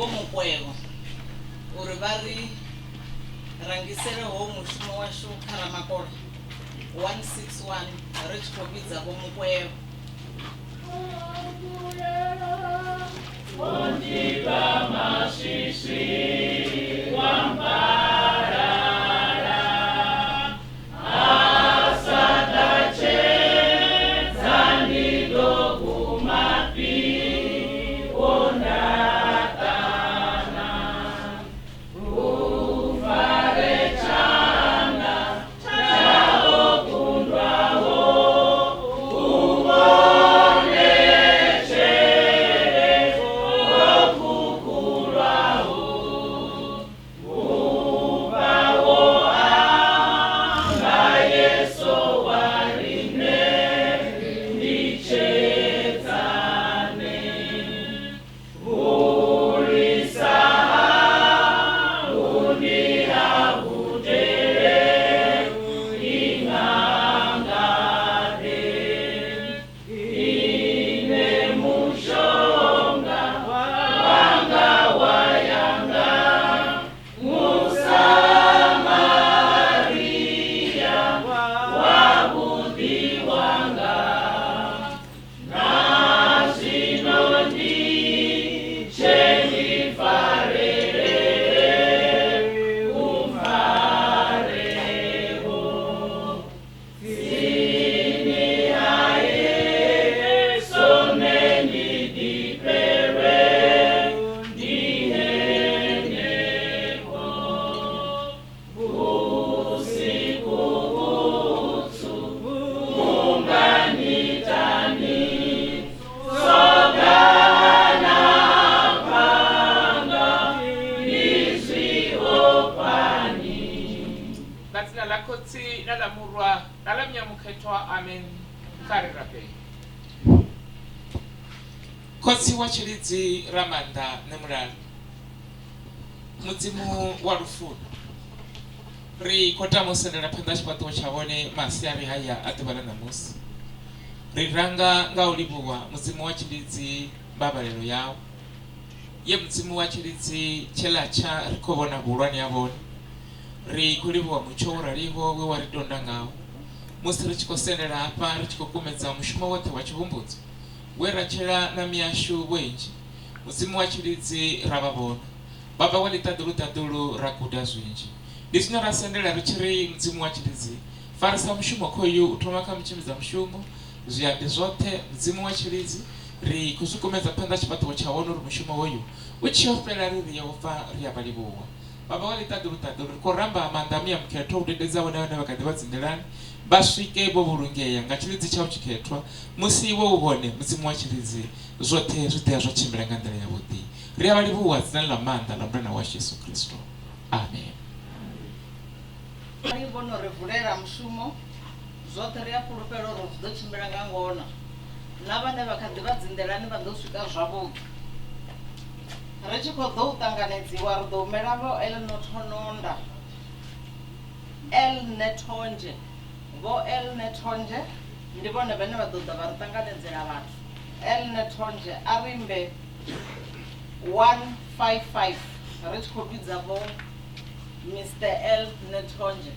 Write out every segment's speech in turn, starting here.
Vho Mukwevho uri vha ri rangisele hoyu mushumo washu kha Ramakole 161 ri tshi khou vhidza Vho Mukwevho. Nga dzina ḽa Khotsi na ḽa Murwa na ḽa Muya Mukhethwa, amen. Kha ri rabele. Khotsi wa tshilidzi Ramaanḓa nṋe mulalo, Mudzimu wa lufuno, ri khou tama u sendela phanḓa tshifhaṱuwo tsha vhone masiari haya a ḓuvha ḽa ṋamusi. Ri ranga nga u livhuwa Mudzimu wa tshilidzi mbavhalelo yau, ye Mudzimu wa tshilidzi tshe ḽa tsha ri khou vhona vhuhulwane ha vhone. Ri khou livhuwa mutsho wo raliho we wa ri tonda ngawo musi ri tshi khou sendela hafha ri tshi khou kumedza mushumo woṱhe wa tshihumbudzo we ra tshila na miyashu vhoinzhi. Mudzimu wa tshilidzi ra vha vhona. Baba wa ḽiṱaḓulu-ṱaḓulu ra guda zwinzhi. Ndi zwine ra sendela ri tshi ri, Mudzimu wa tshilidzi, farisa mushumo khoyu u thoma kha mutshimbidza mushumo, zwiambi zwoṱhe, Mudzimu wa tshilidzi, ri khou zwi kumedza phanḓa tshifhaṱuwo tsha wone uri mushumo hoyu u tshi yo fhela ri ri Yehova ri a vha livhuwa. Baba wa ḽiṱaḓulu-ṱaḓulu, ri khou ramba maanḓa a Muya Mukhethwa u dededza vhone vhane vha kha ḓi vha dzinḓilani vha swike vho vhulungea nga tshilidzi tshau tshikhethwa. Musi iwe u hone, Mudzimu wa tshilidzi, zwoṱhe zwi ḓo ya zwa tshimbila nga nḓila yavhuḓi. Ri a vha livhuwa dzinani ḽa maanḓa ḽa Murena washu Yesu Kristo. Amen. Arali vho no ri vulela mushumo, zwoṱhe ri a fhulufhela uri zwi ḓo tshimbila nga ngona. Na vhane vha kha ḓi vha dzinḓilani vha ḓo swika zwavhuḓi. Ri tshi khou ḓou ṱanganedziwa ri ḓo humela Vho Elnothononda Elnethonzhe. Vho Elnethonzhe ndi vhone vhane vha ḓo ḓa vha ri ṱanganedzela vhathu. Elnethonzhe a ri imbe 155 ri tshi khou vhidza Vho Mister Elnethonzhe.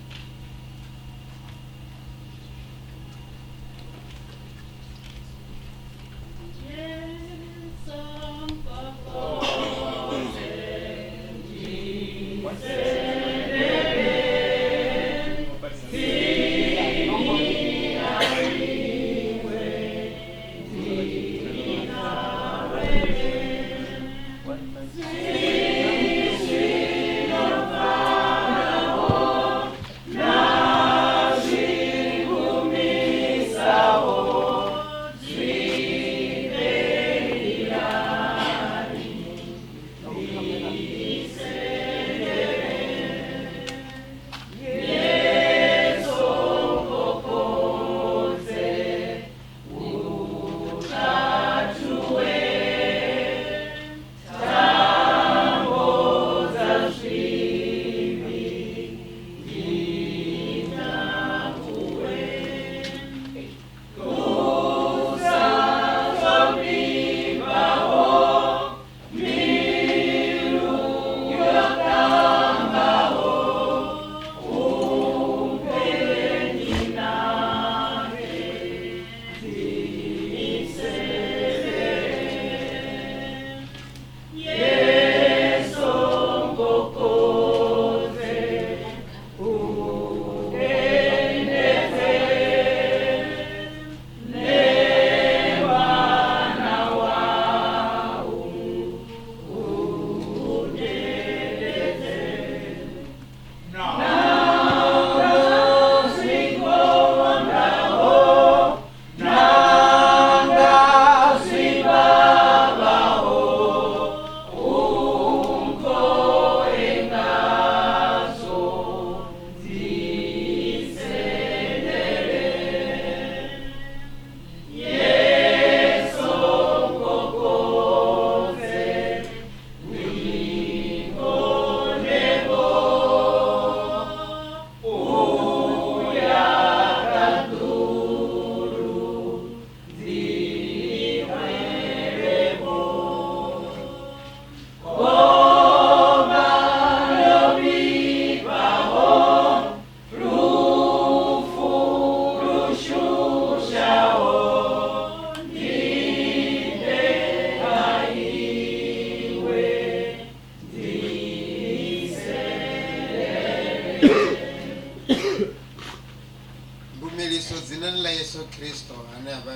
Yesu Kristo ane a vha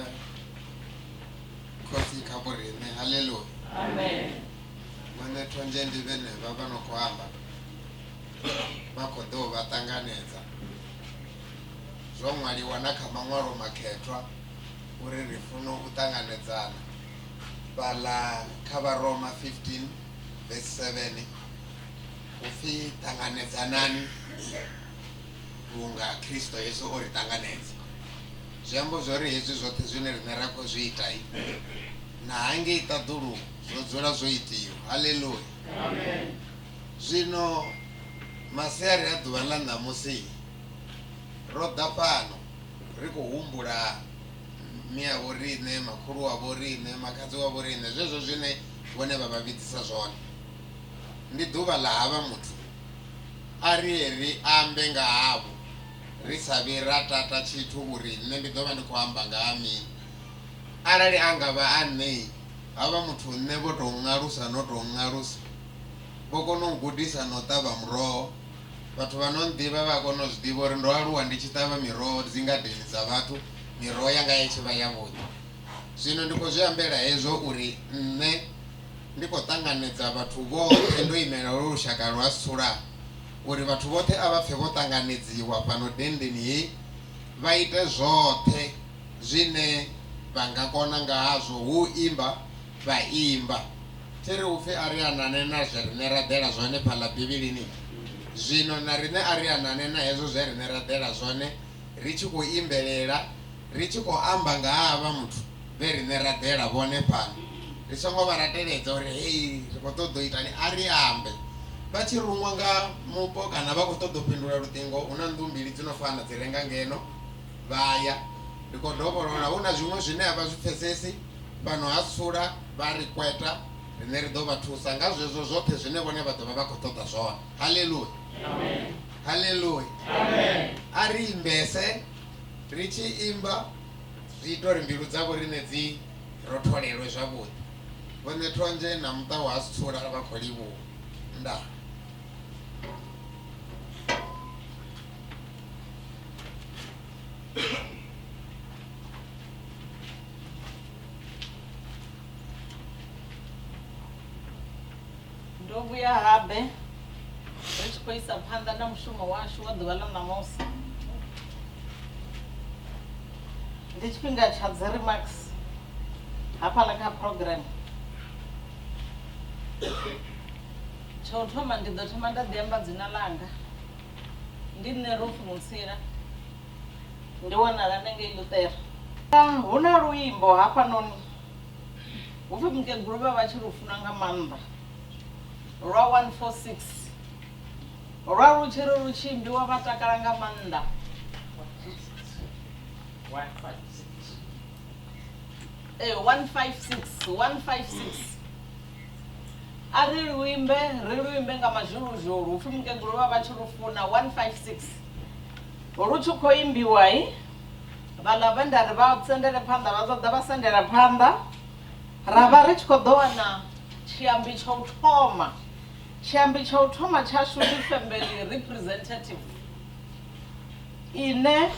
khotsi kha vhoriṋe. Haleluya. Amen. Vhone thonzhe ndi vhenevha vha no khou amba, vha khou ḓo vha ṱanganedza. Zwo ṅwaliwa na kha maṅwalo makhethwa uri ri funa u ṱanganedzana. Fhaḽa kha Vharoma 15 verse 7 upfi ṱanganedzanani vhunga Kristo Yesu o ri ṱanganedza. Zwi amba zwori hezwi zwoṱhe zwine riṋe ra khou zwi ita na hangei ṱaḓulu zwo dzula zwo itiwa. Haleluya. Zwino masiari a ḓuvha ḽa ṋamusi ro ḓa fhano ri khou humbula mia vho riṋe, makhulu wa vho riṋe, makhadzi wa vho riṋe, zwezwo zwine vhone vha vha vhidzisa zwone. Ndi ḓuvha ḽa havha muthu, a ri ye ri ambe nga havho ri sa vhi ra tata tshithu uri nṋe ndi ḓo vha ndi khou amba nga ha mini. Arali a nga vha a nṋe, havha muthu nṋe vho tou nngalusa no tou nngalusa, vho kona u gudisa na u ṱavha muroho. Vhathu vha no nḓivha vha a kona u zwi ḓivha uri ndo aluwa ndi tshi ṱavha miroho dzingadeni dza vhathu, miroho yanga i tshi vha yavhuḓi. Zwino ndi khou zwi ambela hezwo uri nṋe ndi khou ṱanganedza vhathu vhoṱhe ndo imela holu lushaka lwa Sula uri vhathu vhoṱhe a vha pfe vho ṱanganedziwa fhano denndeni hei, vha ite zwoṱhe zwine vha nga kona nga hazwo, hu u imba vha imba. Thi ri upfi a ri anane na zwe riṋe ra ḓela zwone fhaḽa Bivhilini? Zwino na riṋe a ri anane na hezwo zwe riṋe ra ḓela zwone ri tshi khou imbelela, ri tshi khou amba nga ha havha muthu vhe riṋe ra ḓela vhone fhano. Ri songo vha rateledza uri hei ri khou ṱoḓa u itani, a ri ambe. Vha tshi ruṅwa nga mupo kana vha khou ṱoḓa u fhindula luṱingo, hu na nnḓu mbili dzi no fana dzi re nga ngeno, vha ya. Ndi khou dovholola, hu na zwiṅwe zwine a vha zwi pfesesi fhano ha Sula, vha ri kweta, riṋe ri ḓo vha thusa nga zwezwo zwoṱhe zwine vhone vha ḓo vha vha khou ṱoḓa zwone. Haleluya! Haleluya! A ri imbese, ri tshi imba zwi ita uri mbilu dzavho riṋe dzi rotholelwe zwavhuḓi. Vho Ṋethonzhe na muṱa wa ha Setsula vha khou livhuwa. Ndaa. Ndo vhuya habe ri tshi khou isa phanḓa na mushumo washu wa ḓuvha ḽa ṋamusi. Ndi tshifhinga tsha dzi remarks hafhaḽa kha program. Tsha u thoma ndi ḓo thoma nda ḓi amba dzina ḽanga. Ndi nṋe Ruth Mutsila ndi wanala hanengei Luṱere. Hu na luimbo hafhanoni Hupfi mukegulu vha vha tshi lu funa nga maanḓa lwa 146 lwa lu tshi ri lu tshi imbiwa vha takala nga maanḓa. Ee 156 156 a ri lu imbe ri lu imbe nga mazhuluzhulu hupfi mukegulu vha vha tshi lu funa 156 lu tshi khou imbiwa Vhaḽa vhe nda ri vha sendele phanḓa vha ḓo ḓa vha sendela phanḓa, ra vha ri tshi khou ḓo wana tshiambi tsha u thoma. Tshiambi tsha u thoma tshashu ndi family representative ine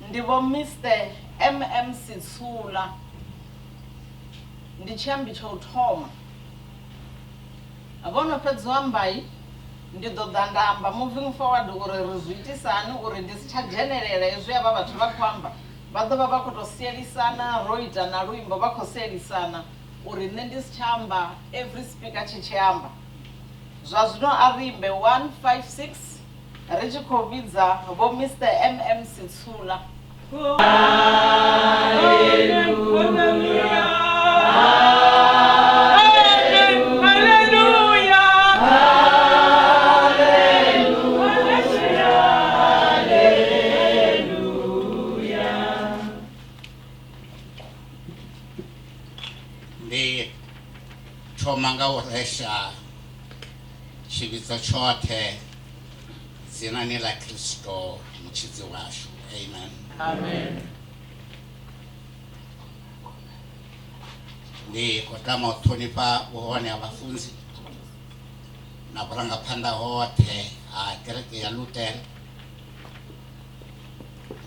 ndi Vho Mister MM Sitsula, ndi tshiambi tsha u thoma. Vho no fhedza u amba, ndi ḓo ḓa nda amba moving forward uri ri zwi itisa hani uri ndi si tsha dzhenelela hezwi havha vhathu vha khou amba. Vha ḓo vha vha khou tou sielisana, ro ita na luimbo vha khou sielisana uri nṋe ndi si tsha amba every speaker tshi tshi amba. Zwa zwino a ri imbe 1, 5, 6 ri tshi khou vhidza Vho Mister MM Sitsula. Ndi thoma nga u resha tshivhidzo tshoṱhe dzinani ḽa Kristo mutshidzi washu. Amen. Amen. Ndi khou tama u ṱhonifha vhuhone ha vhafunzi na vhurangaphanḓa hoṱhe ha kereke ya Lutere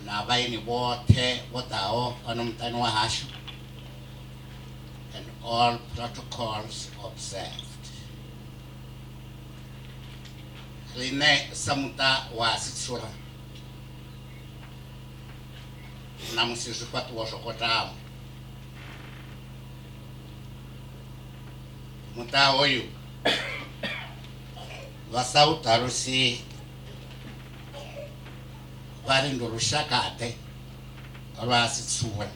Na vhaeni vhoṱhe vho ḓaho fhano muṱani wa hashu, and all protocols observed. Riṋe sa muṱa wa Sitsura ṋamusi zwifhaṱuwo zwo kotama. Muṱa hoyu vha sa u ṱalusi vha ri ndi lushaka-ḓe lwa Sitsura.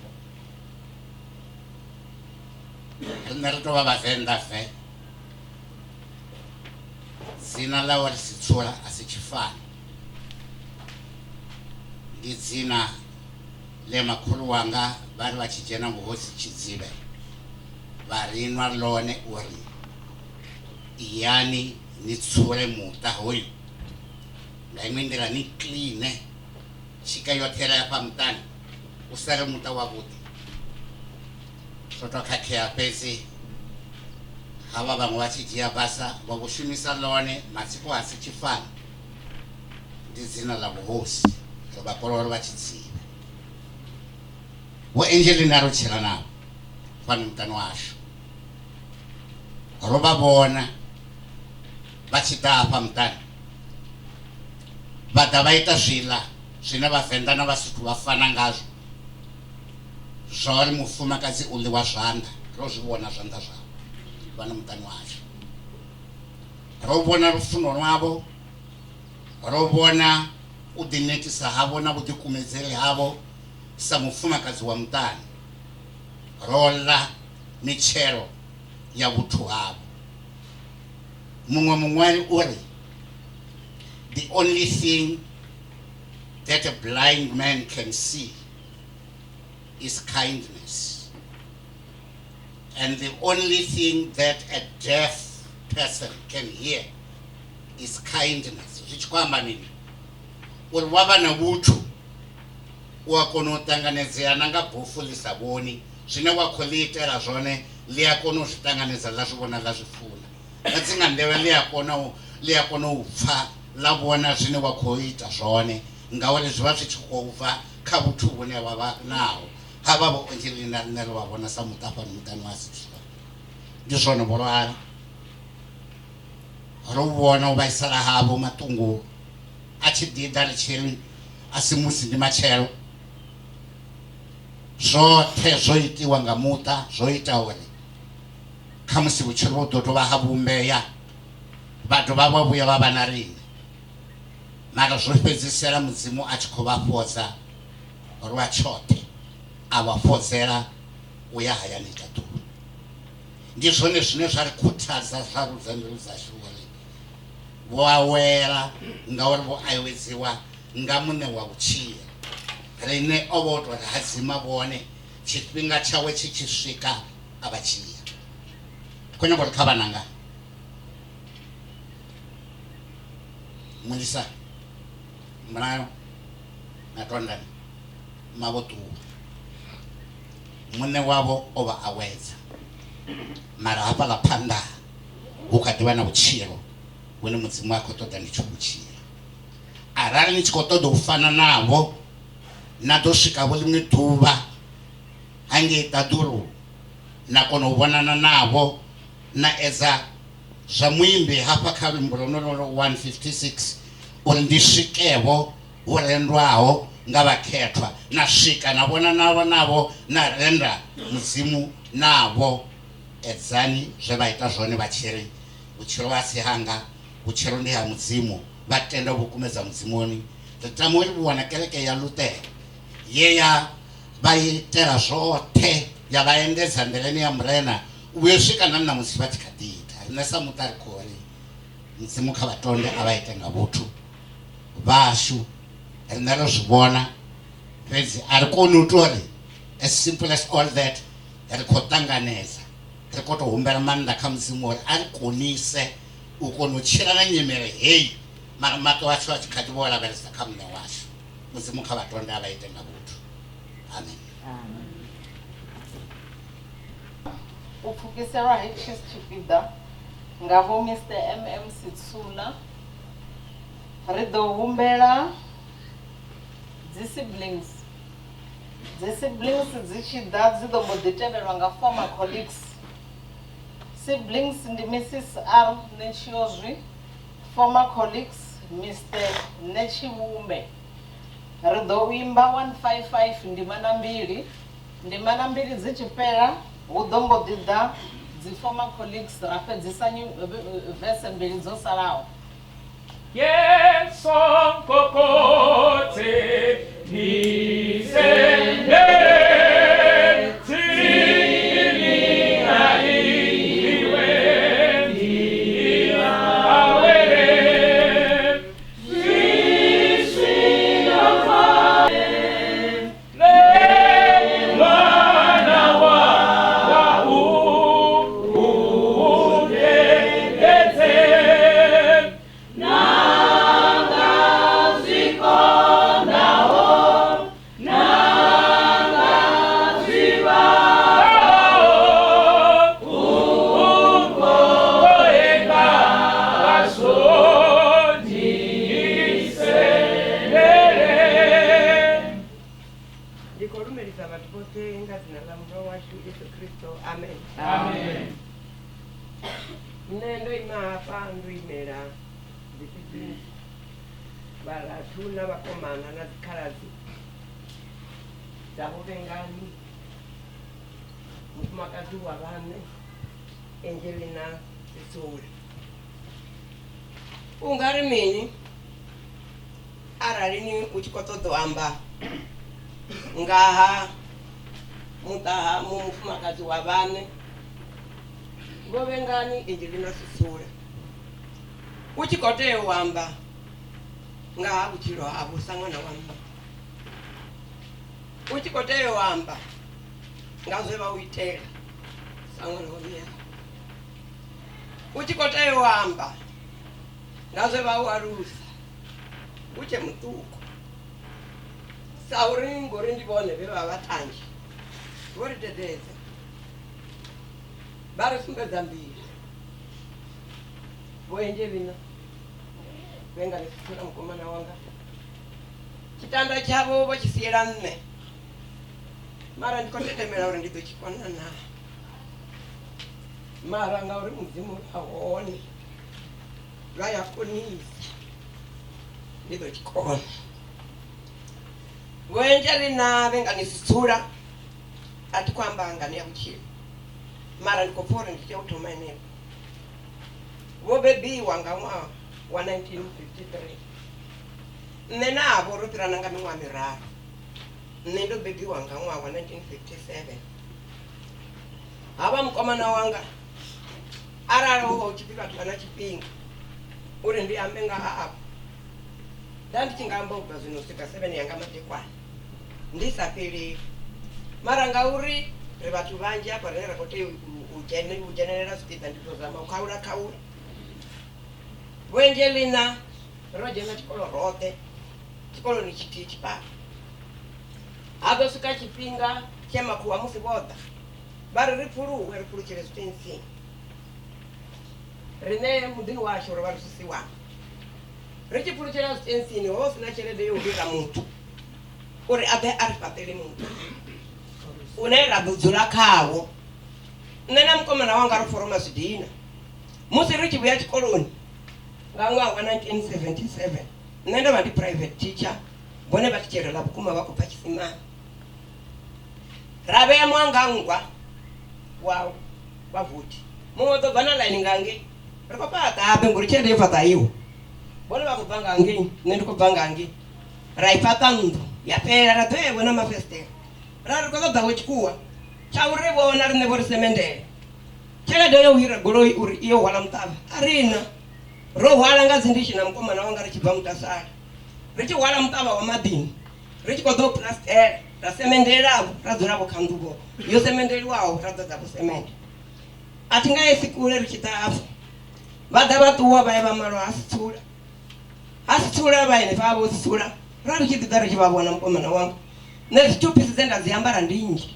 Riṋe ri tou vha Vhavenḓa ve. Dzina ḽa uri Sitsura a si tshifani, ndi dzina ḽe makhulu wanga vha ri vha tshi dzhena vhuhosi Tshidzivhe vha ri nwa ḽone uri iyani ni tsure muṱa hoyu nga iṅwe nḓila ni cleane tshika yoṱhe ire hafha muṱani u sale muṱa wavhuḓi. Zwo tou khakhea fhedzi havha vhaṅwe vha tshi dzhia basa vha vho shumisa ḽone matsiko a si tshifani ndi dzina ḽa vhuhosi ri vhakololo vha Tshidzivhe. Vho Angelina ro tshila navho fhano muṱani washu ro vha vhona vha tshi ḓa hafha muṱani vha ḓa vha ita zwiḽa zwine Vhavenḓa na Vhasotho vha fana ngazwo zwa uri mufumakadzi u ḽiwa zwanḓa ro zwi vhona zwanḓa zwavho fhano muṱani washu ro vhona lufuno lwavho ro vhona u ḓinetisa havho na vhuḓikumedzeli havho sa mufumakadzi wa muṱani ro ḽa mitshelo ya vhuthu havho. Muṅwe muṅwali u ri, The only thing that a blind man can see is kindness. And the only thing that a deaf person can hear is kindness. Zwi tshi khou amba mini? Uri wa vha na vhuthu u a kona u ṱanganedzea na nga bofu ḽi sa vhoni zwine wa khou ḽi itela zwone ḽi a kona u zwi ṱanganedza ḽa zwi vhona ḽa zwi funa. Na dzinganḓevhe ḽi a kona u ḽi a kona u pfa ḽa vhona zwine wa khou ita zwone ngauri zwi vha zwi tshi khou bva kha vhuthu vhune vha vha naho. Havha vho Angelina riṋe ri vha vhona sa muṱa fhano muṱani wa Sitswana. Ndi zwone vho lwala. Ro vhona u vhaisala havho maṱungu a tshi ḓi ḓa ri tshi ri a si musi ndi matshelo. Zwoṱhe zwo itiwa nga muṱa zwo ita uri khamusi vhutshilo vhu ḓo dovha ha vhumbea vha dovha vha vhuya vha vha na riṋe. Mara zwo fhedzisela Mudzimu a tshi khou vha fhodza lwa tshoṱhe, a vha fhodzela u ya hayani ṱaḓulu. Ndi zwone zwine zwa ri khuthadza zwa rudza mbilu dzashu uri vho awela ngauri vho awedziwa nga Muṋe wa vhutshilo. Riṋe o vha o tou ri hadzima vhone tshifhinga tshawe tshi tshi swika a vha dzhia. Ndi khou nyanga uri kha vhananga Mulisa, Mulayo na Tondani ma vho ṱuwa. Muṋe wavho o vha awedza mara hafhaḽa phanḓa hu kha ḓivha na vhutshilo vhune Mudzimu a khou ṱoḓa ni tshi vhu tshila. Arali ni tshi khou ṱoḓa u fana navho na ḓo swika vho ḽiṅwe ḓuvha hangei ṱaḓulu na kona u vhonana navho na edza zwa muimbi hafha kha luimbo lwonolwo 156 uri ndi swikevho hu rendwaho nga vhakhethwa na swika na vhona navho navho na renda Mudzimu navho. Edzani zwe vha ita zwone vha tshi ri, Vhutshilo a si hanga, vhutshilo ndi ha Mudzimu, vha tenda u vhu kumedza Mudzimuni. Ri tama u livhuwa na kereke ya Luṱere ye ya vha itela zwoṱhe, ya vha endedza nḓilani ya Murena u vhuya u swika na ṋamusi vha tshi kha ḓi ita. Riṋe sa muṱa ri khou ri, Mudzimu kha vha tonde a vha ite nga vhuthu vhashu. Riṋe ro zwi vhona, fhedzi a ri koni u tou ri as simple as all that. Ri khou ṱanganedza, ri khou tou humbela maanḓa kha Mudzimu uri a ri konise u kona u tshila na nyimele heyi, mara maṱo ashu a tshi kha ḓi vha o lavhelesa kha Muṋe washu. Mudzimu kha vha tonde a vha ite nga vhuthu. Amen. U pfukiselwa hetshi tshipiḓa nga Vho Mister MM Sitsula. Ri ḓo humbela. Dzi siblings. Dzi siblings dzi tshi ḓa dzi ḓo mbo ḓi tevhelwa nga former colleagues. Siblings ndi Mrs R Netshiozwi, former colleagues Mister Netshivhumbe. Ri ḓo u imba 155 ndimana mbili. Ndimana mbili dzi tshi fhela hu ḓo mbo ḓi ḓa dzi former colleagues ra fhedzisa verse mbili dzo salaho. Yesu nkokotse nisende tsini na iwe ndiawele le mwana wa u Ndi khou lumelisa vhathu vhoṱhe nga dzina ḽa murwa washu Yesu Kristo amen. Amen. Nṋe ndo ima hafha ndo imela dzi vharathu na vhakomana na dzikhaladzi dza vhovhengani mufumakadzi wa vhaṋe Angelina Sisule. U nga ri mini arali ni u tshi khou ṱoḓa u amba nga ha muṱa ha mufumakadzi wa vhaṋe vhovhengani Angelina Sisule u tshi khou tea u amba nga ha vhutshilo havho sa ṅwana wa mme, u tshi khou tea u amba nga zwe vha u itela sa ṅwana wa mme avho, u tshi khou tea u amba nga zwe vha u alusa u tshe muṱuku sa uri ngori ndi vhone vhe vha vha tanzhe vho ri dededza vha ri sumbedza nḓila. Vho Angelina vhe nga ni na mukomana wanga tshitanda tshavho vho tshi siela nṋe mara ndi khou tetemela uri ndi ḓo tshi kona na mara ngauri mudzimu a hone vha ya konisa ndi ḓo tshi kona. Vho Angelina vhe nga ni sitsula a thi khou amba ngani ya vhutshilo mara ndi khou pfa uri ndi tea u thoma henefho. Vho bebiwa nga ṅwaha wa 1953 nṋe navho ro fhirana nga miṅwaha miraru. Nṋe ndo bebiwa nga ṅwaha wa 1957 havha mukomana wanga arali ho vha hu tshi pfi vhathu vha na tshifhinga uri ndi ambe nga ha afho nda ndi tshi nga amba ubva zwino u swika 7 yanga madekwana ndi sa fheleli mara ngauri ri vhathu vhanzhi hafha rine ra khou tea u dzhenelela zwipiḓa ndi tou zama u khaula khaula. Vho Angelina ro dzhena tshikolo roṱhe tshikoloni tshithihi tshifhaṱo ha ḓo swika tshifhinga tshe makhuwa musi vho ḓa vha ri ri pfuluwe ri pfulutshele zwitensini riṋe muḓini washu ro vha ri zwisiwana ri tshi pfulutshela zwitensini ho vha hu si na tshelede yo u hira muthu uri a ḓe a ri fhaṱele muḓi une ra ḓo dzula khawo. Nṋe na mukomana wanga ro foroma zwidina musi ri tshi vhuya tshikoloni nga ṅwaha wa 1977 nṋe ndo vha ndi private teacher vhone vha thitshere ḽa vhukuma vha khou bva tshisimani. Ra vhea muanganngwa wa wa vothi muṅwe u ḓo bva na ḽaini nga ngei ri khou fhaṱa habe ngori tshelede yo fhaṱa iwe vhone vha khou bva nga ngei nṋe ndi khou bva nga ngei ra i fhaṱa nnḓu ya fhela ra ḓo ya vhona mafesitele ra ri khou ṱoḓa vho tshikhuwa tsha uri vhona riṋe vho ri semendela tshelede yo hira goloi uri i yo hwala muṱavha a rina ro hwala nga dzindishi na mukomana wanga ri tshi bva mutasala ri tshi hwala muṱavha wa maḓini ri tshi khou ḓo plastela ra semendelavho ra dzulavho kha nḓuvho yo semendeliwaho ra ḓadza vho semende a thi nga esi kule ri tshi ḓa hafho vha ḓa vha ṱuwa vha ya vha malwa ha sitsula ha sitsula vha henefha vho sitsula ra ri tshi ḓi ḓa ri tshi vha vhona mukomana wanga nṋe dzi two piece dze nda dzi ambara ndi nnzhi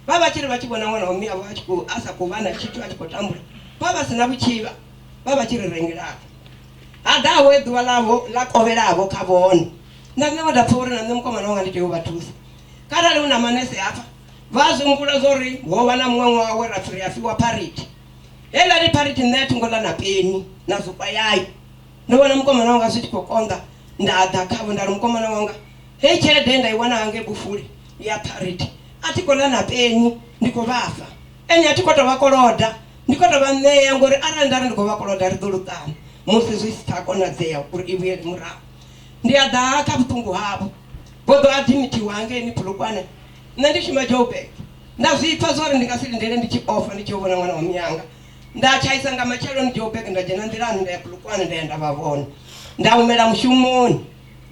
vha vha tshi ri vha tshi vhona ṅwana wa mme avho a tshi khou a sa khou vha na tshithu a tshi khou tambula vha vha si na vhutshivha vha vha tshi ri rengelafho ha ḓa ho ḓuvha ḽavho ḽa kovhelavho kha vhone. Na nṋe vho nda pfha uri na nṋe mukomana wanga ndi tea u vha thusa. Kharali hu na manese hafha vha zwi humbula zwa uri ho vha na muṅwe ṅwaha we ra pfhi ri a fiwa pharity. Heiḽani pharity nṋe a thi ngo ḽa na peni na zukwa yayo. Ndo vhona mukomana wanga zwi tshi khou konḓa nda ḓa khavho nda ri mukomana wanga heyi tshelede ye nda i wana hangei Bufuli ya pharity a thi khou ḽa na peni ndi khou vha fha. Ende a thi khou tou vha koloda ndi khou tou vha ṋea ngori arali nda ri ndi khou vha koloda ri ḓo luṱana musi zwi si tsha konadzea uri i vhuyele murahu. Ndi a ḓa kha vhuṱungu havho vho ḓo adimithiwa hangeini Polokwane nṋe ndi shuma Joburg. Nda zwi pfa zwa uri ndi nga si lindele ndi tshi ofa ndi tshi yo vhona ṅwana wa miyanga. Nda tshaisa nga matsheloni Joburg nda dzhena nḓilani nda ya Polokwane nda ya nda vha vhona. Nda humela mushumoni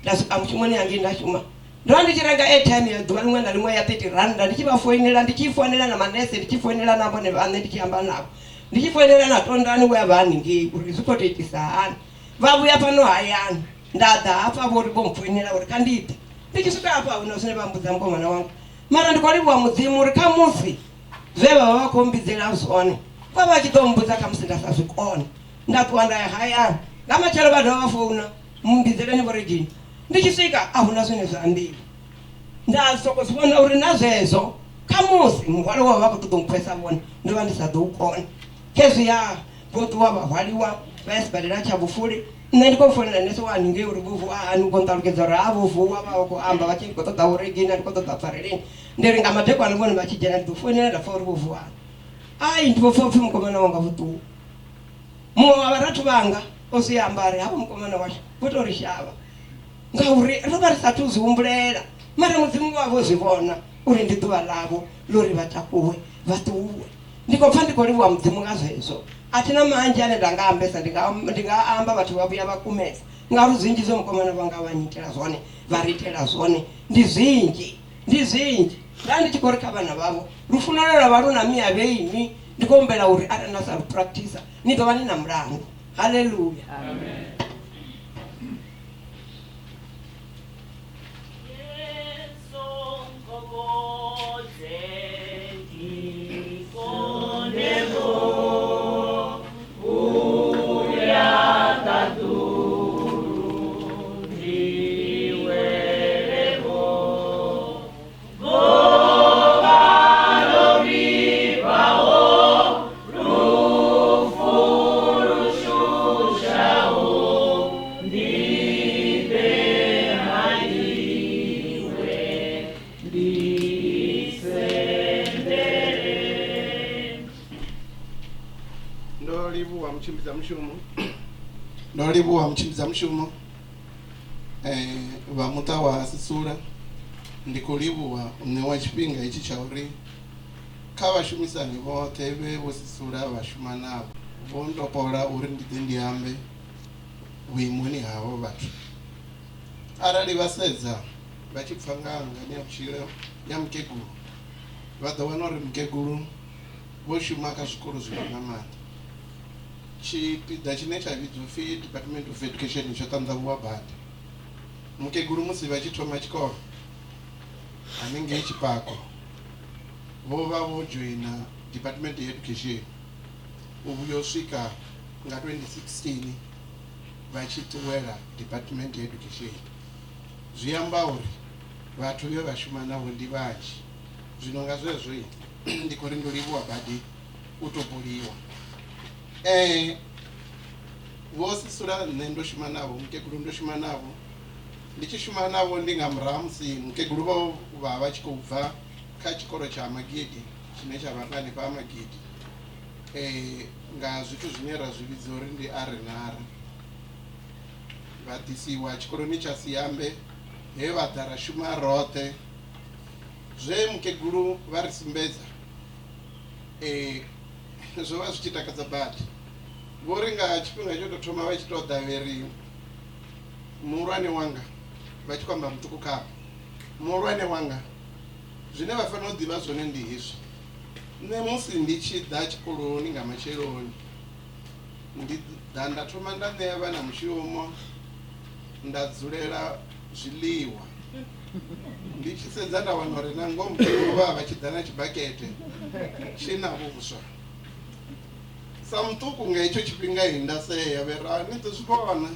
nda swika mushumoni hangei nda shuma. Ndo vha ndi tshi renga airtime ya ḓuvha ḽiṅwe na ḽiṅwe ya 30 rannda ndi tshi vha foinela ndi tshi foinela na manese ndi tshi foinela na vhone vhaṋe ndi tshi amba navho ndi tshi foinela na Tondani we a vha haningei uri zwi khou tou itisa hani. Vha vhuya fhano hayani nda ḓa hafha vho ri vho mpfoinela uri kha ndi ḓe. Ndi tshi swika hafha ahuna zwine vha mbudza mukomana wanga mara ndi khou livhuwa Mudzimu uri khamusi zwe vha vha vha khou mbidzela zwone vha vha tshi ḓo mbudza khamusi nda sa zwi kone. Nda ṱuwa nda ya hayani nga matshelo vha dovha vha founa mmbidzeleni vho Regina. Ndi tshi swika a huna zwine zwa ambiwa nda soko zwi vhona uri na zwezwo khamusi muhwalo wa vha khou ṱoḓa u nkhwesa vhone ndo vha ndi sa ḓo u kona. Khezwi ya vho ṱuwa vha hwaliwa vha ya sibadela tsha Vhufuli nṋe ndi khou founela nese wa haningei uri vho vuwa hani u khou nṱalutshedza uri ha vho vuwa vha vha khou amba vha tshi ndi khou ṱoḓa vho Regina ndi khou ṱoḓa pfareleni. Ndi ri nga madekwana vhone vha tshi dzhena ndi ḓo founela nda pfha uri vho vuwa hani. Ai ndi vho pfha upfhi mukomana wanga vho ṱuwa. Muṅwe wa vharathu vhanga o zwi amba a ri havha mukomana washu vho tou ri shavha ngauri ro vha ri sathu zwi humbulela mara Mudzimu vha vho zwi vhona uri ndi ḓuvha ḽavho ḽo ri vha takuwe vha ṱuwe. Ndi khou pfa ndi khou livhuwa Mudzimu nga zwezwo. A thi na manzhi ane nda nga ambesa ndi nga ndi nga amba vhathu vha vhuya vha kumedza ngauri zwinzhi zwe mukomana vhanga vha nyitela zwone vha ri itela zwone ndi zwinzhi ndi zwinzhi. Nda ndi tshi khou ri kha vhana vhavho lufuno lwe lwa vha lu na miya vheinwi ndi khou humbela uri arali na sa lu practice ni ḓo vha ni na mulandu. Haleluya. Amen. Ndo livhuwa mutshimbidza mushumo ndo livhuwa mutshimbidza mushumo vha muṱa wa Sisula ndi khou livhuwa u ṋewa tshifhinga hetshi tsha uri kha vhashumisani vhoṱhe vhe vho Sisula vha shuma navho vho ntopola uri ndi ḓe ndi ambe vhuimoni ha havho vhathu. Arali vha sedza vha tshi pfa nga nganeavhutshilo ya mukegulu vha ḓo wana uri mukegulu vho shuma kha zwikolo zwinzhi nga maanḓa. Tshipiḓa tshine tsha vhidzwa upfi Department of Education tsho ṱanḓavhuwa badi. Mukegulu musi vha tshi thoma tshikolo haningei Tshipako vho vha vho dzhoina Department ya Education u vhuya u swika nga 2016 vha tshi ṱuwela Department ya Education. Zwi amba uri vhathu vhe vha shuma navho ndi vhanzhi. Zwino nga zwezwo ndi khou ri ndo livhuwa badi u topoliwa. Vho Sisula nṋe ndo shuma navho, mukegulu ndo shuma navho. Ndi tshi shuma navho ndi nga murahu ha musi mukegulu vho vha vha tshi khou bva kha tshikolo tsha Magidi tshine tsha vha nga hanefha ha Magidi nga zwithu zwine ra zwi vhidza uri ndi R na R. Vha ḓisiwa tshikoloni tsha Siambe he vha ḓa ra shuma roṱhe. Zwe mukegulu vha ri sumbedza zwo vha zwi tshi takadza badi. Vho ri nga tshifhinga tsho tou thoma vha tshi tou ḓa vhe ri muhulwane wanga vha tshi khou amba muṱuku khavho muhulwane wanga zwine vha fanela u ḓivha zwone ndi hezwi nṋe musi ndi tshi ḓa tshikoloni nga matsheloni ndi ḓa nda thoma nda ṋea vhana mushumo nda dzulela zwiḽiwa ndi tshi sedza nda wana uri na ngoho mukegulu vha vha tshi ḓa na tshibakete tshi na vhuswa. Sa muṱuku nga hetsho tshifhinga i nda sea vhe ra ni ḓo zwi vhona.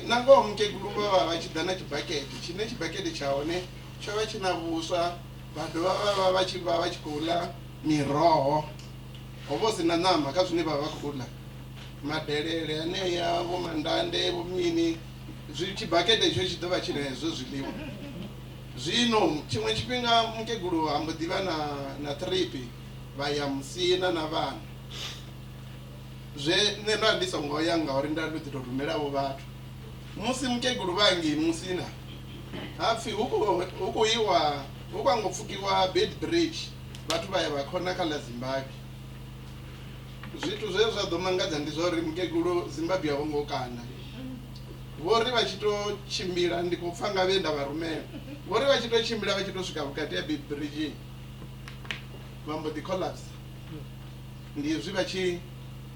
Na ngoho mukegulu vha vha vha tshi ḓa na tshibakete tshine tshibakete tsha hone tsho vha tshi na vhuswa, vha dovha vha vha vha tshi vha vha tshi khou ḽa miroho. Ho vha hu si na ṋama kha zwine vha vha khou ḽa, madelele anea, vho mandande, vho mini, zwi tshibakete itsho tshi ḓo vha tshi na hezwo zwiḽiwa. Zwino tshiṅwe tshifhinga mukegulu ha mbo ḓi vha na na thiripi vha ya Musina na vhana. Zwe nṋe nda ndi songo ya ngauri nda ndo ḓi tou rumela vho vhathu. Musi mukegulu vha ngei Musina ha pfi hu khou iwa hu khou ango pfukiwa Beit Bridge vhathu vha ya vha khona kha ḽa Zimbabwe. Zwithu zwe zwa ḓo mangadza ndi zwa uri mukegulu Zimbabwe a vho ngo kanda. Vho ri vha tshi tou tshimbila, ndi khou pfa nga vhe nda vha rumela, vho ri vha tshi tou tshimbila vha tshi tou swika vhukati ha Beit Bridge vha mbo ḓi collapse. Ndi hezwi vha tshi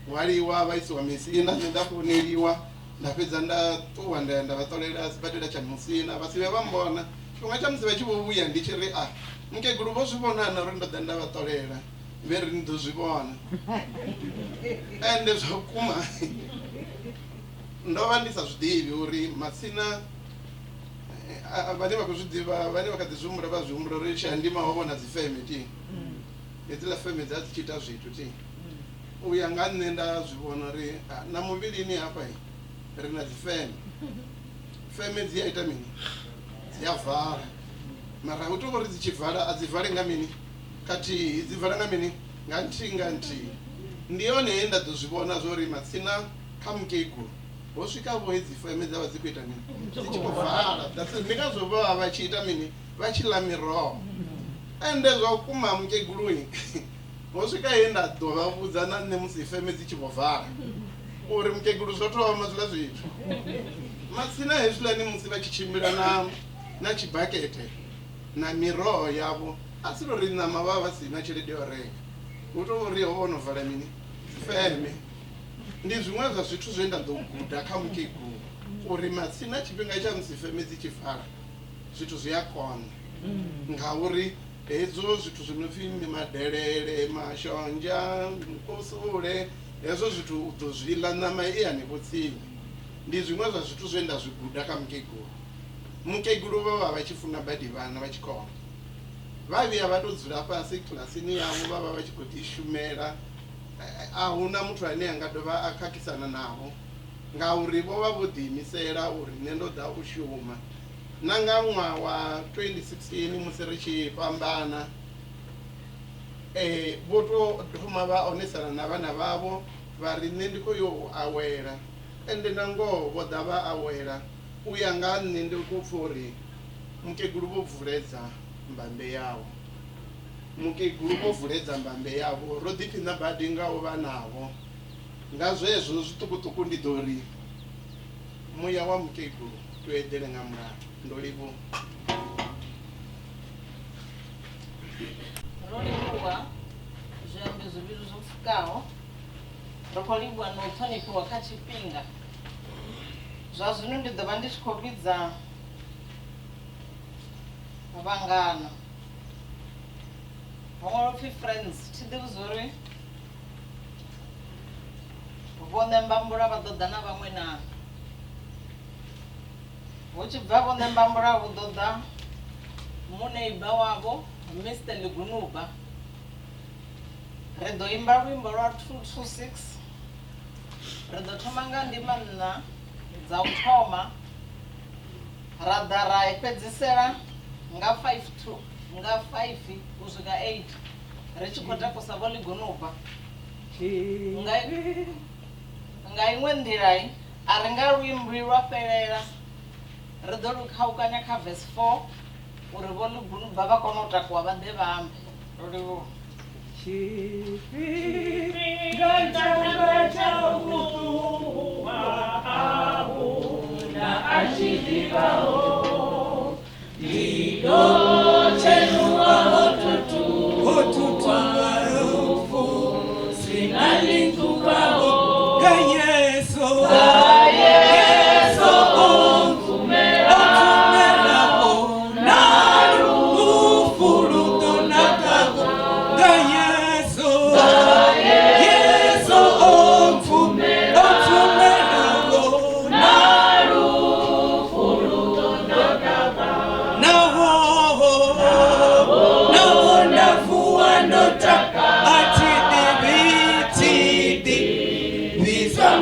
hwaliwa vha isiwa Musina, nṋe nda founeliwa nda fhedza nda ṱuwa nda ya nda vha ṱolela sibadela tsha Musina, vha si vhe vha mbona. Tshifhinga tsha musi vha tshi vho vhuya ndi tshi ri a mukegulu vho zwi vhona na uri ndo ḓa nda vha ṱolela, vhe ri ni ḓo zwi vhona. Ende zwa vhukuma ndo vha ndi sa zwi ḓivhi uri matsina vhane vha khou zwi ḓivha, vhane vha kha ḓi zwi humbula vha zwi humbula uri Tshiandima ho vhona dzi feme ti. Hedziḽa feme dza dzi tshi ita zwithu ti. U ya nga nṋe nda zwi vhona uri na muvhilini hafha ri na dzi feme. Feme dzi a ita mini? Dzi a vala. Mara hu tou uri dzi tshi vala a dzi vali nga mini? Khathihi, dzi vala nga mini? Nga nthihi nga nthihi. Ndi hone he nda ḓo zwi vhona zwa uri matsina kha mukegulu ho swika vho hedzi feme dza vha dzi khou ita mini? Dzi tshi khou vala. That's it. Ndi ngazwo vho vha vha tshi ita mini? Vha tshi ḽa miroho. Ende zwa vhukuma mukegulu ho swika he nda ḓo vha vhudza na nṋe musi feme dzi tshi vho vala uri mukegulu zwo thoma zwiḽa zwithu. Matsina hezwiḽani musi vha tshi tshimbila na na tshibakete na miroho yavho a si uri ṋama vha vha si na tshelede ya u renga, hu tou uri ho vha ho no vala mini? Feme. Ndi zwiṅwe zwa zwithu zwe nda ḓo guda kha mukegulu uri matsina tshifhinga tsha musi feme dzi tshi vala zwithu zwi a konḓa ngauri hezwo zwithu zwi no pfi madelele, mashonzha, mukusule, hezwo zwithu u ḓo zwi ḽa ṋama i hanefho tsini. Ndi zwiṅwe zwa zwithu zwe nda zwi guda kha mukegulu. Mukegulu vho vha vha tshi funa badi vhana vha tshikolo, vha vhuya vha tou dzula fhasi kilasini yavho vha vha vha tshi khou ḓi shumela, a hu na muthu ane a nga dovha a khakhisana navho ngauri vho vha vho ḓiimisela uri nṋe ndo ḓa u shuma. Na nga ṅwaha wa 2016 musi ri tshi fhambana, vho tou thoma vha onesana na vhana vhavho vha ri nṋe ndi khou yo u awela. Ende na ngoho vho ḓa vha awela. U ya nga ha nṋe ndi khou pfa uri mukegulu vho vuledza mbambe yavho. Mukegulu vho vuledza mbambe yavho, ro ḓiphiṋa badi nga u vha navho. Nga zwezwo zwiṱukuṱuku ndi ḓo ri muya wa mukegulu u eḓele nga mulalo. Ndo livhuwa. Ro livhuwa zwiambi zwivhili zwo pfukaho. Ri khou livhuwa na u ṱhonifhiwa kha tshifhinga. Zwa zwino ndi ḓo vha ndi tshi khou vhidza vhangana. Ho ṅwalwa upfi friends, thi ḓivhi zwa uri Vho Ṋembambula vha ḓo ḓa na vhaṅwe naa? Hu tshi bva Vho Ṋembambula hu ḓo ḓa muneiba wavho Mister Ḽigunuba. Ri ḓo imba luimbo lwa 226. Ri ḓo thoma nga ndima nṋa dza u thoma ra ḓa ra fhedzisela nga 5 to nga 5 u swika 8 ri tshi khou takusa Vho Ḽigunuba. Nga nga iṅwe nḓila a ri nga luimbi lwa fhelela, ri ḓo lu khaukanya kha verse 4 uri Vho Ḽigunuba vha kone u takuwa vha ḓe vha ambe. Ro livhuwa. Tshifhinga tshanga tsha u ṱuwa a hu na a tshi ḓivhaho, ndi ḓo tshenuwa ho tutuwa lufu swina ḽi nṱuvhaho. Nga Yesu, Nga Yesu o mpfumelaho, na lufu lu ḓo nakaho. Nga Yesu, Nga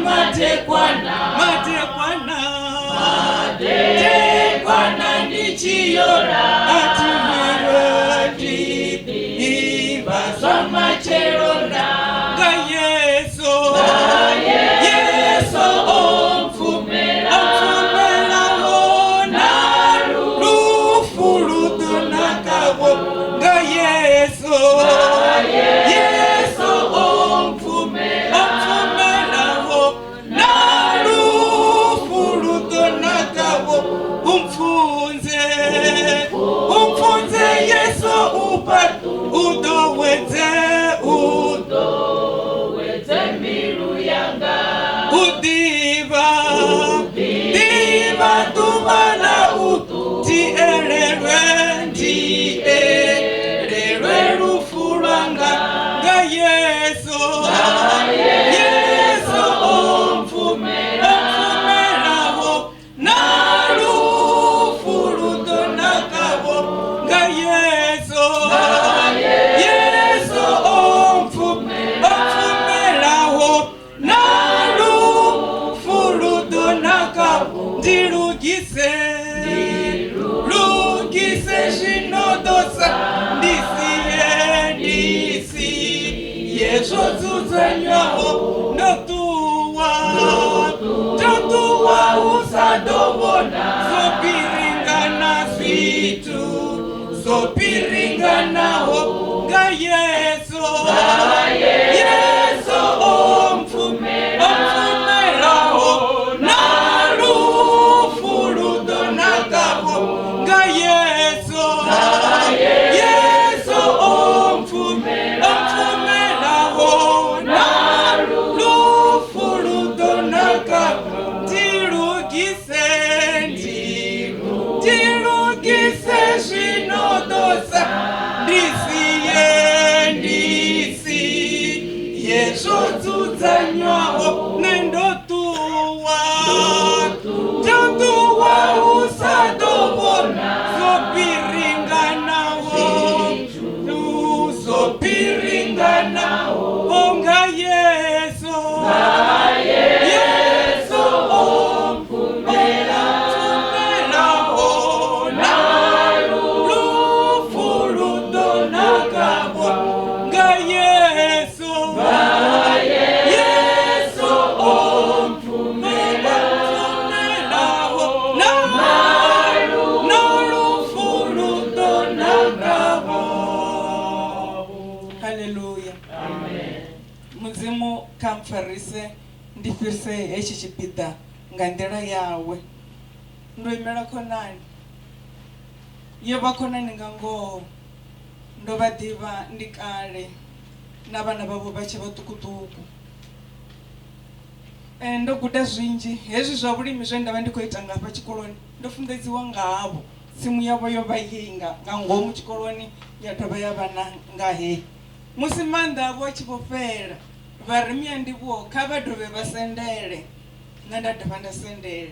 Madekwana, madekwana, madekwana ndichiyola ativirwa zwa matshelo nga Yesu, Yesu o mpfumelaho na lufu lu ḓo nakaho nga Yesu, Yesu o mpfumelaho na lufu lu ḓo nakaho. Umpfunze, umpfunze Yesu u ḓo wedze, u ḓo wedze mbilu yanga, u ḓivha, ḓivha ḓuvha ḽa u tielelwe, ndielelwe lufu lwanga nga Yesu, Yesu o mpfumelaho na lufu lu ḓo nakaho nga Yesu, Yesu o mpfumelaho na lufu lu ḓo nakaho. Ndi lugise, lugise zwino ḓo sa ndi sie zwo dzudzanywaho. Ndo ṱuwa, ndo ṱuwa hu sa ḓo vhona zwo piringana zwithu, zwo piringanaho nga Yesu, Yesu o mpfumelaho na lufu lu ḓo nakaho nga Yesu, Yesu o mpfumelaho na lufu lu ḓo nakaho. Ndi lugise, ndi lugise zwino ḓo sa ndi sie zwo dzudzanywaho. Nṋe ndo ṱuwa, ndo ṱuwa hu sa ḓo vhona zwo piringanaho, zwo piringanaho nga Yesu, Yesu o mpfumelaho na lufu lu ḓo nakaho nga Yesu, Yesu o mpfumelaho na lufu lu ḓo nakaho. Haleluya. Mudzimu kha mpfarise ndi fhirise hetshi tshipiḓa nga nḓila yawe. Ndo imela khonani, yo vha khonani nga ngoho, ndo vha ḓivha ndi kale na vhana vhavho vha tshe vhaṱukuṱuku. Ndo guda zwinzhi hezwi zwa vhulimi zwe nda vha ndi khou ita nga hafha tshikoloni, ndo funḓedziwa ngavho. Tsimu yavho yo vha i nga ngomu tshikoloni, ya dovha ya vha na nga hei. Musi maanḓa avho a tshi vho fhela, vha ri miya ndivhuwo kha vha dovhe vha sendele, nṋe nda dovha nda sendela.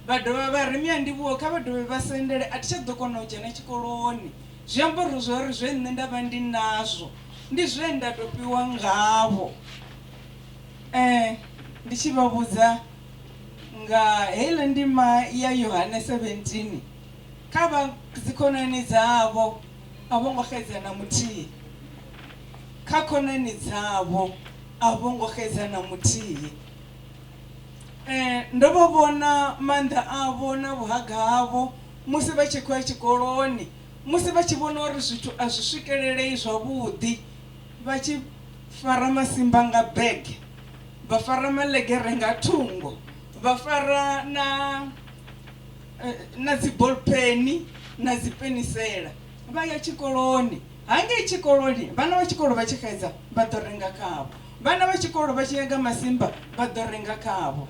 Vha dovha vha ri miya ndivhuwo kha vha dovhe vha sendele, a thi tsha ḓo kona u dzhena tshikoloni. Zwi amba uri zwori zwe nṋe nda vha ndi nazwo ndi zwe nda to fhiwa ngavho. Ndi tshi vha vhudza nga heiḽa ndima ya Yohane 17, kha vha dzikhonani dzavho a vho ngo xedza na muthihi, kha khonani dzavho a vho ngo xedza na muthihi. Ndo vha vhona maanḓa avho na vhuhaga havho musi vha tshi khou ya tshikoloni, musi vha tshi vhona uri zwithu a zwi swikelelei zwavhuḓi, vha tshi fara masimba nga bege, vha fara maḽegere nga thungo, vha fara na dzi ballpen na dzi penisela, vha ya tshikoloni. Hangei tshikoloni vhana vha tshikolo vha tshi xedza vha ḓo renga khavho, vhana vha tshikolo vha tshi nyaga masimba vha ḓo renga khavho.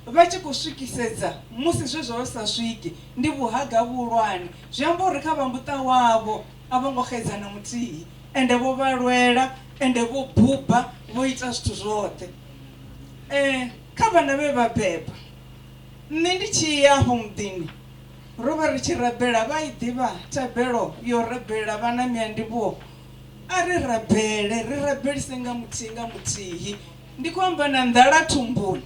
Vha tshi khou swikisedza musi zwe zwa vha sa swiki, ndi vhuhaga vhuhulwane. Zwi amba uri kha vha muṱa wavho a vho ngo xedza na muthihi, ende vho vha lwela, ende vho buba, vho ita zwithu zwoṱhe. Kha vhana vhe vha beba, nṋe ndi tshi ya afho muḓini ro vha ri tshi rabela, vha i ḓivha thabelo yo rabela vhana miya ndivhuwo. A ri rabele, ri rabelise nga muthihi nga muthihi. Ndi khou amba na nḓala thumbuni,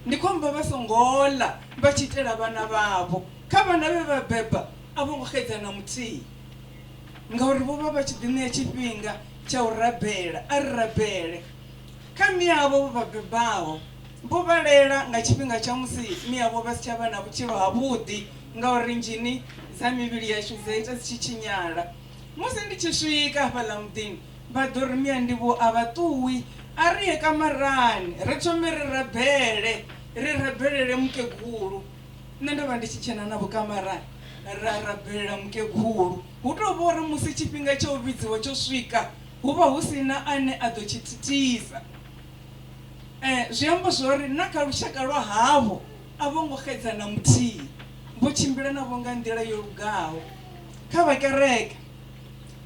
ndi khou amba vha songo ḽa vha tshi itela vhana vhavho. Kha vhana vhe vha beba a vho ngo xedza na muthihi, ngauri vho vha vha tshi ḓiṋea tshifhinga tsha u rabela. A ri rabele. Kha miavho vho vha bebaho, vho vha lela nga tshifhinga tsha musi miavho vha si tsha vha na vhutshilo havhuḓi, ngauri nzhini dza mivhili yashu dza ita dzi tshi tshinyala. Musi ndi tshi swika hafhaḽa muḓini, vha ḓo ri, Miandivhuwo a vha ṱuwi, a ri ye kamarani ri thome ri rabele, ri rabelele mukegulu. Nṋe ndo vha ndi tshi dzhena navho kamarani ra rabelela mukegulu. Hu tou vha uri musi tshifhinga tsha u vhidziwa tsho swika, hu vha hu si na ane a ḓo tshi thithisa. Zwi amba zwa uri na kha lushaka lwa havho a vho ngo xedza na muthihi, vho tshimbila navho nga nḓila yo lugaho. Kha vha kereke,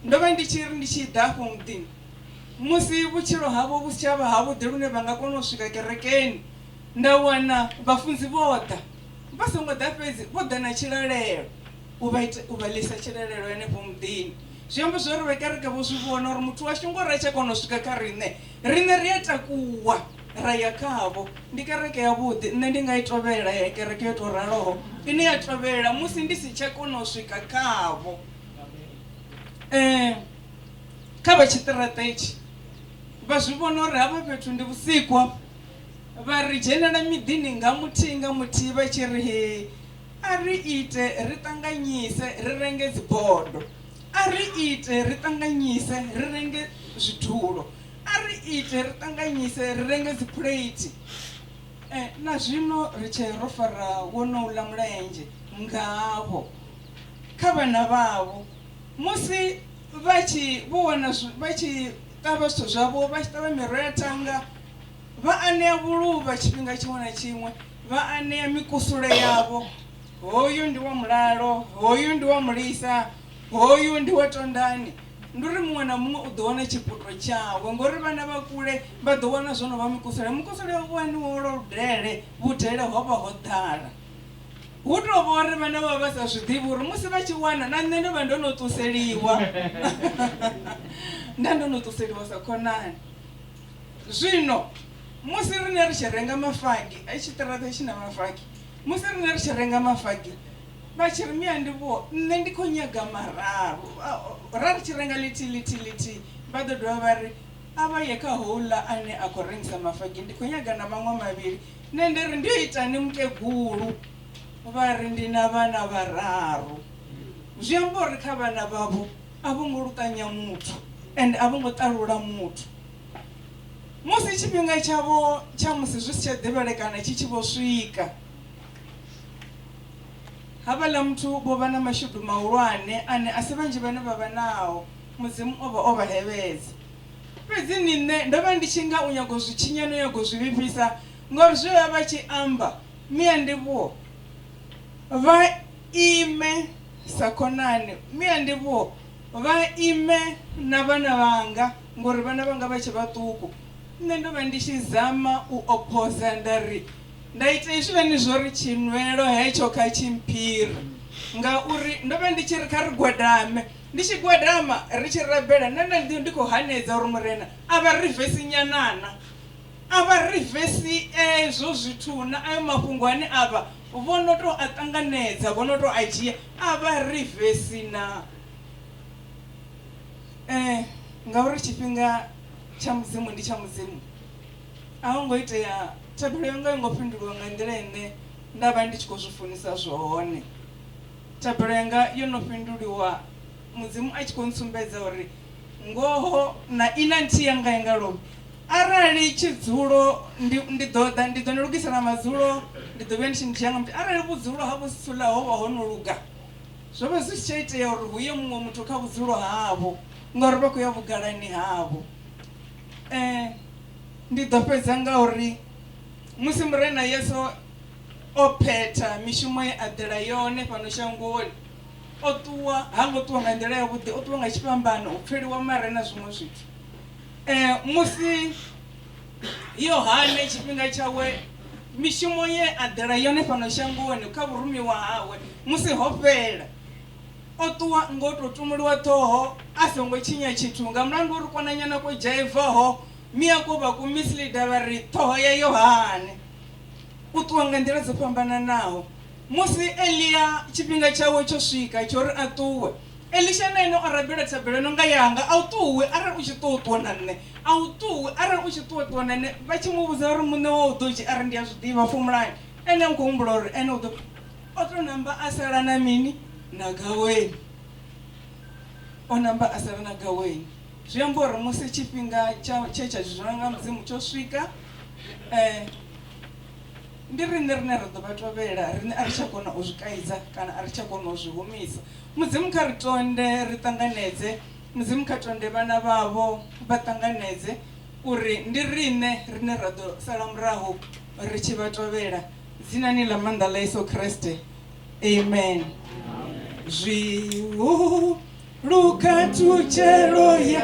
ndo vha ndi tshi ri ndi tshi ḓa afho muḓini, musi vhutshilo havho vhu si tsha vha havhuḓi lune vha nga kona u swika kerekeni, nda wana vhafunzi vho ḓa. Vha songo ḓa fhedzi, vho ḓa na tshilalelo, u vha ita, u vha ḽisa tshilalelo henefho muḓini. Zwi amba zwa uri vha kereke vho zwi vhona uri muthu washu ngori a tsha kona u swika kha riṋe, riṋe ri a takuwa ra ya khavho. Ndi kereke yavhuḓi, nṋe ndi nga i tovhela ya kereke yo tou raloho, ine ya tovhela musi ndi si tsha kona u swika khavho. Kha vha tshiṱiraṱa itshi vha zwi vhona uri hafha fhethu ndi vhusiku hafha, vha ri dzhenela miḓini nga muthihi nga muthihi vha tshi ri, Hee, a ri ite ri ṱanganyise ri renge dzibodo, a ri ite ri ṱanganyise ri renge zwidulo, a ri ite ri ṱanganyise ri renge dziphuleithi. Na zwino ri tshee ro fara wonouḽa mulenzhe ngavho kha vhana vhavho. Musi vha tshi vho wana vha tshi ṱavha zwithu zwavho, vha tshi ṱavha miroho ya thanga, vha anea vhuluvha tshifhinga tshiṅwe na tshiṅwe, vha anea mikusule yavho, hoyu ndi wa mulalo, hoyu ndi wa mulisa, hoyu ndi wa tondani. Ndi uri muṅwe na muṅwe u ḓo wana tshiputo tshawe, ngori vhana vha kule vha ḓo wana zwo no vha mikusule. Mukusule u waniwa lwa ludele, vhudele ho vha ho ḓala. Hu tou vha uri vhana vha vha sa zwi ḓivhi uri musi vha tshi wana, na nṋe ndo vha ndo no ṱuseliwa. Nda ndo no ṱuseliwa sa khonani. Zwino musi riṋe ri tshi renga mafagi, tshiṱiraṱa tshi na mafagi, musi riṋe ri tshi renga mafagi, vha tshi ri, Mia Ndivhuwo, nṋe ndi khou nyaga mararu. Ra ri tshi renga ḽithihi ḽithihi ḽithihi, vha ḓo dovha vha ri, A vha ye kha houḽa ane a khou rengisa mafagi, ndi khou nyaga na maṅwe mavhili. Nṋe ndi ri, Ndi yo itani mukegulu? Vha ri, Ndi na vhana vhararu. Zwi amba uri kha vhana vhavho a vho ngo luṱanya muthu ende a vho ngo ṱalula muthu. Musi tshifhinga tshavho tsha musi zwi si tsha ḓivhalekana tshi tshi vho swika, havhaḽa muthu vho vha na mashudu mahulwane ane a si vhanzhi vhane vha vha nao. Mudzimu o vha o vha hevhedza. Fhedzi ni nṋe ndo vha ndi tshi nga u nyaga u zwi tshinya no nyaga u zwi vhifhisa, ngauri zwe vha vha tshi amba, Mia Ndivhuwo, vha ime sa khonani, Mia Ndivhuwo, vha ime na vhana vhanga, ngori vhana vhanga vha tshe vhaṱuku. Nṋe ndo vha ndi tshi zama u ophoza nda ri, Nda ita hezwiḽani zwo ri tshinwelo hetsho kha tshi mphire, ngauri ndo vha ndi tshi ri kha ri gwadame. Ndi tshi gwadama ri tshi rabela, nṋe nda ndi ndi khou hanedza uri Murena a vha rivesi nyanana, a vha rivesi ezwo zwithu na ayo mafhungo ane a vha vho no tou a ṱanganedza, vho no tou a dzhia, a vha rivesi na. Ngauri tshifhinga tsha Mudzimu ndi tsha Mudzimu. A ho ngo itea, thabelo yanga a yo ngo fhinduliwa nga nḓila ine nda vha ndi tshi khou zwi funisa zwone. Thabelo yanga yo no fhinduliwa, Mudzimu a tshi khou ntsumbedza uri ngoho na ina nthihi yanga i nga lovhi. Arali tshidzulo, ndi, ndi ḓo ḓa, ndi ḓo ni lugisela madzulo, ndi ḓo vhuya ndi tshi ni dzhia nga muthihi. Arali vhudzulo ha Vho Sisula ho vha ho no luga, zwo vha zwi si tsha itea uri hu ye muṅwe muthu kha vhudzulo havho, ngauri vha khou ya vhugalani havho. Ndi ḓo fhedza nga uri musi Murena Yesu o phetha mishumo ye a ḓela yone fhano shangoni, o ṱuwa, ha ngo ṱuwa nga nḓila yavhuḓi, o ṱuwa nga tshifhambano, u pfeliwa mare na zwiṅwe zwithu. Musi Yohane tshifhinga tshawe, mishumo ye a ḓela yone fhano shangoni kha vhurumiwa hawe, musi ho fhela, o ṱuwa ngo tou tumuliwa ṱhoho a songo tshinya tshithu nga mulandu wa uri kwananyana kwo dzhaivaho. Miako vha ku misleader vha ri ṱhoho ya Yohane. U ṱuwa nga nḓila dzo fhambananaho. Musi Elia tshifhinga tshawe tsho swika tsho uri a ṱuwe, Elisha na ene o rabela thabelo ino nga yanga, a u ṱuwi arali u tshi ṱuwa u ṱuwa na nṋe, a u ṱuwi arali u tshi ṱuwa ṱuwa na nṋe. Vha tshi mu vhudza uri muṋe wau u ḓo dzhia, a ri ndi a zwi ḓivha, fhumulani. Ene u khou humbula uri ene u ḓo o tou namba a sala na mini na gaweni, o namba a sala na gaweni. Zwi amba uri musi tshifhinga tsha tshe tsha dzudzanywa nga Mudzimu tsho swika, ndi riṋe rine ra ḓo vha tovhela, riṋe a ri tsha kona u zwi kaidza kana a ri tsha kona u zwi humisa. Mudzimu kha ri tonde ri ṱanganedze, Mudzimu kha tonde vhana vhavho vha ṱanganedze uri ndi riṋe rine ra ḓo sala murahu ri tshi vha tovhela. Dzinani ḽa maanḓa ḽa Yesu Kriste, amen. Zwihulu khathutshelo ya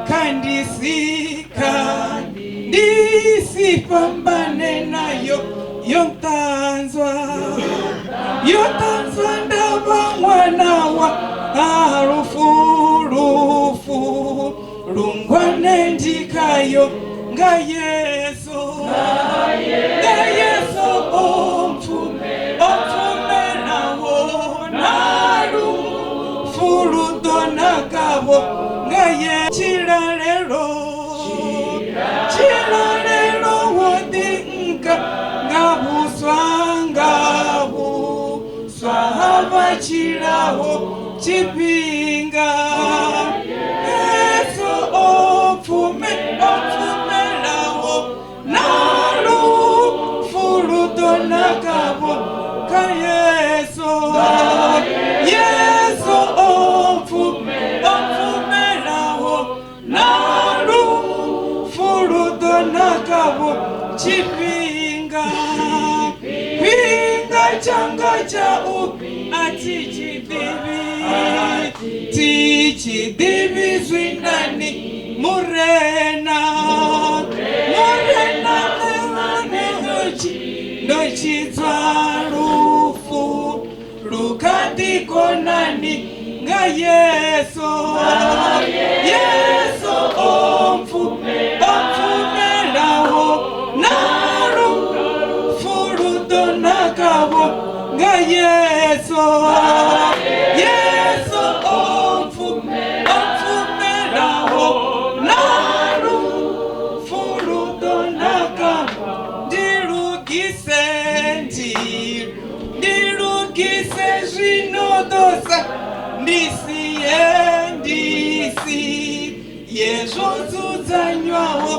kha ndi si kha ndi si fhambane nayo, yo nṱanzwa, yo ṱanzwa nda vha ṅwana wa ha lufu, lufu lungwane ndi khayo nga Yesu, nga Yesu o mpfumelaho na lufu lu ḓo nakavho nga ye tshilalelo, tshilalelo wo ḓi nka nga vhuswa, nga vhuswa ha vha tshilaho tshifhinga. Yesu o pfumelaho na lufu lu ḓo nakavho kha Yesu, Yesu o pfumelaho na lufu lu ḓo nakavho tshifhinga. Fhinga tshanga tsha u a thi tshi ḓivhi, thi tshi ḓivhi zwinani Murena, Murena ndo tshidzwa lufu lu kha ḓi konani nga Yesu, Yesu o pfumelaho na lufu lu ḓo nakavho nga Yesu, Yesu o pfumelaho na lufu lu ḓo nakavho. Ndi lugise, ndi lugise zwino ḓo sa ndi sie, ndi sie zwo dzudzanywaho,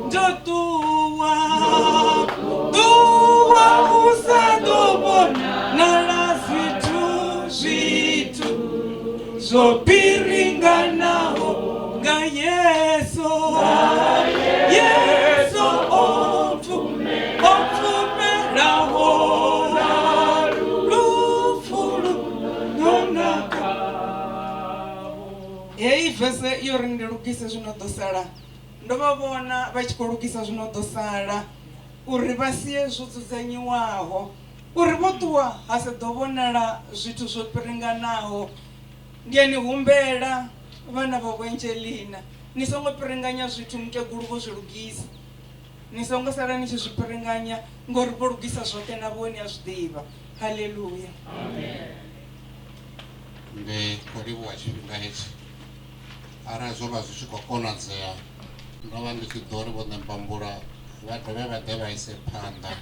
ndo ṱuwa, ṱuwa u sa ḓo vhonala zwithu, zwithu zwo piringanaho nga Yesu, Yesu o pfumelaho lufu lu ḓo naka. Heyi vese yo ri ndi lugise zwino ḓo sala, ndo vha vhona vha tshi khou lugisa zwino ḓo sala uri vha sie zwo dzudzanyiwaho, uri vho ṱuwa ha sa ḓo vhonala zwithu zwo piringanaho. Ndi a ni humbela vhana vha Vho Angelina, ni songo piringanya zwithu mukegulu vho zwi lugisa. Ni songo sala ni tshi zwi piringanya ngori vho lugisa zwoṱhe na vho ni a zwi ḓivha. Haleluya. Ndi khou livhuwa tshifhinga hetshi. Arali zwo vha zwi tshi khou konadzea ndo vha ndi tshi ḓo ri Vho Ṋembambula vha dovhe vha ḓe vha ise phanḓa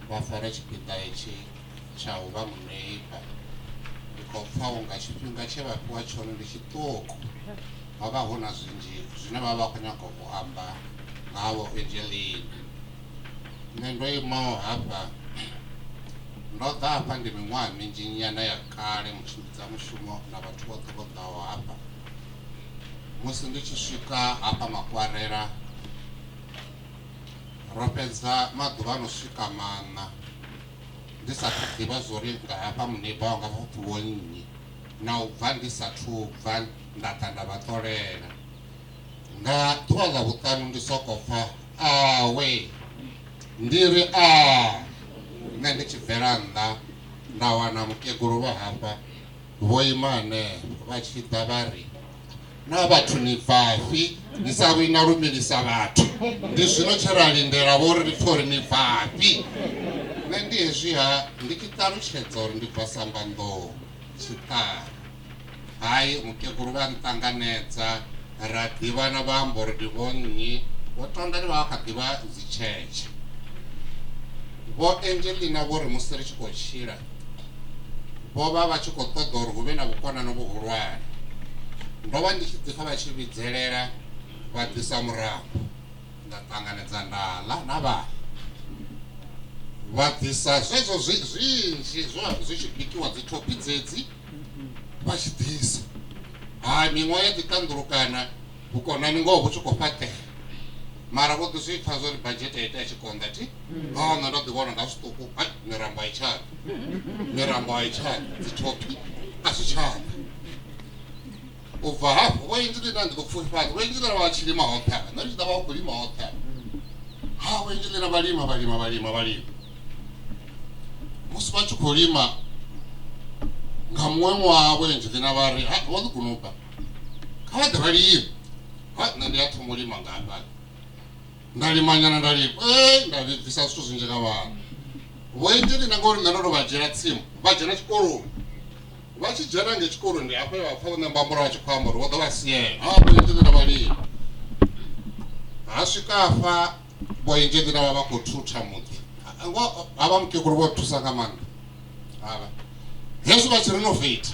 vha fare tshipiḓa itshi tsha u vha muneiba. Ndi khou pfa u nga tshifhinga tshe vha fhiwa tshone ndi tshiṱuku. Ho vha hu na zwinzhi zwine vha vha khou nyaga u amba nga ha Vho Angelina. Nṋe ndo imaho hafha, ndo ḓa hafha ndi miṅwaha minzhi nyana ya kale mutshimbidza mushumo na vhathu vhoṱhe vho ḓaho hafha. Musi ndi tshi swika hafha Makwarela, ro fhedza maḓuvha a no swika maṋa ndi sa athu ḓivha zwori nga hafha muneiba wanga vha pfi vho nnyi, na u bva ndi sa athu bva nda ḓa nda vha ṱolela. Nga ḓuvha ḽa vhuṱanu ndi soko pfa awe ndi ri a nṋe ndi tshi bvela nnḓa nda wana mukegulu vha hafha vho ima hanefho vha tshi ḓa vha ri. Na vhathu ni bvafhi ni sa vhuyi na lumelisa vhathu ndi zwino tshe ra lindela vho uri ri pfhe uri ni bvafhi. Nṋe ndi hezwi ha ndi tshi ṱalutshedza uri ndi bva Sambanḓou Tshiṱara. Hai mukegulu vha nṱanganedza ra ḓivhana vha amba uri ndi vho nnyi vho Tondani vha vha kha ḓivha dzitshetshe. Vho Angelina vho ri musi ri tshi khou tshila vho vha vha tshi khou ṱoḓa uri hu vhe na vhukonani vhuhulwane. Ndo vha ndi tshi ḓi pfa vha tshi vhidzelela vha ḓisa murambo nda ṱanganedza nda ḽa na vhana. Vha ḓisa zwezwo zwi zwinzhi zwo zwi tshi bikiwa dzi thophi dzedzi vha tshi ḓisa. Hai miṅwaha ya ḓi ṱanḓulukana vhukonani ngoho vhu tshi khou fhaṱea mara vho ḓi zwi pfa zwa uri badzhete ya ita i tshi konḓa thi ha nṋe ndo ḓi vhona nga zwiṱuku hai mirambo a i tsha ḓa mirambo a i tsha ḓa dzithophi a zwi tsha ḓa u bva hafho vho engineer ndi khou pfufhifhadza vho engineer vha tshi lima hoṱhe hafha nṋe ndi tshi ḓa vha khou lima hoṱhe hafha ha vho engineer vha lima vha lima vha lima vha lima musi vha tshi khou lima nga muṅwe ṅwaha vho engineer vha ri ha vho ḓi gunuba kha vha ḓe vha lime ha nṋe ndi a thoma u lima nga hafhaḽa nda lima nyana nda lima ee nda vhibvisa zwithu zwinzhi nga vhana vho engineer ngori nṋe ndo to vha dzhiela tsimu vha dzhena tshikoloni vha tshi dzhena nge tshikoloni ndi hafho vha pfa vho ṋembambura vha tshi khou amba uri vho ḓo vha siela ha vho engineer vha lima ha swika hafha vho engineer vha vha khou thutha muḓi havha mukegulu vho thusa nga maanḓa havha hezwi vha tshi renovate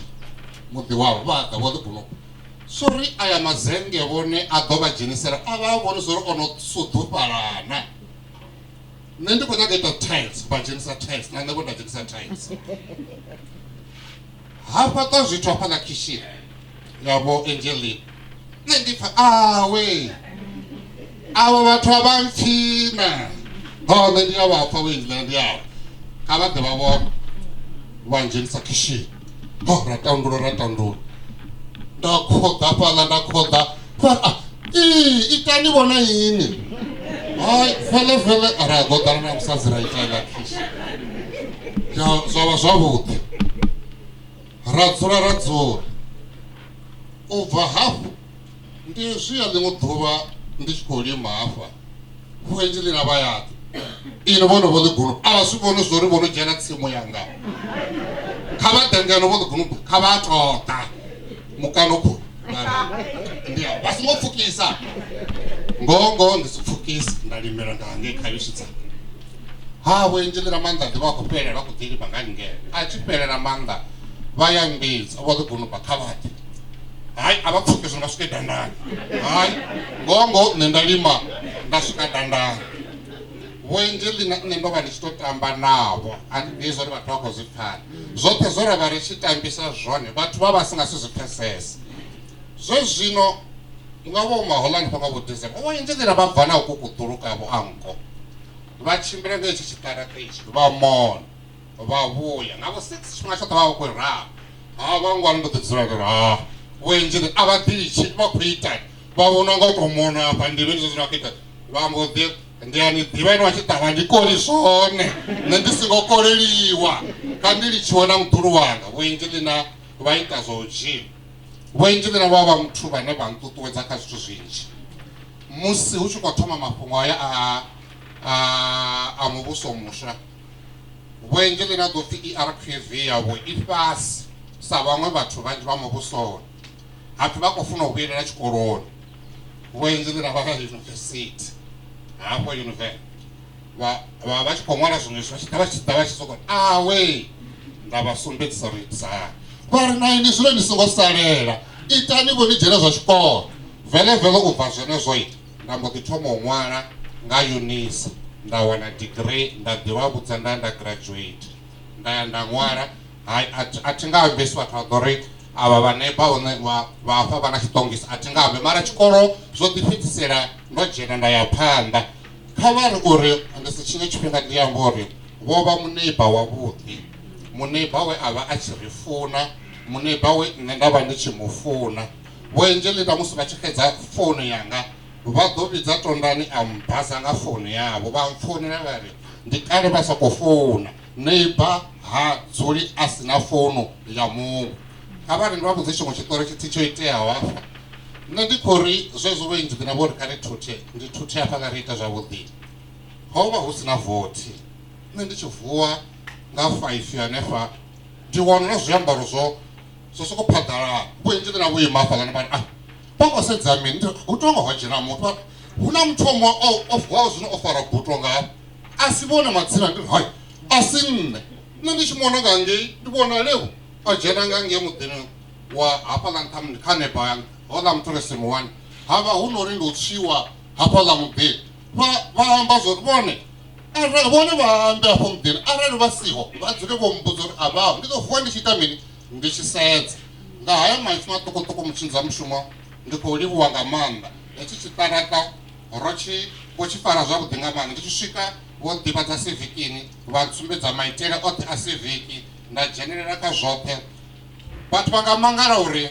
muḓi wavho vha ḓa vho ḓi gunupa sori aya mazennge vhone a ḓo vha dzhenisela a vha vhoni zwori ono suḓufhalana nṋe ndi khou nyaga ita tiles vha dzhenisa tiles na nṋe vho nda dzhenisa tiles ha fhaṱwa zwithu hafhaḽa khishini ya vho Angeline nṋe ndi pfa awe avho vhathu a vha mpfi na ho nṋe ndi a vha pfa vho Angelina ndi avho kha vha ḓe vha vhone vha ndzhenisa khishini ho ra tandula ra tandula nda khoḓa fhaḽa nda khoḓa vha ri ah ii itani vhona ini hai fele fele ra goḓana na musadzi ra ita iḽa khishi ya zwa vha zwavhuḓi ra dzula ra dzula u bva hafhu ndi hezwi ya ḽiṅwe ḓuvha ndi tshi khou lima hafha vhuenzi ḽi na vha ya ḓa ini vhone vho ḓi gunu a vha zwi vhoni zwo uri vho no dzhena tsimu yanga kha vha ḓe ngeno vho ḓi gunu kha vha toḓa mukano khou ndi vha songo pfukisa ngoho ngoho ndi si pfukisi nda limela nga hangei khavhishi dzanga ha vhuenzi ḽi na maanḓa ḓi vha khou fhelela vha khou ḓi lima nga ngeno a tshi fhelela maanḓa vha ya mbidza vho ḓi gunuba kha vha ḓe hai a vha pfuke zwino vha swike dandani hai ngoho ngoho nṋe nda lima nda swika dandani vho Angelina nṋe ndo vha ndi tshi to tamba navho a thi ḓivhi zwori vhathu vha khou zwi pfana zwoṱhe zwo ra vha ri tshi tambisa zwone vhathu vha vha si nga si zwi pfesese zwe zwino nga vho maholani fha nga vho December vho Angelina vha bva na uku kuḓulu kavho anko vha tshimbila nga itshi tshiṱaraṱa itshi vha mona vha vhuya nga vho 6 tshifhinga tshoṱhe vha vha khou ralo ha vhangwana ndo ḓi dzula ndo ha vho engineer a vha ḓivhi tshithu vha khou itani vha vhona nga u tou mona afha ndi mini zwine vha khou ita vha mbo ḓi ndi a ni ḓivha ini wa tshi ṱavha ndi koli zwone nṋe ndi singo koleliwa kha ndi litshiwe na muḓulu wanga vho engineer vha ita zwa u dzhia vho engineer vha vha muthu vhane vha nṱuṱuwedza kha zwithu zwinzhi musi hu tshi khou thoma mafhungo aya a a a muvhuso muswa Vho Angelina ḓo pfi ERQV yavho i fhasi sa vhaṅwe vhathu vhanzhi vha muvhusoni. Ha pfi vha khou funa u vhuyelela tshikoloni. Vho Angelina vha ya yunivesithi hafho yunivesithi vha vha vha tshi khou ṅwala zwiṅwe zwithu vha tshi ḓa vha tshi ḓa vha tshi sokou awe nda vha sumbedzisa uri itisa hani. Vha ri na ini zwino ni songo salela itani vho ni dzhena zwa tshikolo. Vele vele u bva zwenezwo nda mbo ḓi thoma u ṅwala nga UNISA nda wana degree nda ḓi vha vhudza nda nda graduate nda ya nda ṅwala hai a thi nga ambesi vhathu vha ḓo ri avha vhane vha hone vha vha hafha vha na tshiṱongisi a thi nga ambi mara tshikolo zwo ḓi fhedzisela ndo dzhena nda ya phanḓa kha vha ri uri ndi si tshinye tshifhinga ndi amba uri vho vha muneiba wavhuḓi muneiba we a vha a tshi ri funa muneiba we nṋe nda vha ndi tshi mu funa Vho Angelina musi vha tshi xedza founu yanga vha ḓo vhidza Tondani a mbaza nga founu yavho vha mpfounela vha ri ndi kale vha sa khou founa neighbor ha dzuli a si na founu ya muṅwe. Kha vha ri ndi vha vhudze tshiṅwe tshiṱori tshithihi tsho iteaho hafha. Nṋe ndi khou ri zwezwo vho inzhiniera vho ri kha ri thuthe, ndi thuthe hafhaḽa ri ita zwavhuḓi. Ho vha hu si na vothi. Nṋe ndi tshi vuwa nga 5 hanefha ndi wana na zwiambaro zwo zwo sokou phaḓalala. Vho inzhiniera vho ima hafhaḽani vha ri ah vha khou sedza mini? Ndi ri hu tea unga ho dzhena muthu. Vha ri hu na muthu o o vuwaho zwino o fara buto nga hafha. A si vhone matsina ndi ri hai a si nṋe. Nṋe ndi tshi mona nga ngei ndi vhona Lebo a dzhena nga ngei muḓini wa hafhaḽa nṱha mini kha neba ya nṱha houḽa muthu ri si mu wane. Ha vha hu no uri ndi u tswiwa hafhaḽa muḓini. Vha vha amba zwo ri vhone arali vhone vha ambe afho muḓini arali vha siho vha dzule vho mmbudza uri a vhaho ndi ḓo vuwa ndi tshi ita mini ndi tshi sedza. Nga haya maipfi maṱukuṱuku mutshindza mushumo ndi khou livhuwa nga maanḓa. Hetshi tshiṱaraṱa ro tshi vho tshi fara zwavhuḓi nga maanḓa. Ndi tshi swika vho nḓivhadza sivikini vha ntsumbedza maitele oṱhe a siviki nda dzhenelela kha zwoṱhe. Vhathu vha nga mangala uri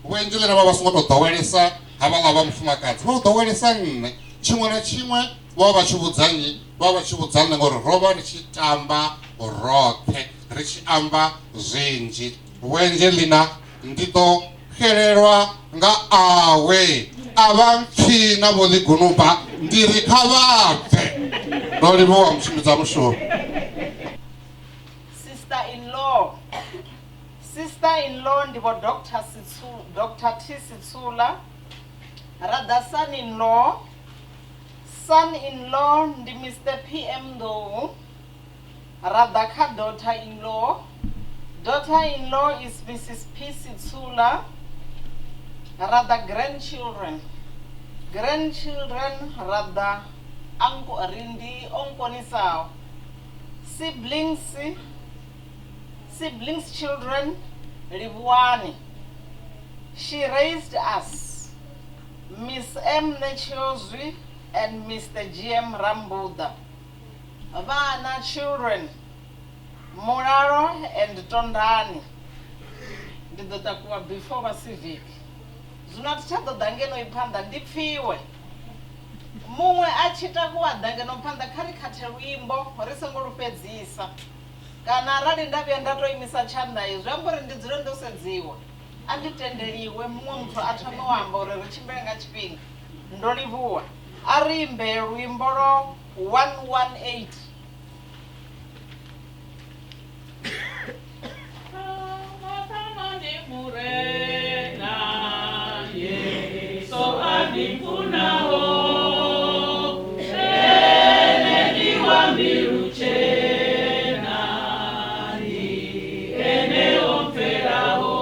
vho Angelina vha vha songo tou ḓowelesa havhaḽa vha mufumakadzi, vho ḓowelesa nṋe. Tshiṅwe na tshiṅwe vho vha vha tshi vhudza nnyi? Vho vha vha tshi vhudza nṋe ngori ro vha ri tshi tamba roṱhe, ri tshi amba zwinzhi. Vho Angelina ndi ḓo xelelwa nga awe, a vha mpfi na vho ḽigunuba ndi ri kha vha bve. Ndo livhuwa mutshimbidza mushumo. Sister in law. Sister in law ndi vho Doctor Sitsu, Doctor T Sitsula. Ra ḓa son in law. Son in law ndi Mister PM Ndou. Ra ḓa kha daughter in law. Daughter in law is Mrs P Sitsula. Ra ḓa grandchildren. Grandchildren ra ḓa uncle ri ndi o nkonisaho. Siblings Siblings children Livhuwani. She raised us Miss M Netshiozwi and Mister GM Rambuḓa. Vhana children Mulalo and Tondani. Ndi ḓo takuwa before vha civic. Zwino a thi tsha ḓo ḓa ngeno phanḓa ndi pfiwe. Muṅwe a tshi takuwa a ḓa ngeno phanḓa kha ri khathe luimbo ri songo lu fhedzisa. Kana arali nda vhuya nda tou imisa tshanḓa, zwi amba uri ndi dzule ndo sedziwa. A ndi tendeliwe muṅwe muthu a thome u amba uri ri tshimbile nga tshifhinga. Ndo livhuwa. A ri imbe luimbo lwa 118. Murena Yesu a ndi mfunaho, ene ndi wa mbilu tshena, ndi ene o mpfelaho.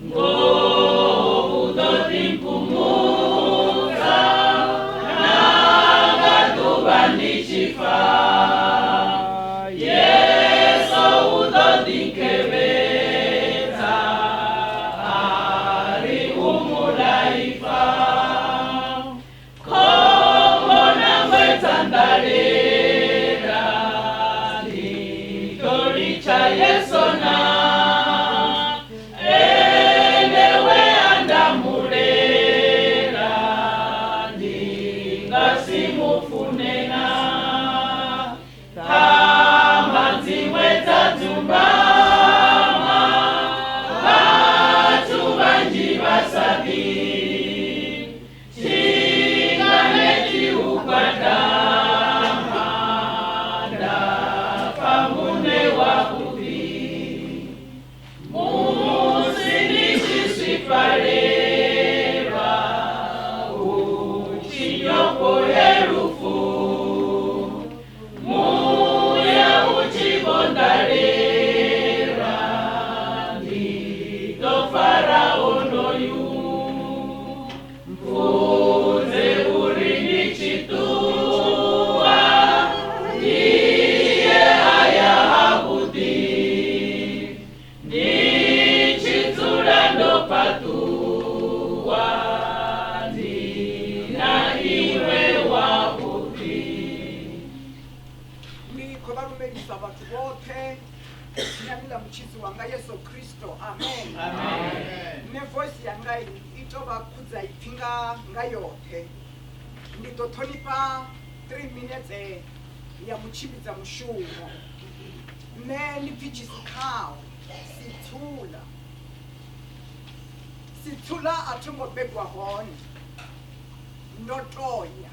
Ngoho u ḓo ḓi mphumudza, na nga ḓuvha ndi tshi fa. Yesu u ḓo ḓi nkhevhedza, a ri u mulaifa. Khombo nangwe dza nḓalela, ndi ḓo litsha Yesu na ene we a ndamulela, ndi nga si mu fune na. Ṱhama dziṅwe dza dzumbama, vhathu vhanzhi vha sa ḓivhi. Tshinganeti u gwadama, nda pfa muṋe wavhuḓi. Musi ndi tshi swifhalelwa, hu tshi nyofho he lufu, muya u tshi vho nḓalela, ndi ḓo fara onoyu. Mfunze uri ndi tshi ṱuwa, ndi ye haya havhuḓi, ndi tshi dzula ndo fhaṱuwa, ndi na iwe wavhuḓi. Ndi khou vha lumelisa vhathu vhoṱhe dzinani ḽa mutshidzi wanga Yesu Kristo. Amen. Nṋe voice yanga i tou vha khudzaipfi nga nga yoṱhe. Ndi ḓo ṱhonifha 3 minutes ya mutshimbidza mushumo. Nṋe ndi pfi Tshisikhaho Sithula. Sitsula a tho ngo bebwa hone, ndo toya.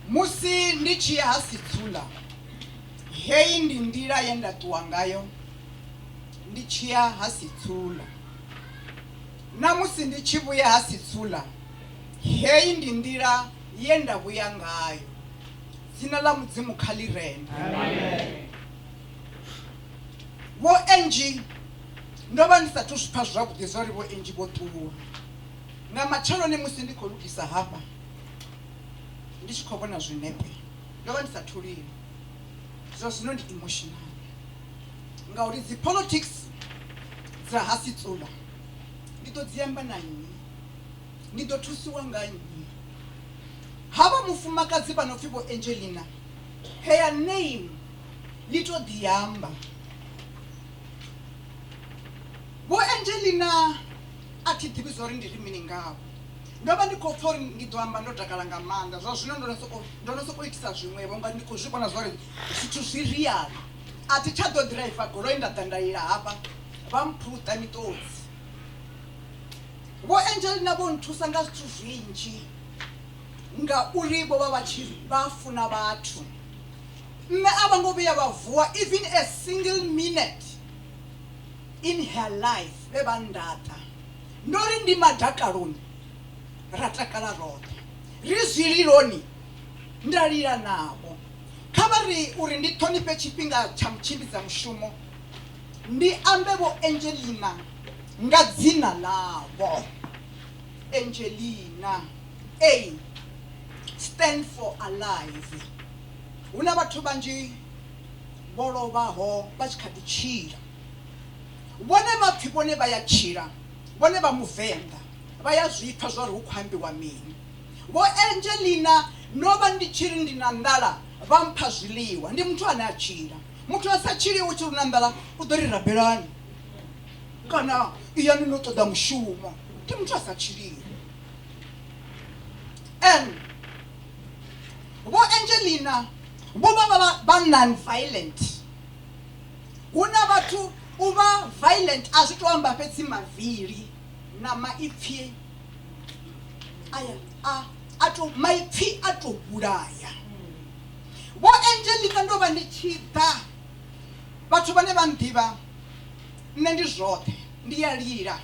Musi ndi tshi ya ha Sitsula, heyi ndi nḓila ye nda ṱuwa ngayo ndi tshi ya ha Sitsula. Na musi ndi tshi vhuya ha Sitsula, heyi ndi nḓila ye nda vhuya ngayo. Dzina ḽa Mudzimu kha ḽi rende. Vho Angie, ndo vha ndi sathu zwi pfa zwavhuḓi zwa uri Vho Angie vho ṱuwa. Nga matsheloni musi ndi khou lugisa hafha, ndi tshi khou vhona zwinepe, ndo vha ndi sathu lila. Zwa zwino ndi emotional ngauri dzi politics dza ha Sitsula ndi ḓo dzi amba na nnyi, ndi ḓo thusiwa nga nnyi? Havha mufumakadzi vha no pfi Vho Angelina, her name ḽi to ḓi amba. Vho Angelina a thi ḓivhi zwa uri ndi ri mini ngavho. Ndo vha ndi khou pfa uri ndi ḓo amba ndo takala nga maanḓa, zwa zwino ndo no sokou ndo no sokou itisa zwiṅwevho nga ndi khou zwi vhona zwa uri zwithu zwi real. A thi tsha ḓo ḓiraiva goloi nda ḓa nda lila hafha vha mphuṱa miṱodzi. Vho Angelina vho nthusa nga zwithu zwinzhi ngauri vho vha vha tshi vha funa vhathu. Nṋe a vho ngo vhuya vha vuwa even a single minute in her life vhe vha nndaṱa. Ndo ri ndi madakaloni ra takala roṱhe, ri zwililoni nda lila navho. Kha vha ri uri ndi ṱhonifhe tshifhinga tsha mutshimbidza mushumo ndi ambe Vho Angelina nga dzina ḽavho. Angelina, A stand for alive. Hu na vhathu vhanzhi vho lovhaho vha tshi kha ḓi tshila. Vhone vha pfi vhone vha ya tshila, vhone vha Muvenḓa vha ya zwi pfa zwa uri hu khou ambiwa mini. Vho Angelina ndo vha ndi tshi ri ndi na nḓala vha mpha zwiḽiwa. Ndi muthu ane a tshila. Muthu a sa tshili u tshi ri u na nḓala u ḓo ri rabelani kana iyani no ṱoḓa mushumo. Ndi muthu a sa tshiliho. N Vho Angelina vho vha vha vha non-violent. Hu na vhathu u vha violent a zwi to amba fhedzi mavili na maipfi aya a a to maipfi a to vhulaya. Vho Angelina ndo vha ndi tshi ḓa vhathu vhane vha nḓivha nṋe ndi zwoṱhe ndi ya lila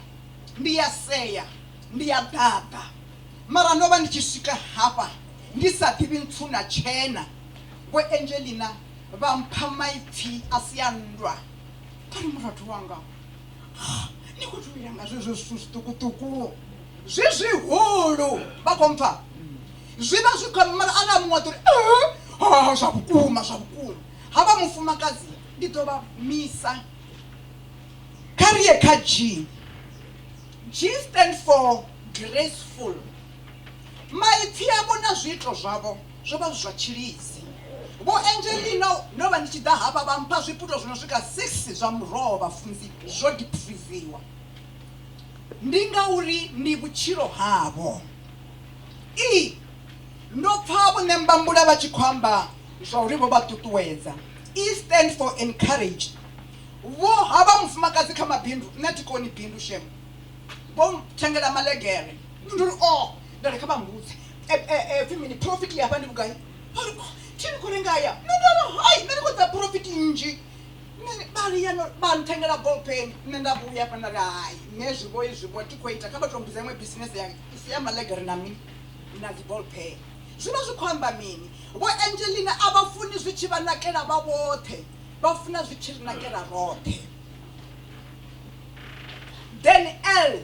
ndi ya sea ndi ya ḓaḓa mara ndo vha ndi tshi swika hafha ndi sa ḓivhi ntswu na tshena. Vho Angelina vha mpha maipfi a si a nndwa. Nda ri, Murathu wanga, ni khou tou lila nga zwezwo zwithu zwiṱukuṱuku, zwi zwihulu. Vha khou mpfa? Zwi vha zwi khou mara arali muṅwe a ḓo ri, Ee, zwa vhukuma, zwa vhukuma. Havha mufumakadzi ndi ḓo vha misa. Kha ri ye kha G. G stand for graceful. Maipfi avho na zwiito zwavho zwo vha zwi zwa tshilidzi. Vho Angelina ndo vha ndi tshi ḓa hafha vha mpha zwiputo zwi no swika 6 zwa muroho vhafunzi zwo deep-freeziwa. Ndi ngauri ndi vhutshilo havho. E Ndo pfa Vho Ṋembambula vha tshi khou amba zwa uri vho vha ṱuṱuwedza. E stand for encouraged. Vho havha mufumakadzi kha mabindu, nṋe a thi koni bindu shem. Vho nthengela maḽegere. Ndo ri oh, nda ri kha vha mbudze pfi mini profit ya hafha ndi vhugai? Vha ri oh, thi ni khou renga haya. Nṋe nda ri hai, nṋe ndi khou ṱoḓa profit nnzhi. Nṋe vha ri ya vha nthengela ball pen, nṋe nda vhuya hafha nda ri hai, nṋe hezwi vho hezwi vho thi khou ita, kha vha tou mbudza iṅwe bisinese ya i si ya maḽegere na mini na dzi ball pen. Zwi vha zwi khou amba mini? Vho Angelina a vha funi zwi tshi vha nakela vha vhoṱhe, vha funa zwi tshi ri nakela roṱhe. Then L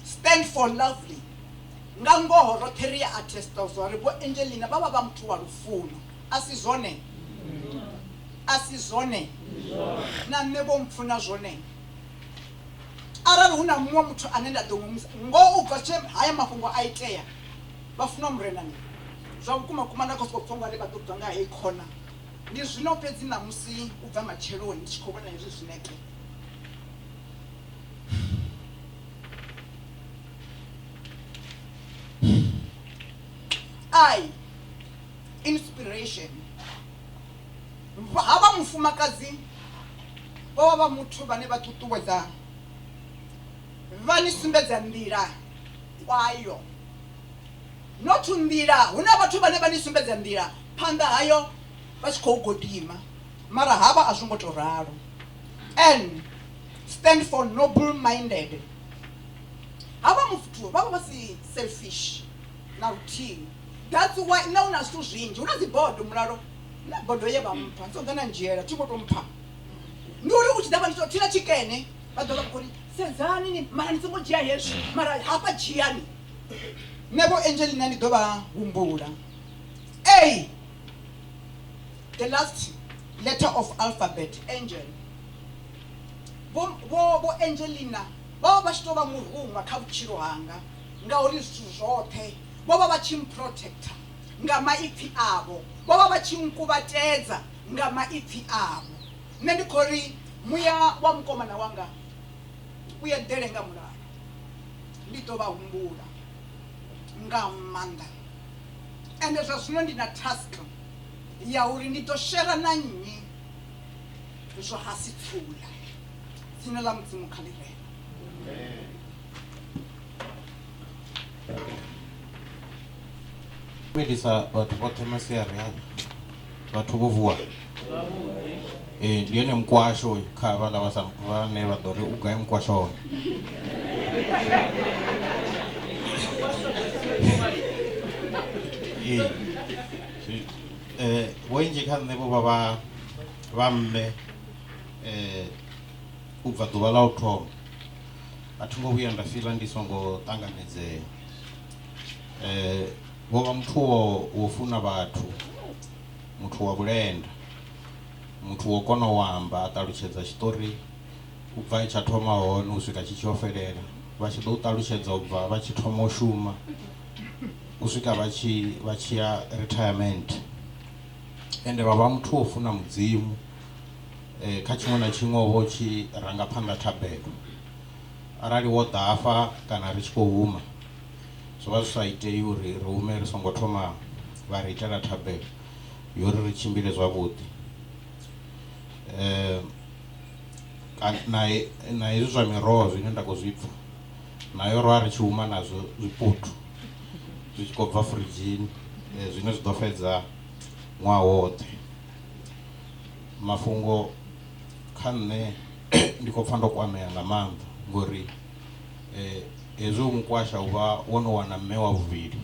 stand for lovely. Nga ngoho roṱhe ri a attesta zwa uri Vho Angelina vha vha vha muthu wa lufuno. A si zwone? A si zwone? Na nṋe vho mpfuna zwone. Arali hu na muṅwe muthu ane nda ḓo mu ngoho u bva tshe haya mafhungo a itea, vha funwa Murenani, zwa vhukuma kuma nda khou sokou pfa ungari vha ḓo bva nga heyi khona. Ndi zwino fhedzi ṋamusi u bva matsheloni ndi tshi khou vhona hezwi zwinepe. I inspiration. Vha ni sumbedza nḓila kwayo. Not nḓila, hu na vhathu vhane vha ni sumbedza nḓila phanḓa hayo vha tshi khou godima, mara havha a zwo ngo tou ralo. N stand for noble minded. Havha muthu vha vha vha si selfish na luthihi. That's why nṋe hu na zwithu zwinzhi, hu na dzi bodo mulalo, na bodo ye vha mpha, ni songo ḓa na ndzhiela, thi vho tou mpha. Ndi uri u tshi ḓa vha ndi thina tshikene vha ḓo vha khou ri sedzani ni mara ni songo dzhia hezwi mara hafha dzhiani. Nṋe vho Angelina ndi ḓo vha humbula. A the last letter of alphabet angel. Vho vho vho Angelina vho vha vha tshi tou vha muruṅwa kha vhutshilo hanga ngauri zwithu zwoṱhe vho vha vha tshi mprotector nga maipfi avho, vho vha vha tshi nkuvhatedza nga maipfi avho. Nṋe ndi khou ri muya wa mukomana wanga u eḓele nga mulalo, ndi ḓo vha humbula nga maanḓa. Ende zwa zwino ndi na task ya uri ndi ḓo shera na nnyi zwa ha Sitsula. Dzina ḽa Mudzimu kha ḽi rengwe. Lumelisa vhathu vhoṱhe masiari haya vhathu vho vuwa ee ndi ene mukwasho uyu kha havhaḽa vha sa vhane vha ḓo ri u gai mukwasho hone ee eh vhoinzhi kha nṋe vho vha vha vha mme eh u bva ḓuvha ḽa u thoma a thi ngo vhuya nda fiḽa ndi songo ṱanganedzea eh vho vha muthu wo wo funa vhathu muthu wa vhulenda muthu wo kona u amba a ṱalutshedza tshiṱori u bva tsha thoma hone u swika tshi tshi yo fhelela vha tshi ḓo u ṱalutshedza u bva vha tshi thoma u shuma u swika vha tshi vha tshi ya retirement ende vha vha muthu wo funa mudzimu eh, kha tshiṅwe na tshiṅwe wo vha u tshi ranga phanḓa thabelo arali wo ḓa hafha kana ri tshi khou huma zwo vha zwi sa itei uri ri hume ri songo thoma vha ri itela thabelo yo uri ri tshimbile zwavhuḓi um na na hezwi zwa miroho zwine nda khou zwi pfha nayo ro a ri tshi huma nazwo zwiputhu zwi tshi khou bva furidzhini eh, zwine zwi ḓo fhedza ṅwaha woṱhe mafhungo kha nṋe ndi khou pfha ndo kwamea nga maanḓa ngori eh, hezwi u mukwasha u vha wo no wana mme wa vhuvhili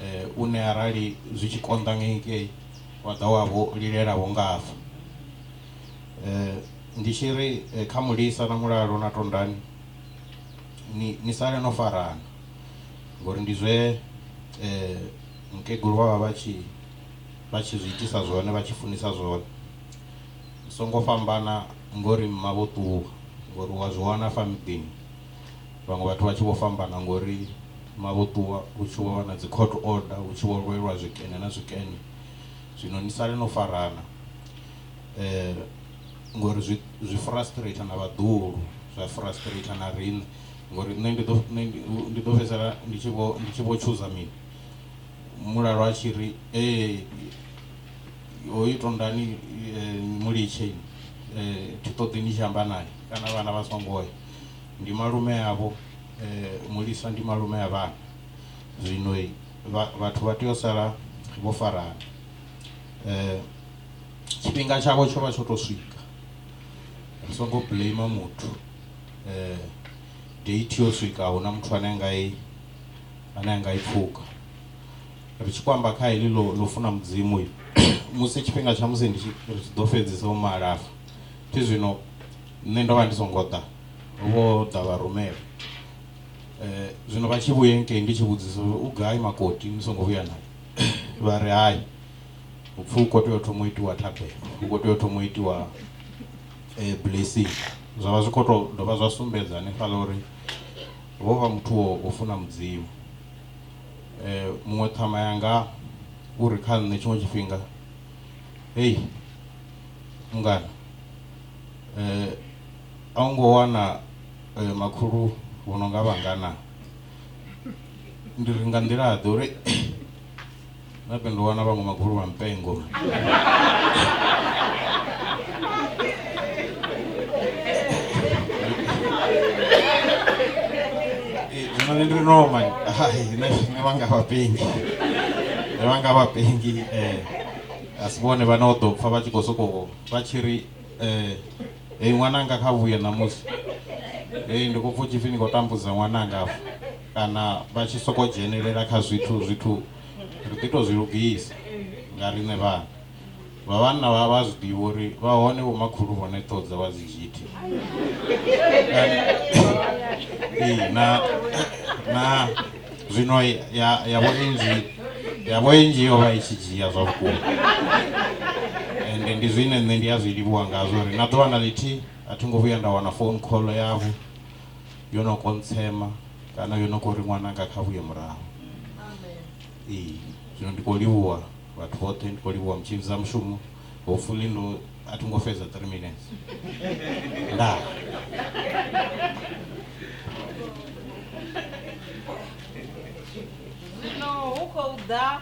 eh, une arali zwi tshi konḓa ngei wa ḓa wa vho lilela vho nga hafha eh, ndi tshi ri eh, kha mulisa na mulalo na tondani ni, ni sale no farana ngori ndi zwe eh, mukegulu vha vha vha tshi vha tshi zwi itisa zwone vha tshi funisa zwone ni songo fhambana ngori mma vho ṱuwa ngori wa zwi wana afha miḓini vhaṅwe vhathu vha tshi vho fhambana ngori mma vho ṱuwa hu tshi vho vha na dzi court order hu tshi vho lwelwa zwikene na zwikene zwino ni sale no farana eh ngori zwi zwi frustrate na vhaḓuhulu zwa frustrate na riṋe ngori nṋe ndi ḓo ndi ḓo fhedzisela ndi tshi vho ndi tshi vho tshuza mini mulalo a tshi ri ee hoyu tondani eh, mulitshe eh, thi ṱoḓi ni tshi amba naye kana vhana vha songo ya ndi malume avho eh, mulisa ndi malume a vhana zwino vhathu vha tea u sala vho farana eh, tshifhinga tshavho tsho vha tsho to swika ri songo blame muthu eh, date yo swika huna muthu ane anga i ane anga i pfuka ri tshi khou amba kha heḽi ḽo ḽo funa mudzimu musi tshifhinga tsha musi ndi tshi ri tshi ḓo fhedzisa u malafha thi zwino nṋe ndo vha ndi songo ḓa vho ḓa vha rumela eh zwino vha tshi vhuye ngei ndi tshi vhudzisa uri u gai makoti ni songo vhuya naye vha ri hai upfhi u khou tea u thoma u itiwa thabelo u khou tea u thoma u itiwa eh, blessing zwa vha zwi khou tou dovha zwa sumbedza hanefhaḽa uri vho vha muthu wo wo funa mudzimu eh, muṅwe ṱhama yanga uri kha nṋe tshiṅwe tshifhinga hei mungana eh, a u ngo wana eh, makhulu vho no nga vhangana ndi ri nga nḓila ḓe uri nape ndo wana vhaṅwe makhulu vha mpengo Nṋe ndi ri no man, hai nṋe nṋe vha nga vhapengi, nṋe vha nga vhapengi a si vhone vhane u ḓo pfha vha tshi khou sokou vha tshi ri hei ṅwananga kha vhuye ṋamusi, hei ndi khou pfha u tshi pfhi ni khou tambudza ṅwananga afha, kana vha tshi sokou dzhenelela kha zwithu zwithu ri ḓi tou zwi lugisa nga riṋe vhaṋe. Vha vhanna vha vha zwi ḓivha uri vha hone vho makhulu vhone ṱhoho dza vha dzi dzhithi. Ee, na na zwino ya ya vho Angie ya vho Angie yo vha i tshi dzhia zwa vhukuma. Ende ndi zwine nṋe ndi a zwi livhuwa ngazwo uri na ḓuvha na ḽithihi a thi ngo vhuya nda wana phone call yavho yo no kontsema kana yo no khou ri ṅwananga kha vhuye murahu. Ee, zwino ndi khou livhuwa vhathu vhoṱhe, ndi khou livhuwa mutshimbidza mushumo. Hopefully ndo a thi ngo fhedza 3 minutes. Ndaa. Zwino hu khou ḓa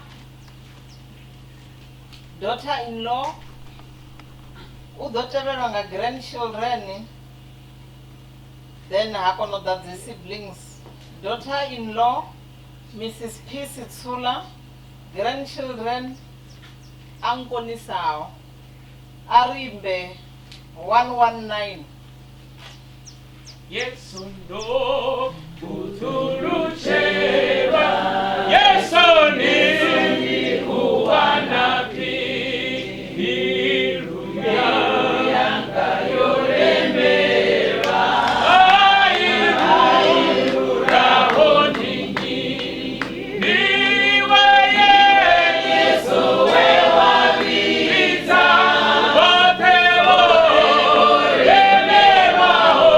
daughter in law, u ḓo tevhelwa nga grandchildren, then ha kona u ḓa dzi siblings. Daughter in law Mrs Peace Tsula, grandchildren a nkonisaho a ri imbe 119. Yesu ndo uṱulutshelwa, Yesu ndi u wanafhi, mbilu yanga yo lemelwa, ai rulaho ndi nnyi? Ndiwe Yesu we wa vhidza vhoṱhe vho lemelwaho,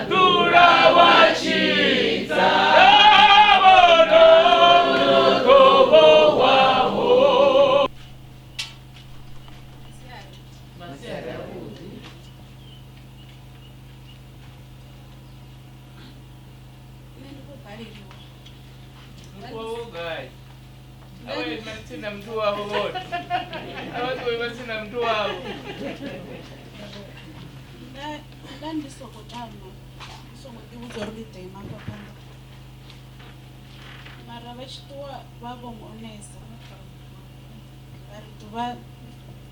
ṱula wa tshidza vhono ṱovhowaho. Masiari avhuḓi. Nṋe ndi khou baleliwa. Muthu wavho u gai? A vha ima tsini na muthu wavho vhone. A vha ṱuwe vha tsini na muthu wavho. Nda nda ndi soko tama ndi songo ḓivhudza uri ndi ḓo ima hafha phanḓa, mara vha tshi ṱuwa vha vho ngonesa vha ri ḓuvha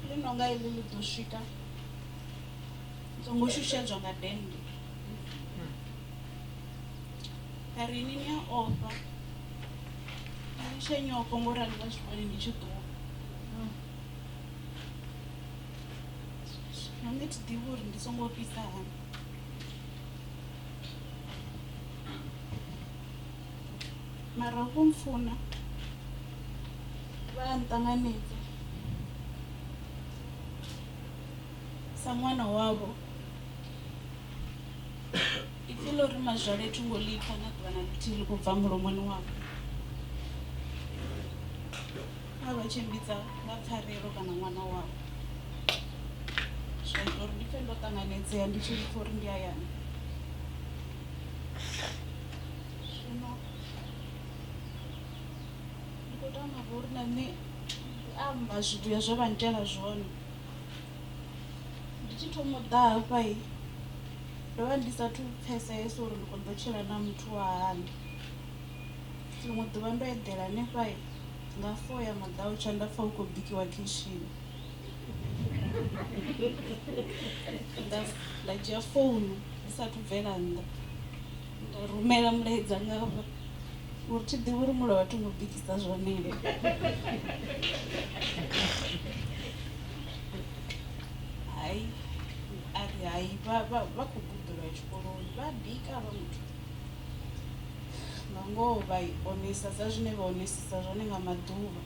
ḽi no nga iḽi ḽi ḓo swika ni songo shushedzwa nga dennde. Nda ri ini ni a ofha, ni litshe nyofho ngori a ni nga zwi vhoni ndi tshi ṱuwa. Na nṋe thi ḓivhi uri ndi songo ofhisa hani. Mara vho mpfuna vha a nṱanganedza sa ṅwana wavho. Ipfi ḽa uri mazwale thi ngo ḽi pfa na ḓuvha na ḽithihi ḽi khou bva mulomoni wavho. Vha vha tshi mmbidza nga pfarelo kana ṅwana wavho, zwa ita uri ndi pfe ndo ṱanganedzea ndi tshi pfa uri ndi hayani. Zwino ndi khou tama vho uri na nṋe ndi amba zwivhuya zwe vha nnyitela zwone. Ndi tshi thoma u ḓa hafha ndo vha ndi sathu pfesesa uri ndi khou ḓo tshila na muthu wa hani. Ḽiṅwe ḓuvha ndo eḓela hanefha nga 4 ya maḓautsha nda pfa hu khou bikiwa khishini. Nda nda dzhia founu ndi sathu bvela nnḓa nda rumela mulaedza ngafha uri thi ḓivhi uri mulovha thi ngo bikisa zwone na. Hai a ri hai vha vha vha khou guda u ya tshikoloni vha bika havha muthu. Nga ngoho vha i onesa sa zwine vha onesisa zwone nga maḓuvha.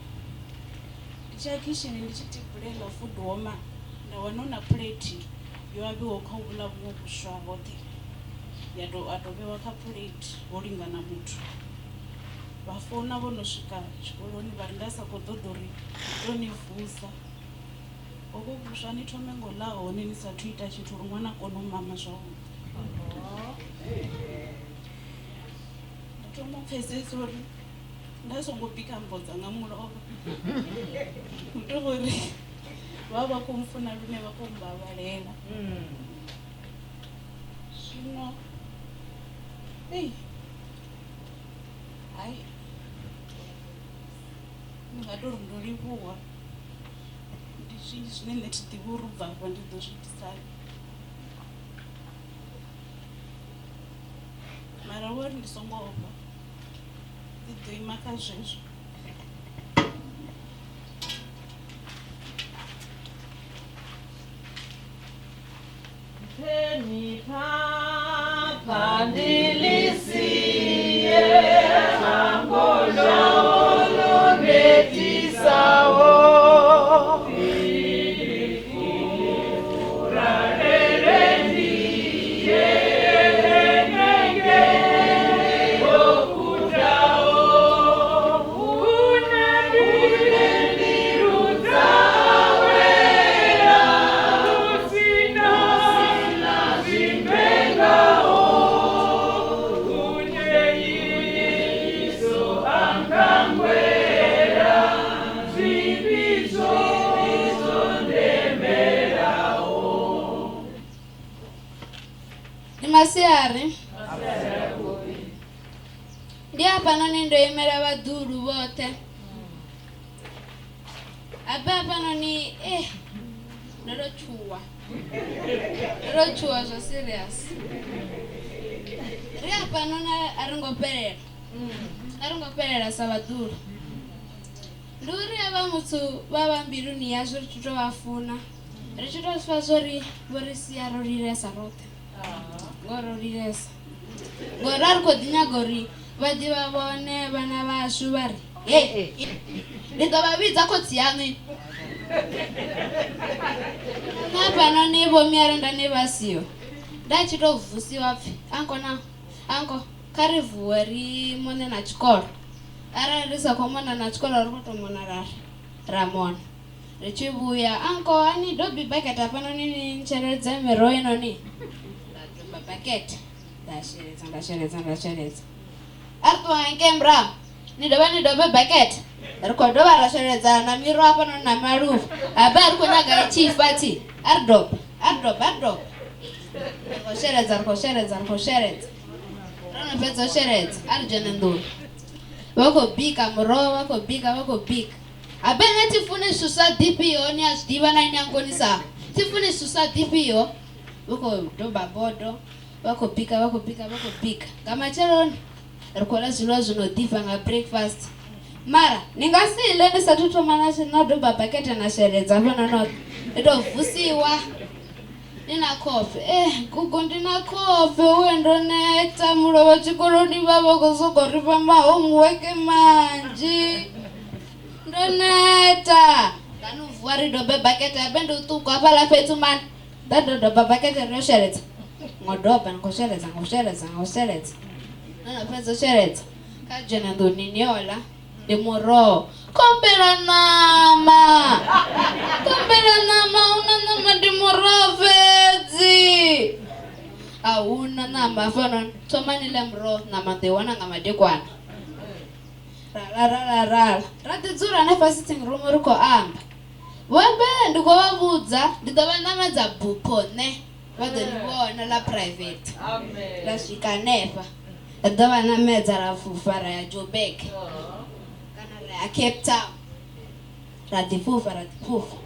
Ndi tshi ya khishini ndi tshi tibula heiḽa food warmer nda wana hu na phuleithi yo avhiwaho kha hovhuḽa vhuṅwe vhuswa hoṱhe ya to ha tou vheiwa kha phuleithi ho lingana muthu. Vha founa vho no swika tshikoloni vha ri nda sa khou ṱoḓa uri ndi to ni vusa, hovhu vhuswa ni thome ngo ḽa hone ni sathu ita tshithu uri ṅwana a kone u mama zwavhuḓi. Ndo thoma u pfesesa uri nda songo bika mbodza nga mulovha hu tou uri vha vha khou mpfuna lune vha khou mbavhalela. Zwino. Ei. Hai. Ndi nga tou ri ndo livhuwa. Ndi zwinzhi zwine nṋe thi ḓivhi uri u bva afha ndi ḓo zwi itisani. Mara vho ri ndi songo ofha. Ndi ḓo ima kha zwezwo. Mpheni phapha ndilisiye shango netisawo Ndi masiari. Ndi hafhanoni ndo imela vhaḓuhulu vhoṱhe. Habe hafhanoni eh ndo to tshuwa. Ndo to tshuwa zwa serious. Ri hafhanoni a ri ngo fhelela. A ri ngo fhelela sa vhaḓuhulu. Ndi uri havha muthu vha vha mbiluni yashu ri tshi to vha funa. Ri tshi to pfa zwori vho ri sia ro lilesa roṱhe. Ngoho ro lilesa. Ngori a ri khou ḓi nyaga uri vha ḓi vha vhone vhana vhashu vha ri hei ndi ḓo vha vhidza khotsi yaṋu. Nṋe hafhanoni vho miarendani vha siho nda tshi to vusiwa pfhi anko na anko kha ri vuwe ri mone na tshikolo. Arali ri sa khou mona na tshikolo ri khou tou mona ra ra mona. Ri tshi vhuya anko a ni dobi bakete hafhanoni ni ntsheledze miroho heinoni. Nda doba bakete nda sheledza nda sheledza nda sheledza. A ri ṱuwa hangei murahu ni dovha ni dobe bakete. Ri khou dovha ra sheledza na miroho hafhanoni na maluvha. Habe a ri khou nyaga i tshi fa thi a ri dobe a ri dobe a ri dobe. Ri khou sheledza ri khou sheledza ri khou sheledza. Ro no fhedza u sheledza a ri dzhene nḓuni. Vha khou bika muroho vha khou bika vha khou bika. Habe nṋe thi funi zwithu zwi sa ḓifhiho ni a zwi ḓivha na ini a nkonisa. Thi funi zwithu zwi sa ḓifhiho. Vha khou doba bodo vha khou bika vha khou bika vha khou bika. Nga matsheloni ri khou ḽa zwiḽiwa zwi no ḓifha nga breakfast. Mara ni nga si ḽe ni sathu thoma na na doba bakete na sheledza hafhanoni noṱhe. Ni tou vusiwa ni na khofhe. Eh gugu ndi na khofhe we ndo neta mulovha tshikoloni vha vha khou sokou ri fha ma homework manzhi. Ndo neta. Nda no vuwa ri dobe bakete habe ndi uṱuku hafhaḽa fhethu mani. Nda ndo doba bakete ri yo sheledza. Ngo doba ni khou sheledza ngo sheledza ngo sheledza. Ndo no fhedza u sheledza kha dzhena nḓuni ni yo ḽa ndi muroho. Khombela ṋama. Khombela ṋama huna ṋama ndi muroho fhedzi. A huna ṋama hafhanoni thoma ni ḽe muroho ṋama ḓo i wana nga madekwana. Ra ra ra ra ra ra ḓi dzula hanefha sitting room ri khou amba. Vho ambe ndi khou vha vhudza ndi ḓo vha ṋamedza bupho nṋe vha ḓo ni vhona ḽa private. Ra swika hanefha ri ḓo vha ṋamedza ra fhufha ra ya Joburg kana ra ya Cape Town. Ra ḓi fhufha ra ḓi fhufha.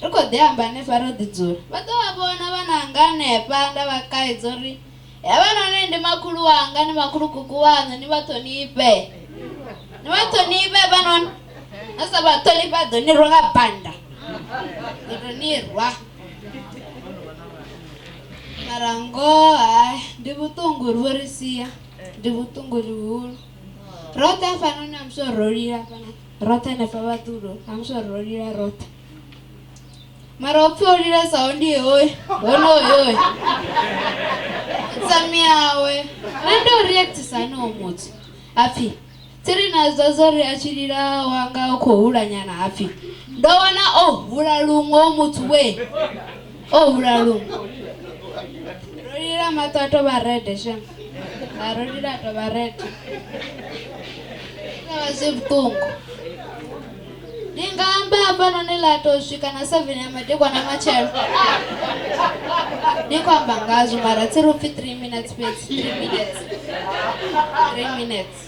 Ri khou ḓi amba hanefha ro ḓi dzula. Vha ḓo vha vhona vhananga hanefha nda vha kaidza uri hevhanoni ndi makhulu wanga ni makhulukuku waṋu ni vha ṱhonifhe. Ni vha ṱhonifhe hevhanoni. Na sa vha ṱhonifha ḓo ni rwa nga banda. Ḓo to ni rwa. Mara ngoho hai ndi vhuṱungu uri vho ri sia. Ndi vhuṱungu vhuhulu. Roṱhe hafhanoni I'm sure ro lila hafhanoni. Roṱhe hanefha vhaḓuhulu I'm sure ro lila roṱhe. Mara upfi o lilesaho ndi hoyu honoyu hoyu. Tsami yawe. Nṋe ndo reactisa hani hoyu muthu. Hapfi tsiri na zwa zwori a tshi lila wanga u khou hula nyana hapfi ndo wana o hula luṅwe hoyu muthu we. O hula luṅwe. Ro lila maṱo a tou vha red shem. Ha ro lila a tou vha red. Zwa vha zwi vhuṱungu. Ndi nga amba hafhanoni ḽa tou swika na 7 ya madekwana matshelo. Ndi khou amba ngazwo mara thi ri upfi 3 minutes fhedzi, 3 minutes. 3 minutes.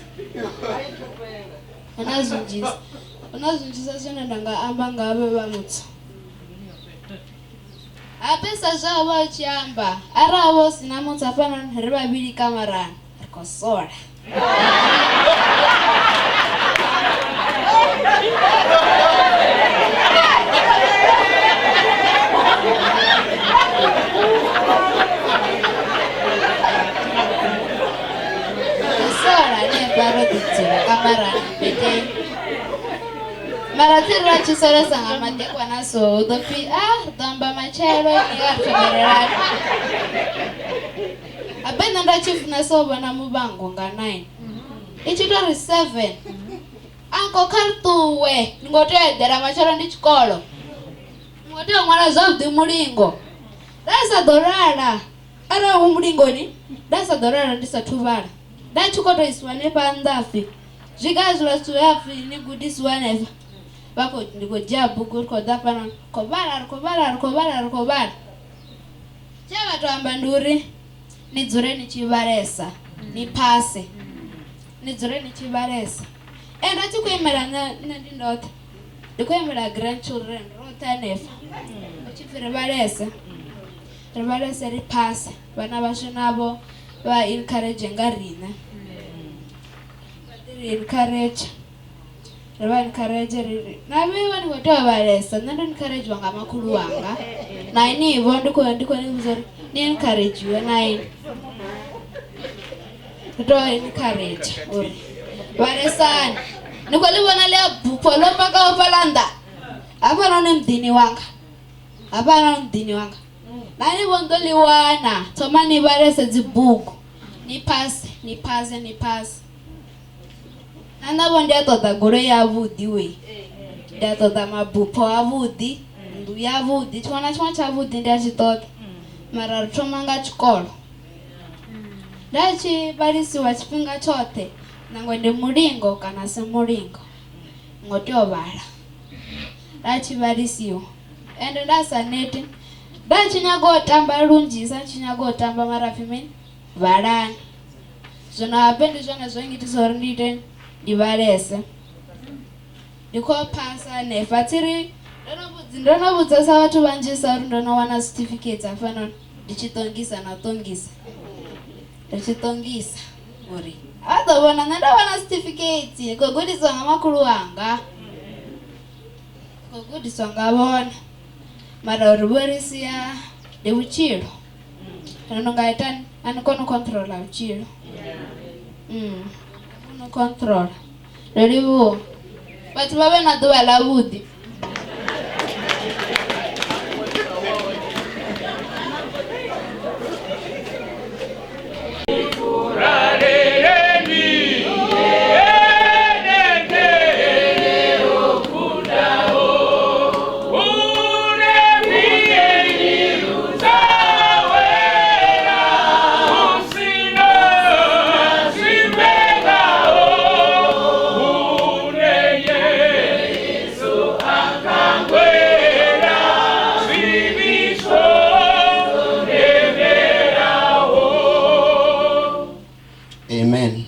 Hu na zwinzhisa. Hu na zwinzhisa zwine nda nga amba nga havha vha muthu. Habe sa zwe wa vha u tshi amba, arali ho vha hu si na muthu hafhanoni ri vhavhili kamarani, ri khou sola. Sola hanefha ro ḓi dzula kamarani mbeteni. Mara thi ri tshi solesa nga madekwana so hu ḓo pfhi a ri ḓo amba matshelo ni nga ri thomelelani. Habe nṋe nda tshi funesa u vhona muvhango nga 9. I tshi tou ri 7. Anko kha ri ṱuwe ni ngo tea u eḓela matshelo ndi tshikolo. Ni ngo tea u ṅwala zwavhuḓi mulingo. Nda sa ḓo lala arali hu mulingoni nda sa ḓo lala ndi sathu vhala. Nda tshi khou tou isiwa hanefha nnḓa hapfi zwi kha hezwiḽa zwithu ha pfi ni gudisiwe hanefha. Vha khou ndi khou dzhia bugu ri khou ḓa fhano khou vhala ri khou vhala ri khou vhala ri khou vhala. Tshe vha tou amba ndi uri ni dzule ni tshi vhalesa ni phase ni dzule ni tshi vhalesa. Ende a thi khou imela nṋe nṋe ndi ndoṱhe ndi khou imela grandchildren roṱhe hanefha hu tshi pfhi ri vhalese ri vhalese ri phase vhana vhashu navho vha encourage nga riṋe vha ḓi ri encourage ri vha encourage ri ri na vheiwa ni khou tea u vhalesa nṋe ndo encouragewa nga makhulu wanga na inivho ndi khou ndi khou ni vhudza uri ni encouragewe na ini ri tou encourage uri vhalesani ni khou ḽi vhona ḽia bupho ḽo pakaho fhaḽa nnḓa hafhanoni muḓini wanga hafhanoni muḓini wanga na ni vho ḓo ḽi wana thoma ni vhalese dzibugu ni phase ni phase ni phase Na nṋe vho ndi a ṱoḓa goloi yavhuḓi we ndi a ṱoḓa mabupho avhuḓi nnḓu yavhuḓi tshiṅwe na tshiṅwe tshavhuḓi ndi a tshi ṱoḓa mara ri thoma nga tshikolo nda tshi vhalisiwa tshifhinga tshoṱhe nangwe ndi mulingo kana si mulingo ngo tea u vhala nda tshi vhalisiwa ende nda sa neti nda tshi nyaga u tamba lunzhisa ndi tshi nyaga u tamba mara pfhi mini vhalani. Zwino habe ndi zwone zwo ngitisa uri ndi ite ndi vhalese. Ndi khou phasa hanefha thi ri ndo no vhudzi ndo no vhudzesa vhathu vhanzhisa uri ndo no wana certificate hafhanoni ndi tshi ṱongisa na u ṱongisa. Ndi tshi ṱongisa uri vha ḓo vhona nṋe ndo wana certificate ndi khou gudiswa nga makhulu wanga. Ndi khou gudiswa nga vhone mara uri vho ri sia ndi vhutshilo. Zwino ni nga itani a ni koni u controla vhutshilo koni u controla ndo livhuwa vhathu vha vhe na ḓuvha ḽavhuḓi. Amen.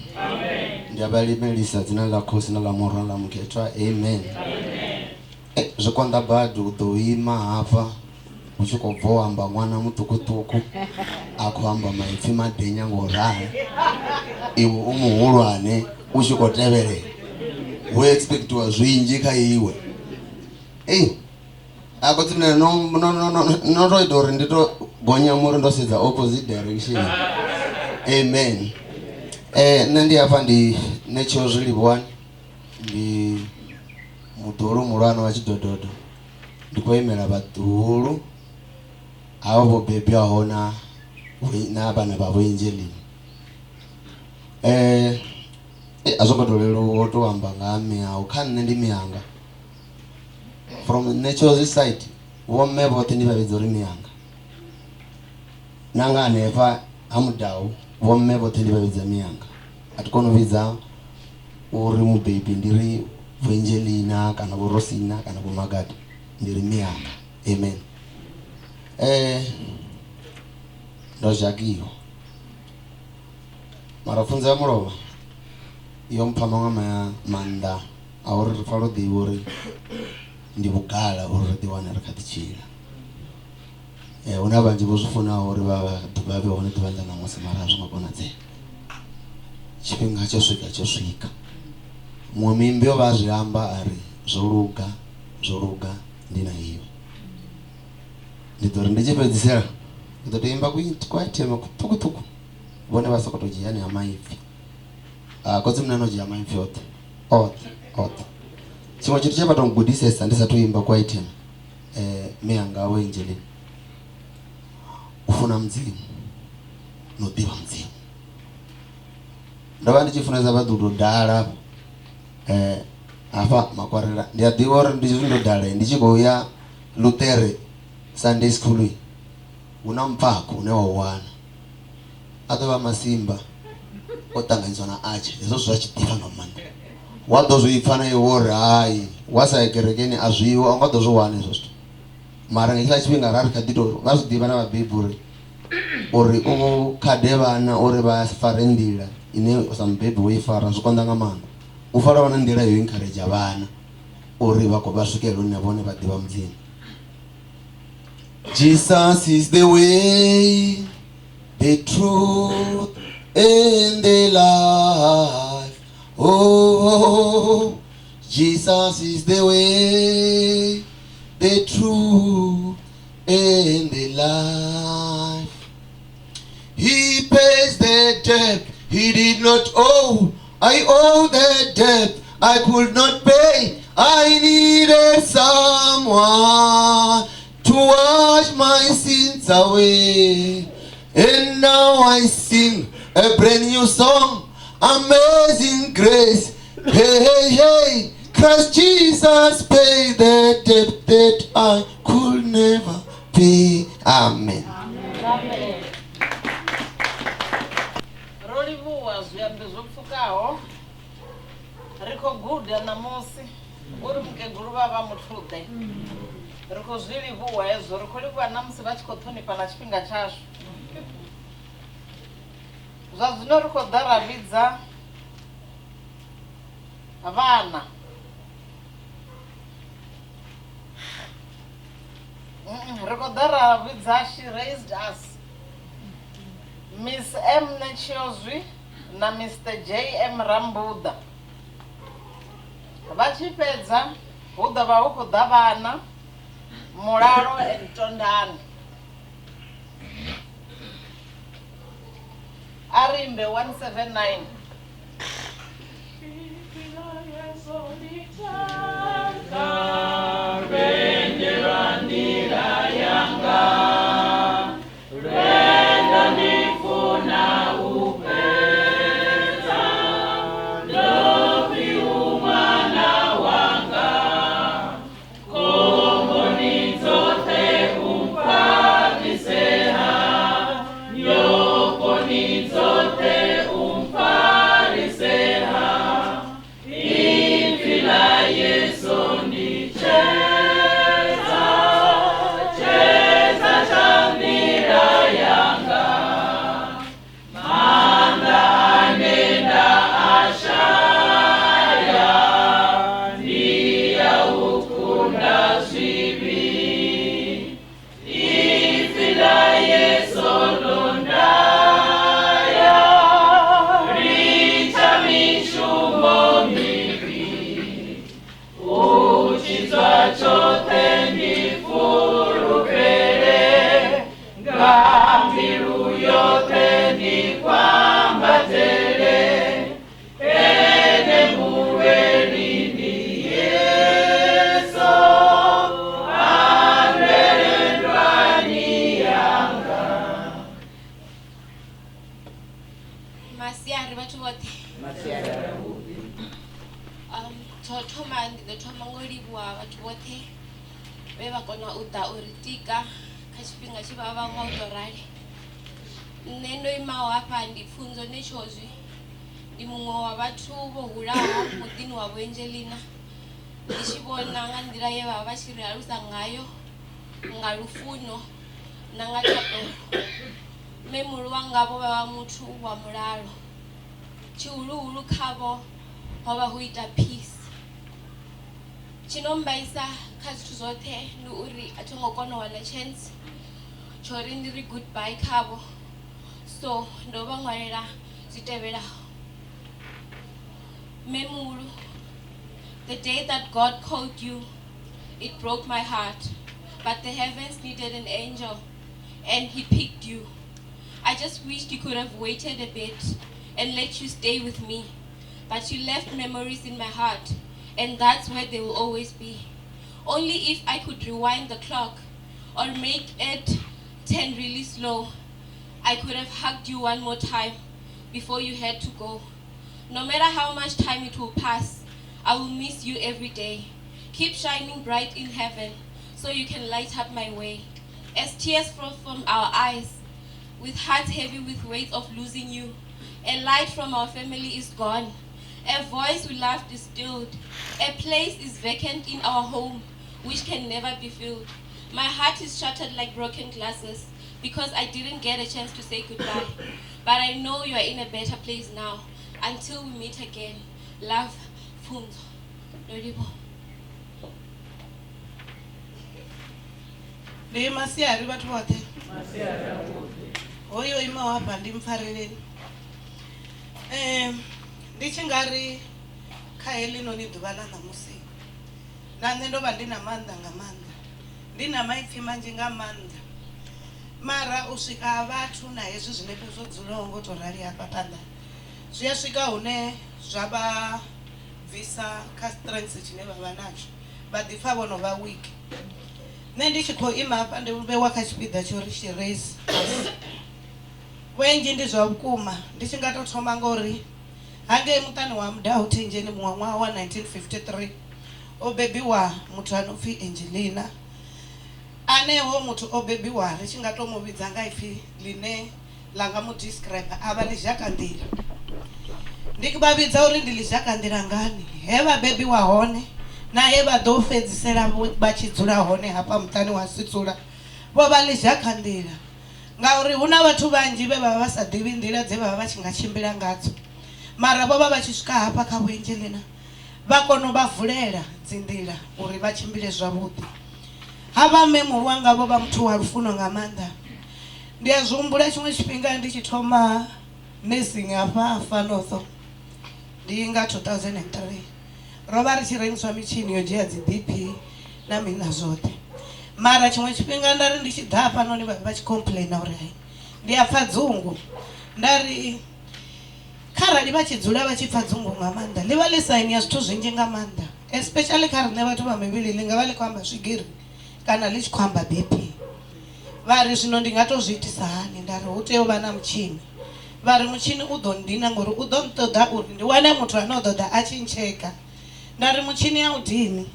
Ndi a vha limelisa dzina ḽa Khosi na ḽa Murwa na ḽa Mukhethwa. Amen. Zwi konḓa badi u ḓo ima hafha hu tshi khou bva u amba ṅwana muṱukuṱuku a khou amba maipfi madenya ngo rali iwe u muhulwane u tshi khou tevhelela hu expectiwa zwinzhi kha iwe ei a khotsi mine no no no no no to ita uri ndi to gonya muri ndo sedza opposite direction amen eh nṋe ndi hafha ndi ṋetsheo zwi livhuwani ndi muḓuhulu muhulwane wa tshidododo ndi khou imela vhaḓuhulu havho vho bebiwaho na na vhana vha vho Angeline eh a zwo ngo to leluwa u to amba nga ha miau kha nṋe ndi mianga from natural side vho mme vhoṱhe ndi vha vhidza uri mianga na nga hanefha ha mudau vho mme vhoṱhe ndi vha vhidza mianga a thi koni u vhidza uri mubebi ndi ri Vho Angelina. Angelina kana vho Rosina kana vho Magadi ndi ri miyanga amen. Ndo zhakiwa mara pfunzo ya mulovha yo mpha maṅwe maanḓa a uri ri fanela u ḓivha uri ndi vhugala uri ri ḓiwane ri kha ḓi tshila. Hu na vhanzhi vho zwi funaho uri vha vhe hone ḓuvha ḽa ṋamusi mara a zwo ngo konadzea. Tshifhinga tsho swika tsho swika. Muṅwe muimbi o vha a zwi amba a ri zwo luga ndi na iwe. Ndi ḓo ri ndi tshi fhedzisela ndi ḓo tou imba kwaithema kuṱukuṱuku vhone vha sokou tou dzhia anea maipfi. Khotsi munna no dzhia maipfi oṱhe oṱhe oṱhe. Tshiṅwe tshithu tshe vha tou gudisesa ndi sathu imba kwaithema mme anga vho Angeline, u funa Mudzimu na u ḓivha Mudzimu. Ndo vha ndi tshi funesa vha ḓo dala hafha makwarela. Ndi a ḓivha uri ndi zwi ndo dala ndi tshi khou ya Luṱere Sunday School hu na mpfakho une wa u wana a ḓo vha masimba o ṱanganyiswa na atshe hezwo zwa tshi ḓifha nga maanḓa. Wa ḓo zwi pfa na iwe uri hai wa sa ya kerekeni a zwiho a u nga ḓo zwi wana hezwo zwithu. Mara nga hetshiḽa tshifhinga ra ri kha ḓi to vha zwi ḓivha na vhabebi uri uri u khade vhana uri vha fare nḓila ine sa mubebi wo i fara zwi konḓa nga maanḓa. U fanela u vha na nḓila yo encourage vhana uri vha vha swikele hune vhone vha ḓivha Mudzimu. Jesus is the way, the truth and the life. Oh, Jesus is the way, the truth and the life. He pays the debt he did not owe. I owe the debt I could not pay. I needed someone to wash my sins away. And now I sing a brand new song, Amazing Grace. Hey, hey, hey, Christ Jesus paid the debt that I could never pay. Amen. Amen. Ro livhuwa zwiambi zwo pfukaho. Ri khou guda ṋamusi uri mukegulu vha vha muthuḓe. Ri khou zwi livhuwa hezwo, ri khou livhuwa ṋamusi vha tshi khou ṱhonifha na tshifhinga tshashu. Zwa zwino ri khou ḓa ra vhidza vhana. Ri khou ḓa ra vhidza She Raised Us, Miss M Netshiozwi na Mr J M Rambuḓa. Vha tshi fhedza hu ḓo vha hu khou ḓa vhana Mulalo and Tondani. A ri imbe 179. Ndi muṅwe wa vhathu vho hulaho muḓini wa Vho Angelina. Ndi tshi vhona nga nḓila ye vha vha vha tshi ri alusa ngayo nga lufuno na nga thabelo. Mmemulu wanga vho vha vha muthu wa mulalo. Tshihuluhulu khavho ho vha hu ita peace. Tshi no mmbaisa kha zwithu zwoṱhe ndi uri a tho ngo kona u wana chance tsho uri ndi ri goodbye khavho so ndo vha ṅwalela zwi tevhelaho. Mmemulu, the day that God called you, it broke my heart, but the heavens needed an angel and he picked you. I just wished he could have waited a bit and let you stay with me. But you left memories in my heart, and that's where they will always be. Only if I could rewind the clock or make it turn really slow, I could have hugged you one more time before you had to go. No matter how much time it will pass, I will miss you every day. Keep shining bright in heaven so you can light up my way. As tears flow from our eyes, with hearts heavy with weight of losing you, a light from our family is gone. A voice we loved is stilled. A place is vacant in our home, which can never be filled. My heart is shattered like broken glasses because I didn't get a chance to say goodbye. But I know you are in a better place now. Until we meet again. Love, Pfunzo. Lodibo. Ndi masiari vhathu vhoṱhe. Hoyo imaho hafha ndi mpfareleni. Ndi tshi nga ri kha heḽinoni ḓuvha ḽa ṋamusi na nṋe ndo vha ndi na maanḓa nga maanḓa, ndi na maipfi manzhi nga maanḓa, mara u swika ha vhathu na hezwi zwinepe zwo dzulaho ngo to rali hafha phanḓa zwi a swika hune zwa vha bvisa kha strength tshine vha vha natsho, vha ḓi pfa vho no vha weak. Nṋe ndi tshi khou ima hafha ndi vhewa kha tshipiḓa tsho ri she raise us. Vhunzhi ndi zwa vhukuma ndi tshi nga to thoma ngori hangei muṱani wa Mudau Thenjeni muṅwe ṅwaha wa 1953 o bebiwa muthu ano pfi Angelina, ane ho muthu o bebiwa ri tshi nga to mu vhidza nga ipfi ḽine ḽa nga mu describe a vha ḽizhakanḓila. Ndi vha vhidza uri ndi ḽizhakanḓila ngani? He vha bebiwa hone na he vha ḓo fhedzisela vha tshi dzula hone hafha muṱani wa Sitsula vho vha ḽizhakanḓila, ngauri hu na vhathu vhanzhi vhe vha vha sa ḓivhi nḓila dze vha vha vha tshi nga tshimbila ngadzo, mara vho vha vha tshi swika hafha kha Vho Angelina vha kona u vha vulela dzinḓila uri vha tshimbile zwavhuḓi. Havha mme muhulu wanga vho vha muthu wa lufuno nga maanḓa. Ndi a zwi humbula tshiṅwe tshifhinga ndi tshi thoma nursing hafha Far North, ndi nga 2003, ro vha ri tshi rengiswa mitshini yo dzhia dzi BP na mini na zwoṱhe, mara tshiṅwe tshifhinga nda ri ndi tshi ḓa hafhanoni vha vha tshi complaina uri hai ndi a pfa dzungu, nda ri kharali vha tshi dzula vha tshi pfa dzungu nga maanḓa ḽi vha ḽi saini ya zwithu zwinzhi nga maanḓa, especially kha riṋe vhathu vha mivhili ḽi nga vha ḽi khou amba swigiri kana ḽi tshi khou amba BP. Vha ri zwino ndi nga to zwi itisa hani? Nda ri hu tea u vha na mutshini. Vha ri mutshini u ḓo nndina ngori u ḓo nṱoḓa uri ndi wane muthu ane o ḓo ḓa a tshi ntsheka. Nda ri mutshini a u dini,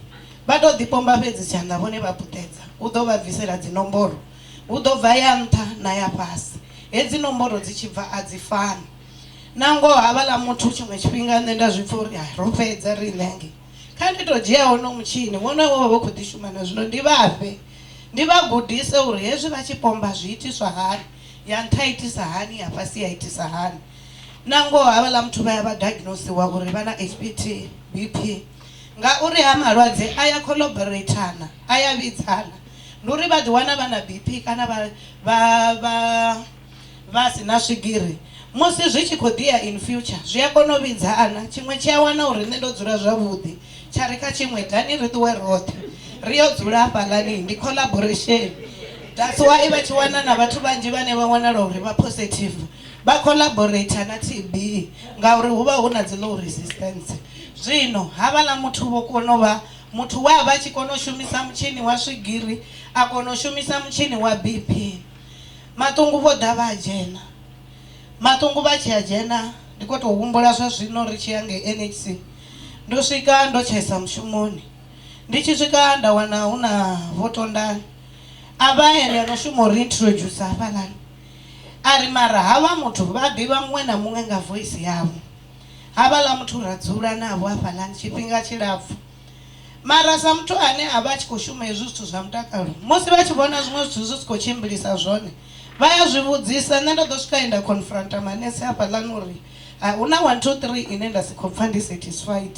vha tou ḓi pomba fhedzi tshanḓa vhone vha puṱedza, u ḓo vha bvisela dzinomboro, hu ḓo bva ya nṱha na ya fhasi. Hedzi nomboro dzi tshi bva a dzi fani. Na ngoho havhaḽa muthu tshiṅwe tshifhinga nṋe nda zwi pfa uri hai ro fhedza riṋe hangei, kha ndi tou dzhia hono mutshini wone wo vha vho khou ḓi shuma na zwino ndi vha fhe, ndi vha gudise uri hezwi vha tshi pomba zwi itiswa hani, ya nṱha itisa hani, ya fhasi ya itisa hani. Na ngoho havhaḽa muthu vha ya vha diagnosiwa uri vha na HPT, BP, ngauri ha malwadze a ya collaboratana, a ya vhidzana. Ndi uri vha ḓi wana vha na BP kana vha vha vha vha si na swigiri, musi zwi tshi khou ḓi ya in future zwi a kona u vhidzana. Tshiṅwe tshi a wana uri nṋe ndo dzula zwavhuḓi, tsha ri kha tshiṅwe ḓani ri ṱuwe roṱhe ri yo dzula hafhaḽani, ndi collaboration. That's why vha tshi wana na vhathu vhanzhi vhane vha wanala uri vha positive vha collaborator na TB ngauri hu vha hu na dzi low resistance. Zwino havhaḽa muthu vho kona u vha muthu we a vha tshi kona u shumisa mutshini wa swigiri, a kona u shumisa mutshini wa BP. Maṱungu vho ḓa vha a dzhena, maṱungu vha tshi a dzhena ndi khou tou humbula zwa zwino ri tshi ya ngei NHC, ndo swika ndo tshaisa mushumoni, ndi tshi swika nda wana hu na Vho Tondani, a vha ene ano shuma u ri introduce hafhaḽani, a ri mara havha muthu vha ḓivha muṅwe na muṅwe nga voice yavho. Havhaḽa muthu ra dzula navho hafhaḽani tshifhinga tshilapfhu. Mara sa muthu ane a vha a tshi khou shuma hezwi zwithu zwa mutakalo, musi vha tshi vhona zwiṅwe zwithu zwi si khou tshimbilisa zwone, vha ya zwi vhudzisa. Nṋe ndo ḓo swika he nda confronta manese hafhaḽani uri hu na 1 2 3 ine nda si khou pfa ndi satisfied.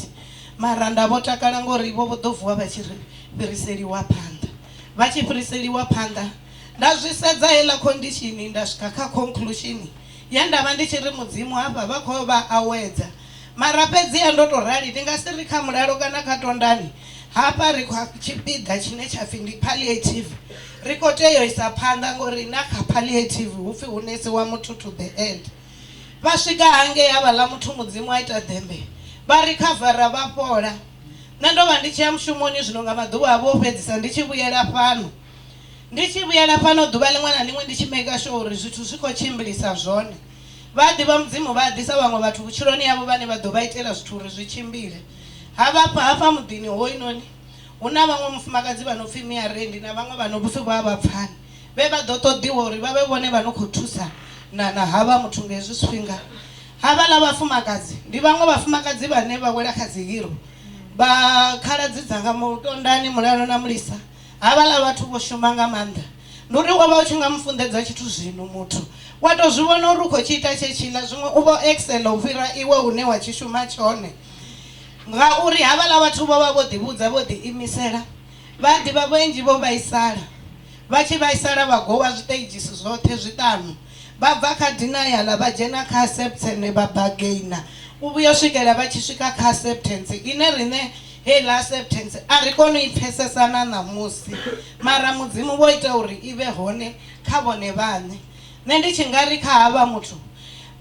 Mara nda vho takala ngori vho vho ḓo vuwa vha tshi ri fhiriseliwa phanḓa. Vha tshi fhiriseliwa phanḓa, nda zwi sedza heiḽa condition nda swika kha conclusion ye nda vha ndi tshi ri Mudzimu hafha vha khou vha awedza. Mara fhedziha ndo tou rali ndi nga si ri kha mulalo kana kha tondani, hafha ri kha tshipiḓa tshine tsha pfi ndi palliative. Ri khou tea u isa phanḓa ngori na kha palliative hu pfi hu nesiwa muthu to the end. Vha swika hangei havhaḽa muthu Mudzimu a ita ḓembe, vha rikhavara vha fhola. Nṋe ndo vha ndi tshi ya mushumoni zwino nga maḓuvha avho o fhedzisa ndi tshi vhuyela fhano. Ndi tshi vhuyela fhano ḓuvha ḽiṅwe na ḽiṅwe ndi tshi maker sure uri zwithu zwi khou tshimbilisa zwone. Vha a ḓivha Mudzimu vha a ḓisa vhaṅwe vhathu vhutshiloni havho vhane vha ḓo vha itela zwithu uri zwi tshimbile. Havha hafha muḓini hoyunoni hu na vhaṅwe mufumakadzi vha no pfi Miarendi na vhaṅwe vha no pfi Vho Avhapfani vhe vha ḓo ṱoḓiwa uri vha vhe vhone vha no khou thusa na na havha muthu nga hezwi zwifhinga. Havhaḽa vhafumakadzi ndi vhaṅwe vhafumakadzi vhane vha wela kha dzi hero vha khaladzi dzanga Mutondani, Mulalo na Mulisa. Havhaḽa vhathu vho shuma nga maanḓa. Ndi uri wo vha u tshi nga mu funḓedza tshithu zwino muthu wa tou zwi vhona uri u khou tshi ita tshetshiḽa, zwiṅwe u vho excel u fhira iwe une wa tshi shuma tshone. Ngauri havhaḽa vhathu vho vha vho ḓivhudza vho ḓiimisela, vha a ḓivha vhanzhi vho vhaisala, vha tshi vhaisala vha gowa zwiṱeidzhisi zwoṱhe zwiṱanu, vha bva kha denial vha dzhena kha acceptance vha bargainer u vhuya u swikela vha tshi swika kha acceptance ine riṋe Heiḽa acceptance a ri koni u i pfesesa na ṋamusi, mara Mudzimu vho ita uri i vhe hone kha vhone vhaṋe. Nṋe ndi tshi nga ri kha havha muthu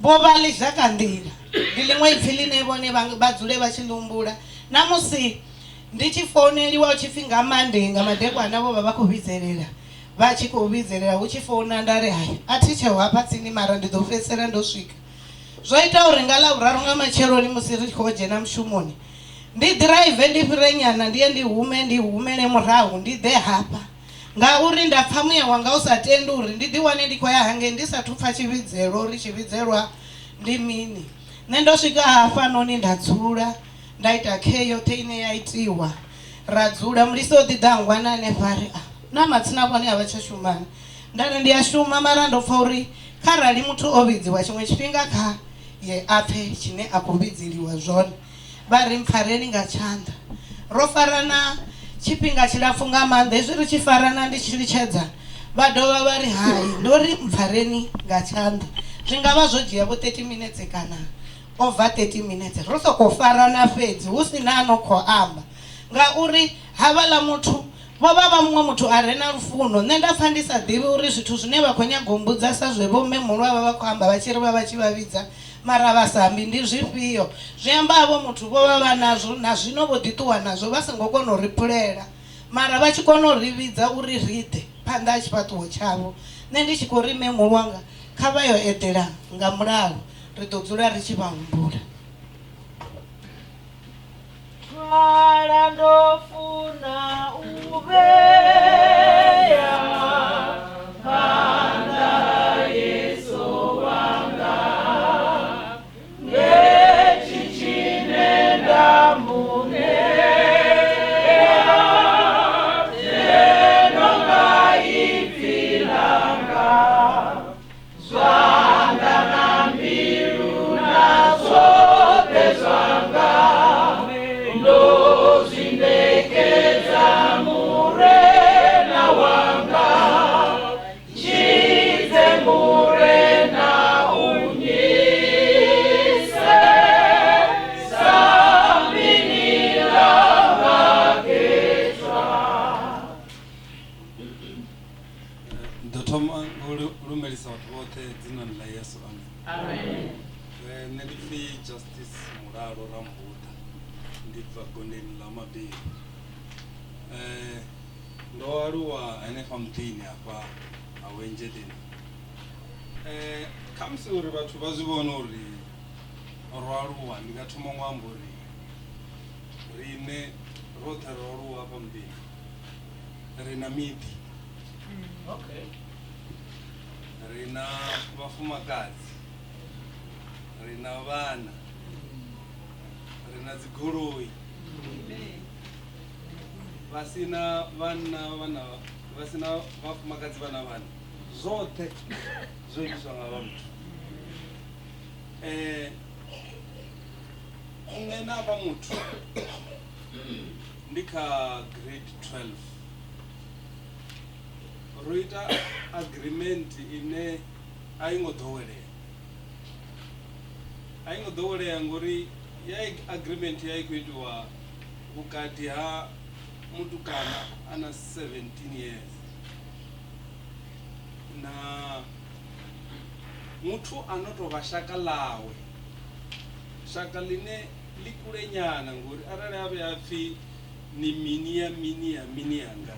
vho vha ḽizhakanḓila, ndi ḽiṅwe ipfi ḽine vhone vha dzule vha tshi ḽi humbula. Na musi ndi tshi founeliwa hu tshi pfi nga Monday nga madekwana vho vha vha khou vhidzelela, vha tshi khou vhidzelela hu tshi founa nda ri hai a thi tsheo hafha tsini mara ndi ḓo fhedzisela ndo swika. Zwo ita uri nga Ḽavhuraru nga matsheloni musi ri tshi khou dzhena mushumoni Ndi ḓiraive ndi fhire nyana ndi ye ndi hume ndi humele murahu ndi ḓe hafha, ngauri nda pfa muya wanga u sa tendi uri ndi ḓiwane ndi khou ya hangei ndi sathu pfa tshivhidzelwa uri tshivhidzelwa ndi mini. Nṋe ndo swika hafhanoni nda dzula nda ita care yoṱhe ine ya itiwa, ra dzula. Mulisa o ḓi ḓa a nngwana hanefha a ri, Ah, naa matsina vhone a vha tsha shuma na? Nda ri, Ndi a shuma mara ndo pfa uri kharali muthu o vhidziwa tshiṅwe tshifhinga kha ye a pfe tshine a khou vhidzeliwa zwone. Vha ri, Mpfareni nga tshanḓa. Ro farana tshifhinga tshilapfu nga maanḓa. Hezwi ri tshi farana ndi tshi litshedza, vha dovha vha ri, Hai, ndo ri mpfareni nga tshanḓa. Zwi nga vha zwo dzhia vho 30 minetse kana over 30 minetse ro sokou farana fhedzi hu si na a no khou amba. Ngauri havhaḽa muthu vho vha vha muṅwe muthu a re na lufuno. Nṋe nda pfa ndi sa ḓivhi uri zwithu zwine vha khou nyaga u mmbudza sa zwe vhomme muhulu vha vha vha khou amba vha tshi ri vha vha tshi vha vhidza Mara vha sa ambi ndi zwifhio? Zwi amba havho muthu vho vha vha nazwo na zwino vho ḓi ṱuwa nazwo vha songo kona u ri phulela mara vha tshi kona u ri vhidza uri ri ḓe phanḓa ha tshifhaṱuwo tshavho. Nṋe ndi tshi khou ri mme muhulu wanga kha vha yo eḓela nga mulalo ri ḓo dzula ri tshi vha humbula. Twala ndo funa u vhea phanḓa Yesu wanga ngetshi tshine nda mu ṋea tendo nga ipfi ḽanga Zwanḓa na mbilu na zwoṱhe zwanga ndo zwi ṋekedza Murena wanga. Ntshidze Murena u nnyise sambini ḽa vhakhethwa. Ndi ḓo thoma nga u lumelisa vhathu vhoṱhe dzinani ḽa Yesu. Amen. Amen. Eh, nṋe ndi pfi Justice Mulalo Rambuḓa ndi bva gondeni ḽa Mabini. Eh, ndo aluwa henefha muḓini hafha ha Wenjedeni. Eh, khamusi uri vhathu vha zwi vhone uri ro aluwa ndi nga thoma ngo amba uri riṋe roṱhe ro aluwa hafha muḓini ri na miḓi Okay. ri na vhafumakadzi ri na vhana ri na dzigoloi. Vha sina vhanna vhana vha sina vhafumakadzi vha na vhana zwoṱhe zwo itiswa nga vha muthu. Nṋe na vha muthu ndi kha grade 12 ro ita agreement ine a i ngo ḓowelea, a i ngo ḓowelea ngori ya agreement ya i khou itiwa vhukati ha mutukana a na 17 years na muthu a no tou vha shaka ḽawe, shaka ḽine ḽi kule nyana ngori arali a vhuya pfhi ni mini ya mini ya mini yanga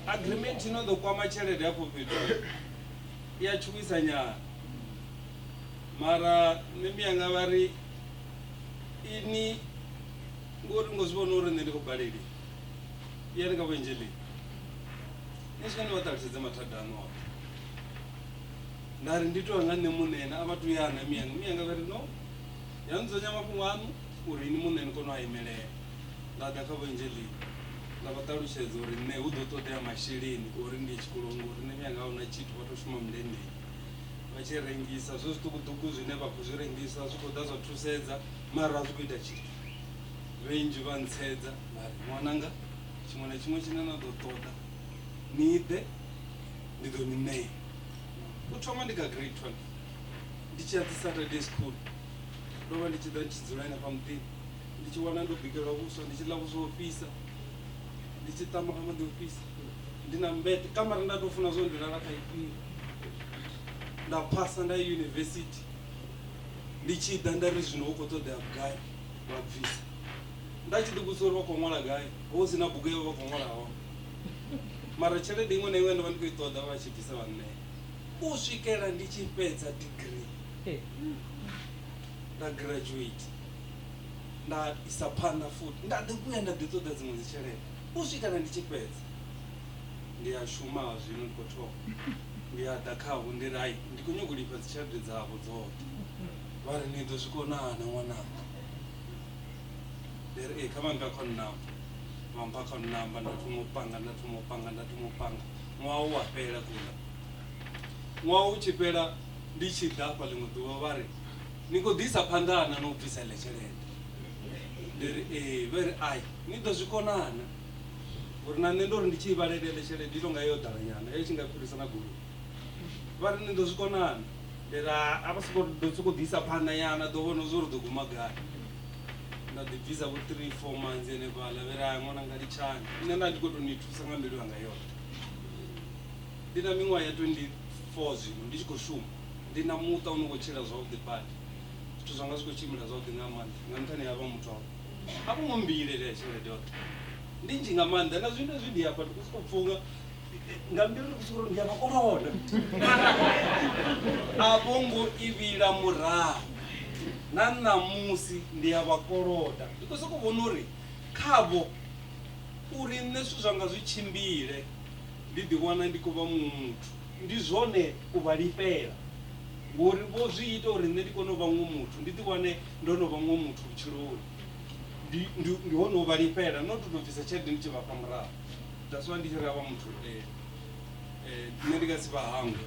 agreement ino ḓo kwama tshelede hafho fhethu ya tshuwisa nyana. Mara nṋe miyanga vha ri ini ngori ngo zwi vhona uri nṋe ndi khou baleliwa ya ni kha vhuenzheleni ni swika ni vha ṱalutshedze mathada aṋu oṱhe. Nda ri ndi tou nga nṋe muṋe na a vha tu yana miyanga, miyanga vha ri no ya nzudzanya mafhungo aṋu uri ini muṋe ni kone u a imelela. Nda ḓa kha vhuenzheleni nda vha ṱalutshedza uri nṋe hu ḓo ṱoḓea masheleni uri ndi ye tshikoloni ngori nṋe miyanga a huna tshithu, vha tou shuma mundendeni vha tshi rengisa zwe zwiṱukuṱuku zwine vha khou zwi rengisa zwi khou ḓa zwa thusedza mara a zwi khou ita tshithu. Vhanzhi vha ntsedza vha ri ṅwananga tshiṅwe na tshiṅwe tshine na ḓo ṱoḓa ni ḓe ndi ḓo ni ṋea. U thoma ndi kha grade 12 ndi tshi ya dzi Saturday school ndo vha ndi tshi ḓa ndi tshi dzula henefha muḓini ndi tshi wana ndo bikelwa vhuswa, ndi tshi ḽa vhuswa ho fhisa, ndi tshi ṱamba nga maḓi o fhisa, ndi na mbete kamara nda tou funa zwo ndi lala kha ifhio. Nda phasa nda ya yunivesithi ndi tshi ḓa nda ri zwino hu khou ṱoḓea vhugai vha bvisa. Nda tshi ḓi vhudzisa uri vha khou ṅwala gai ho si na bugu ye vha khou ṅwala hone, mara tshelede iṅwe na iṅwe ndo vha ndi khou i ṱoḓa vha tshi bvisa vha nṋea u swikela ndi tshi fhedza degree nda graduate nda isa phanḓa futhi nda ḓi vhuya nda ḓi ṱoḓa dziṅwe dzi tshelede u swikela ndi tshi fhedza. Ndi a shuma zwino ndi khou thoma ndi a ḓa khavho ndi ri hai ndi khou nyanga u lifha dzi tshelede dzavho dzoṱhe, vha ri ni ḓo zwi konana ṅwananga. Ndi ri ee kha vha mphe account number, vha mpha account number nda thoma u panga nda thoma u panga nda thoma u panga ṅwaha u wa fhela kuḽa. Ṅwaha u tshi fhela ndi tshi ḓa hafha ḽiṅwe ḓuvha vha ri ni khou ḓi isa phanḓa na na u bvisa iḽa tshelede. Ndi ri ee, vha ri ai ni ḓo zwi konana ngori na nṋe ndo ri ndi tshi i vhalela iḽa tshelede i tonga yo ḓala nyana yo tshi nga fhirisa na goloi. Vha ri ni ḓo zwi konana, ndi ri a vha soko ḓo soko ḓi isa phanḓa nyana ḓo vhona zwo ri ḓo guma gai. Nda ḓi bvisa vho 3 4 months henefhaḽa vha ri hai ṅwananga litshani, nṋe nda ndi khou tou ni thusa nga mbilu yanga yoṱhe. Ndi na miṅwaha ya 24 zwino ndi tshi khou shuma, ndi na muṱa u no khou tshila zwavhuḓi badi, zwithu zwanga zwi khou tshimbila zwavhuḓi nga maanḓa nga nṱhani ha vha muthu avho. A vho ngo mbilela ya tshelede yoṱhe, ndi nnzhi nga maanḓa na zwino hezwi ndi hafha ndi khou sokou pfha unga nga mbilu ndi khou sokou uri ndi a vha koloda, mara a vho ngo i vhila murahu na ṋamusi ndi a vha koloda. Ndi khou sokou vhona uri khavho uri nṋe zwithu zwanga zwi tshimbile ndi ḓi wana ndi khou vha muṅwe muthu ndi zwone u vha lifhela ngori vho zwi ita uri nṋe ndi kone u vha muṅwe muthu ndi ḓi wane ndo no vha muṅwe muthu vhutshiloni. Ndi ndi ndi hone u vha lifhela not u tou bvisa tshelede ndi tshi vha fha murahu. That's why ndi tshi ri havha muthu nṋe ndi nga si vha hangwe.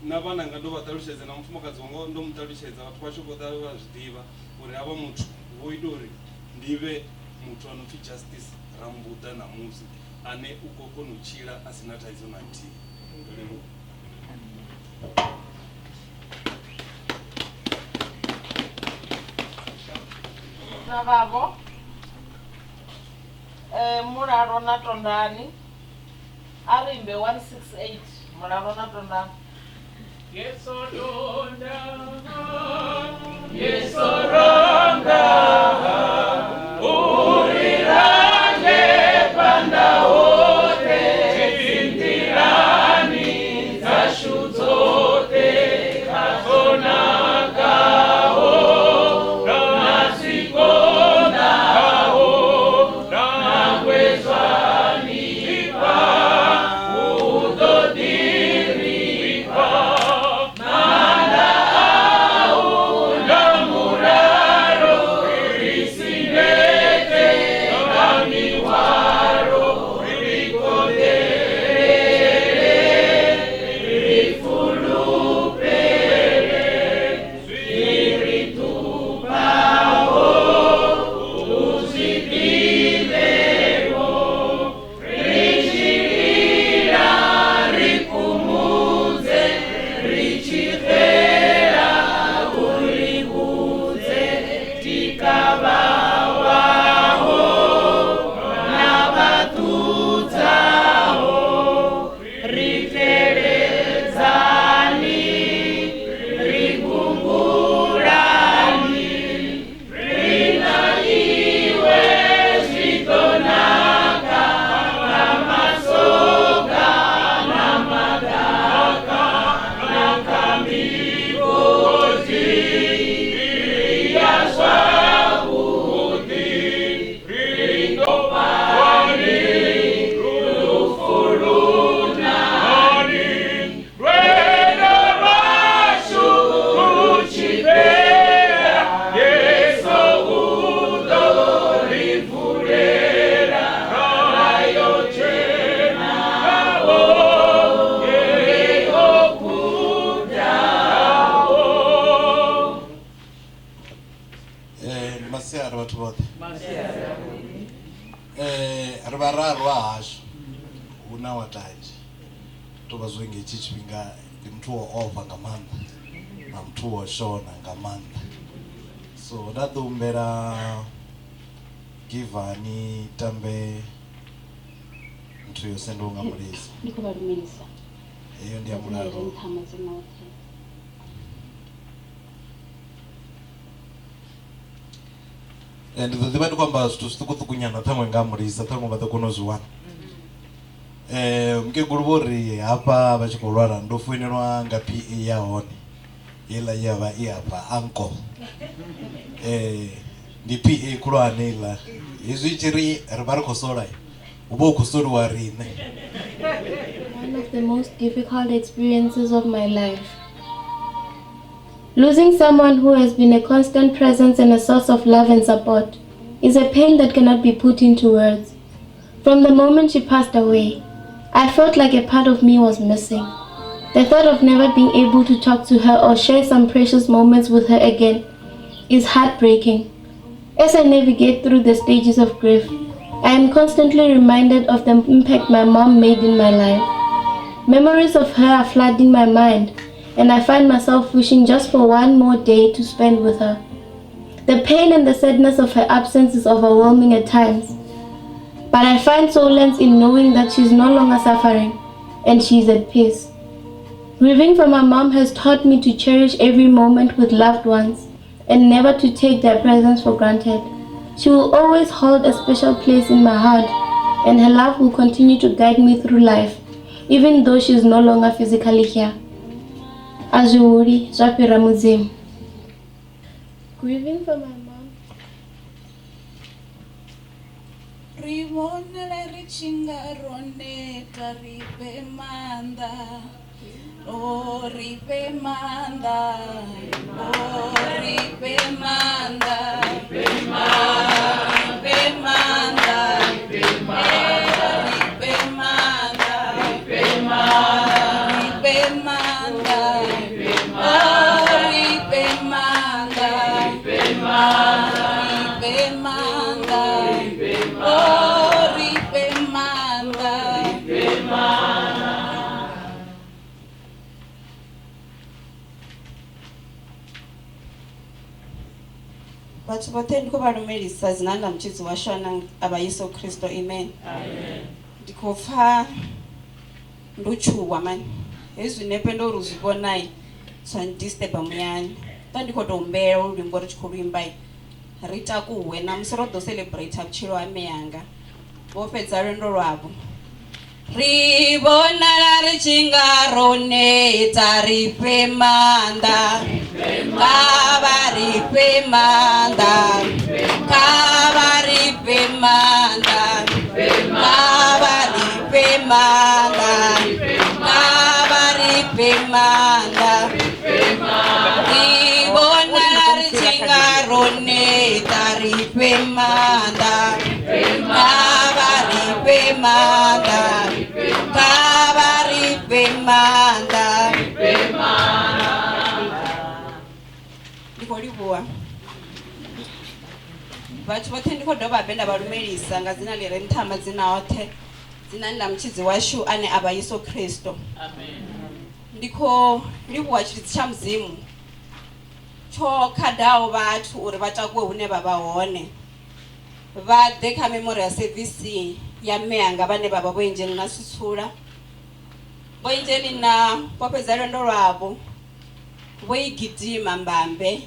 Na vhananga ndo vha ṱalutshedza na mufumakadzi wanga ndo mu ṱalutshedza vhathu vhashu vho ḓa vha zwi ḓivha uri havha muthu vho ita uri ndi vhe muthu a no pfhi Justice Rambuḓa ṋamusi ane u khou kona u tshila a si na thaidzo na nthihi. Ndo livhuwa. Na vhavho Mulalo na Tondani a ri imbe 168 Mulalo na Tondani. Yesu tonda, Yesu ronda, urirange panda hote, dzindirani dzashu dzote, kazonakaho, nasikondaho, nakwezwanipa, udodiripa, mana au na mulalo, Masiari vhathu vhoṱhe. Ri vhararu ha hashu hu na wa tanzhe to vha zwo nge hetshi tshifhinga ndi muthu wo ofha nga maanḓa na muthu wo shona nga maanḓa, so nda ḓo humbela Givani tambe muthu yo sendwaho nga mulisa. Ndi khou vha lumelisa. Heyo ndi ya mulalo. Nṱha madzina oṱhe. Ndi ḓo ḓivha ndi khou amba zwithu zwiṱukuṱuku nyana ṱhaṅwe nga mulisa ṱhaṅwe vha ḓo kona u zwi wana. Mukegulu vho ri hafha vha tshi khou lwala ndo foinelwa nga PA ya hone heiḽa ye ya vha i hafha uncle. Ndi PA khulwane heiḽa, hezwi i tshi ri ri vha ri khou sola hu vha hu khou soliwa riṋe. One of the most difficult experiences of my life. Losing someone who has been a constant presence and a source of love and support is a pain that cannot be put into words. From the moment she passed away, I felt like a part of me was missing. The thought of never being able to talk to her or share some precious moments with her again is heartbreaking. As I navigate through the stages of grief, I am constantly reminded of the impact my mom made in my life. Memories of her are flooding my mind, and I find myself wishing just for one more day to spend with her. The pain and the sadness of her absence is overwhelming at times, but I find solace in knowing that she's no longer suffering and she's at peace. Grieving for my mom has taught me to cherish every moment with loved ones and never to take their presence for granted. She will always hold a special place in my heart, and her love will continue to guide me through life, even though she is no longer physically here. Azuri zwa fhira Mudzimu. Grieving for my mom. Ri vhonala ri tshi nga ro neta, ri fhe maanḓa, o ri fhe maanḓa, o ri fhe maanḓa, ri fhe maanḓa, ri fhe maanḓa, ri fhe maanḓa, o ri fhe maanḓa, ri fhe maanḓa, o ri fhe maanḓa. Vhathu vhoṱhe ndi khou vha lumelisa dzinani ḽa mutshidzi washu ane a vha Yesu Kristo, amen. Ndi khou pfa ndo tshuwa mani, hezwi zwinepe ndo ri zwi vhonai zwa ndisturba muyani. Nda ndi khou tou humbela ulu luimbo ri tshi khou luimbai ri takuwe namusi ro ḓo celebrate vhutshilo ha mme anga vho fhedza lwendo lwavho. Ri vhonala ri tshi nga ro neta, ri fhe maanḓa, kha vha ri fhe maanḓa, kha vha ri fhe maanḓa, kha vha ri fhe maanḓa, kha vha ri fhe maanḓa. Ri vhonala ri tshi nga ro neta, ri fhe maanḓa, kha vha ri fhe maanḓa, kha vha ri fhe maanḓa. Ndi khou livhuwa vhathu vhoṱhe, ndi khou dovha habe nda vha lumelisa nga dzina ḽi re nṱha ha madzina oṱhe, dzinani ḽa mutshidzi washu ane a vha Yesu Kristo. Ndi khou livhuwa tshilidzi tsha Mudzimu tsho khadaho vhathu uri vha takuwe hune vha vha hone, vha ḓe kha memorial service ya mme anga vhane vha vha Vho Angelina Tshitshula. Vho Angelina vho fhedza lwendo lwavho vho i gidima mbambe.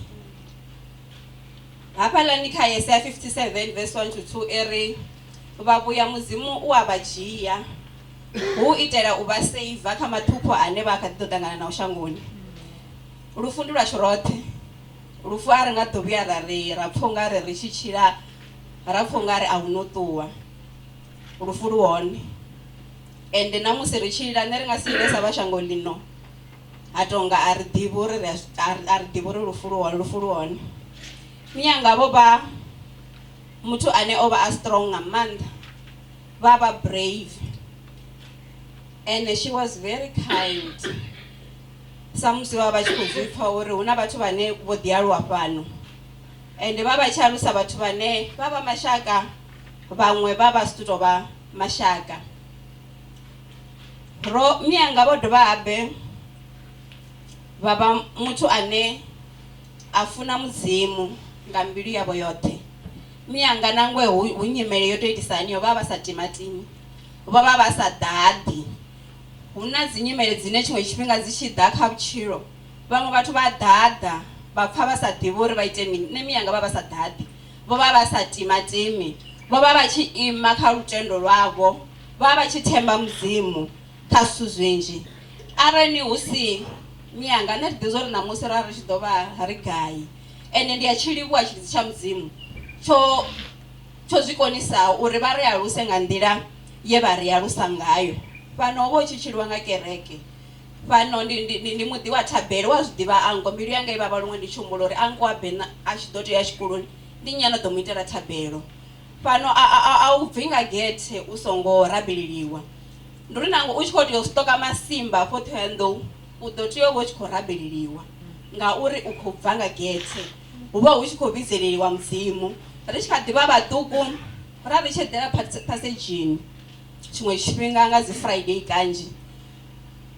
Hafhaḽani kha Yesaya 57 verse 1 to 2 i ri vha vhuya Mudzimu u a vha dzhia hu itela u vha seiva kha maṱhupho ane vha kha ḓi ḓo ṱangana nao shangoni. Lufu ndi lwashu roṱhe, lufu a ri nga ḓo vhuya ra ri ra pfha ungari ri tshi tshila ra pfha ungari a hu no ṱuwa, lufu lu hone. Ende na musi ri tshi lila nṋe ri nga si lile sa vha shango ḽino ha tonga a ri ḓivhi uri ri a ri ḓivhi uri lufu lu hone, lufu lu hone. Mianga vho vha muthu ane o vha a strong nga maanḓa, vha vha brave, and she was very kind. Sa musi vha vha tshi khou zwi pfha uri hu na vhathu vhane vho ḓi aluwa fhano, Ende vha vha tshi alusa vhathu vhane vha vha mashaka, vhaṅwe vha vha si tou vha mashaka. Ro mianga vho dovha habe vha vha muthu ane a funa Mudzimu nga mbilu yavho yoṱhe. Mianga nangwe hu nyimele yo tou itisa haniyo, vha vha sa timatimi, vho vha vha sa ḓaḓi. Hu na dzi nyimele dzine tshiṅwe tshifhinga dzi tshi ḓa kha vhutshilo, vhaṅwe vhathu vha ḓaḓa vha pfa vha sa ḓivhi uri vha ite mini. Nṋe mianga vha vha sa ḓaḓi, vho vha vha sa timatimi, vho vha vha tshi ima kha lutendo lwavho, vha vha tshi themba Mudzimu kha zwithu zwinzhi. Arali hu si mianga, nṋe thi ḓivhi zwa uri ṋamusi ra ri tshi ḓo vha ri gai. Ende ndi a tshi livhuwa tshilidzi tsha Mudzimu tsho tsho zwi konisaho uri vha ri aluse nga nḓila ye vha ri alusa ngayo. Fhano ho vha hu tshi tshiliwa nga kereke. Fhano ndi, ndi, ndi, ndi muḓi wa thabelo. Wa zwi ḓivha anko, mbilu yanga i vhavha luṅwe ndi tshi humbula uri anko wa Bena a tshi ḓo tea u ya tshikoloni, ndi nnyi a no ḓo mu itela thabelo? Fhano a, a, a, a u bvi nga gethe u songo rabeleliwa. Ndi uri nangwe u tshi khou tea u siṱoka masimba afho Ṱhohoyanḓou, u ḓo tea u vha u tshi khou rabeleliwa ngauri u khou bva nga gethe. Hu vha hu tshi khou vhidzeleliwa Mudzimu. Ri tshi kha ḓi vha vhaṱuku, ra ri tshi eḓela phasedzhini tshiṅwe tshifhinga nga dzi Friday kanzhi,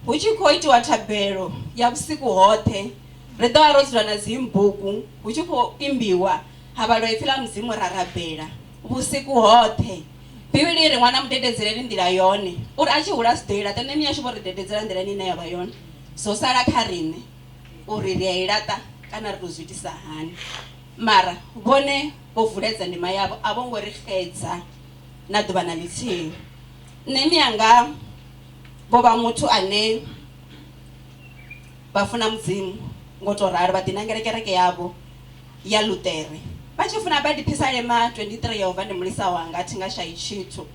hu tshi khou itiwa thabelo ya vhusiku hoṱhe. Ri ḓo vha ro dzula na dzimbuku, hu tshi khou imbiwa, ha vhalwa ipfi ḽa Mudzimu, ra rabela vhusiku hoṱhe. Bivhili i ri, Ṅwana mu dededzeleni nḓila yone, uri a tshi hula a si ḓo i laṱa. Nṋe miyashu vho ri dededzela nḓilani ine ya vha yone. Zwo sala kha riṋe uri ri a i laṱa kana ri tou zwi itisa hani. Mara vhone vho vuledza ndima yavho, a vho ngo ri xedza na ḓuvha na ḽithihi. Nṋe miyanga vho vha muthu ane vha funa Mudzimu ngo tou ralo, vha ḓinangela kereke yavho ya Luṱere. Vha tshi funa badi Phisalema 23, Yehova ndi mulisa wanga, thi nga shayi tshithu.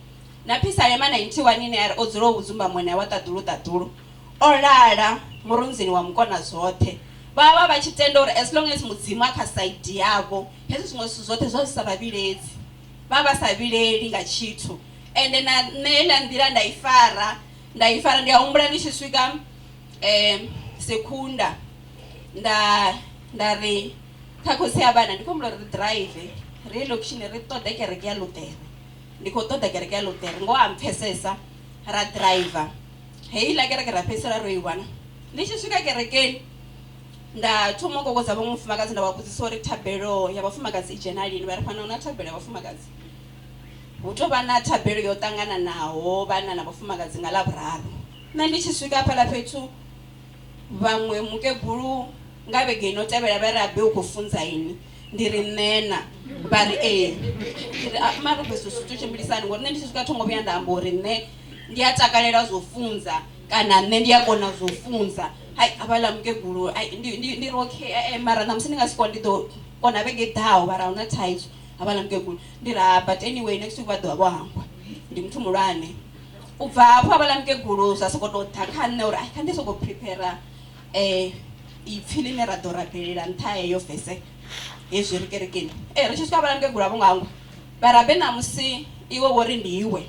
Na Phisalema 91 ine ya ri, O dzulaho vhudzumbamoni ha Wa-Ṱaḓulu-ṱaḓulu, o lala murunzini wa Mukona-zwoṱhe. Vha vha vha tshi tenda uri as long as Mudzimu a kha saidi yavho, hezwi zwiṅwe zwithu zwoṱhe zwa zwi sa vha vhiledzi. Vha vha sa vhileli nga tshithu. Ende na nṋe heiḽa nḓila nda i fara, nda i fara. Ndi a humbula ndi tshi swika Secunda, nda nda ri kha khotsi a vhana, ndi khou humbula uri ri drive ri ye lokishini ri ṱoḓe kereke ya Luṱere. Ndi khou ṱoḓa kereke ya Luṱere, ngoho a mpfesesa, ra driver. Heiḽa kereke ra fhedzisela ro i wana. Ndi tshi swika kerekeni nda thoma u kokodza vhaṅwe mufumakadzi nda vha vhudzisa uri thabelo ya vhafumakadzi i dzhena lini, vha ri fhano huna thabelo ya vhafumakadzi. Hu tou vha na thabelo yo ṱangananaho vhanna na vhafumakadzi nga Ḽavhuraru. Nṋe ndi tshi swika hafhaḽa fhethu vhaṅwe mukegulu nga vhege ino tevhela vha ri Abe u khou funza ini, ndi ri nṋe na, vha ri ee. Ndi ri mara ubve zwithu zwi tou tshimbilisani ngori nṋe ndi tshi swika tho ngo vhuya nda amba uri nṋe ndi a takalela zwo funza kana nṋe ndi a kona zwo funza. Hai havhaḽa mukegulu ai ndi ndi ndi ri okay eh mara ṋamusi ndi nga si kone ndi ḓo kona vhege i ḓaho vha ri ahuna thaidzo havhaḽa mukegulu. Ndi ri ha but anyway next week vha ḓovha vho hangwa ndi muthu muhulwane. U bva hafho havhaḽa mukegulu zwa sokou tou ḓa kha nṋe uri ai kha ndi sokou prepare ipfi ḽine ra ḓo rabelela nṱha ha heyo vese hezwi ri kerekeni. Ee ri tshi swika havhaḽa mukegulu a vho ngo hangwa vha ri Abe ṋamusi iwe wo ri ndi iwe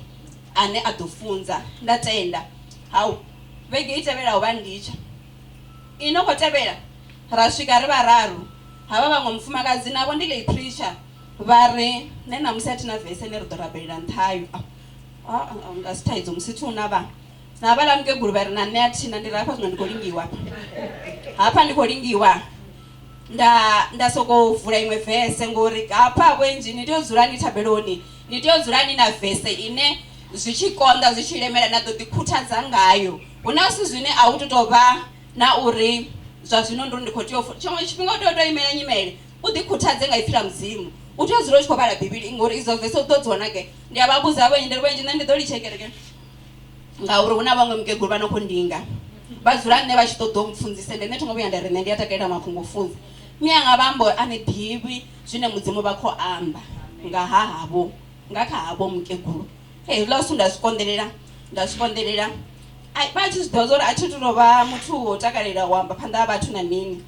ane a ḓo funza nda tenda. Hau vhege i tevhelaho vha nnditsha i no khou tevhela ra swika ri vhararu havha vhaṅwe mufumakadzi navho ndi lay preacher vha ri nṋe ṋamusi a thina vese ine ri ḓo rabelela nṱha hayo. A si thaidzo musi thi hu na vha na havhaḽa mukegulu vha ri na nṋe a thina ndi ri hafha zwino ndi khou lingiwa hafha hafha ndi khou lingiwa nda nda sokou vula iṅwe vese ngori hafha vhoinzhi ni tea u dzula ni thabeloni ni tea u dzula ni na vese ine zwi tshi konḓa zwi tshi lemela na ḓo ḓi khuthadza ngayo. Hu na zwithu zwine a hu tu tou vha na uri zwa zwino ndi uri ndi khou tea u tshiṅwe tshifhinga u tea u tou imela nyimele u ḓi khuthadze nga ipfi ḽa Mudzimu. U tea u dzula u tshi khou vhala Bivhili ngori idzo vese u ḓo dzi wana gai. Ndi a vha vhudza vhoinzhi ndi ri vhoinzhi nṋe ndi ḓo litsha kereke ngauri hu na vhaṅwe mukegulu vha no khou ndinga vha dzula nṋe vha tshi ṱoḓa u mpfunzisa ende nṋe tho ngo vhuya nda ri nṋe ndi a takalela mafhungo o funza. Mme anga vha amba uri a ni ḓivhi zwine Mudzimu vha khou amba nga ha havho nga kha havho mukegulu. Hey, hezwiḽa zwithu nda zwi konḓelela nda zwi konḓelela ai vha tshi zwi ḓivha zwa uri a thi tu tou vha muthu wo takalela u amba phanḓa ha vhathu na mini.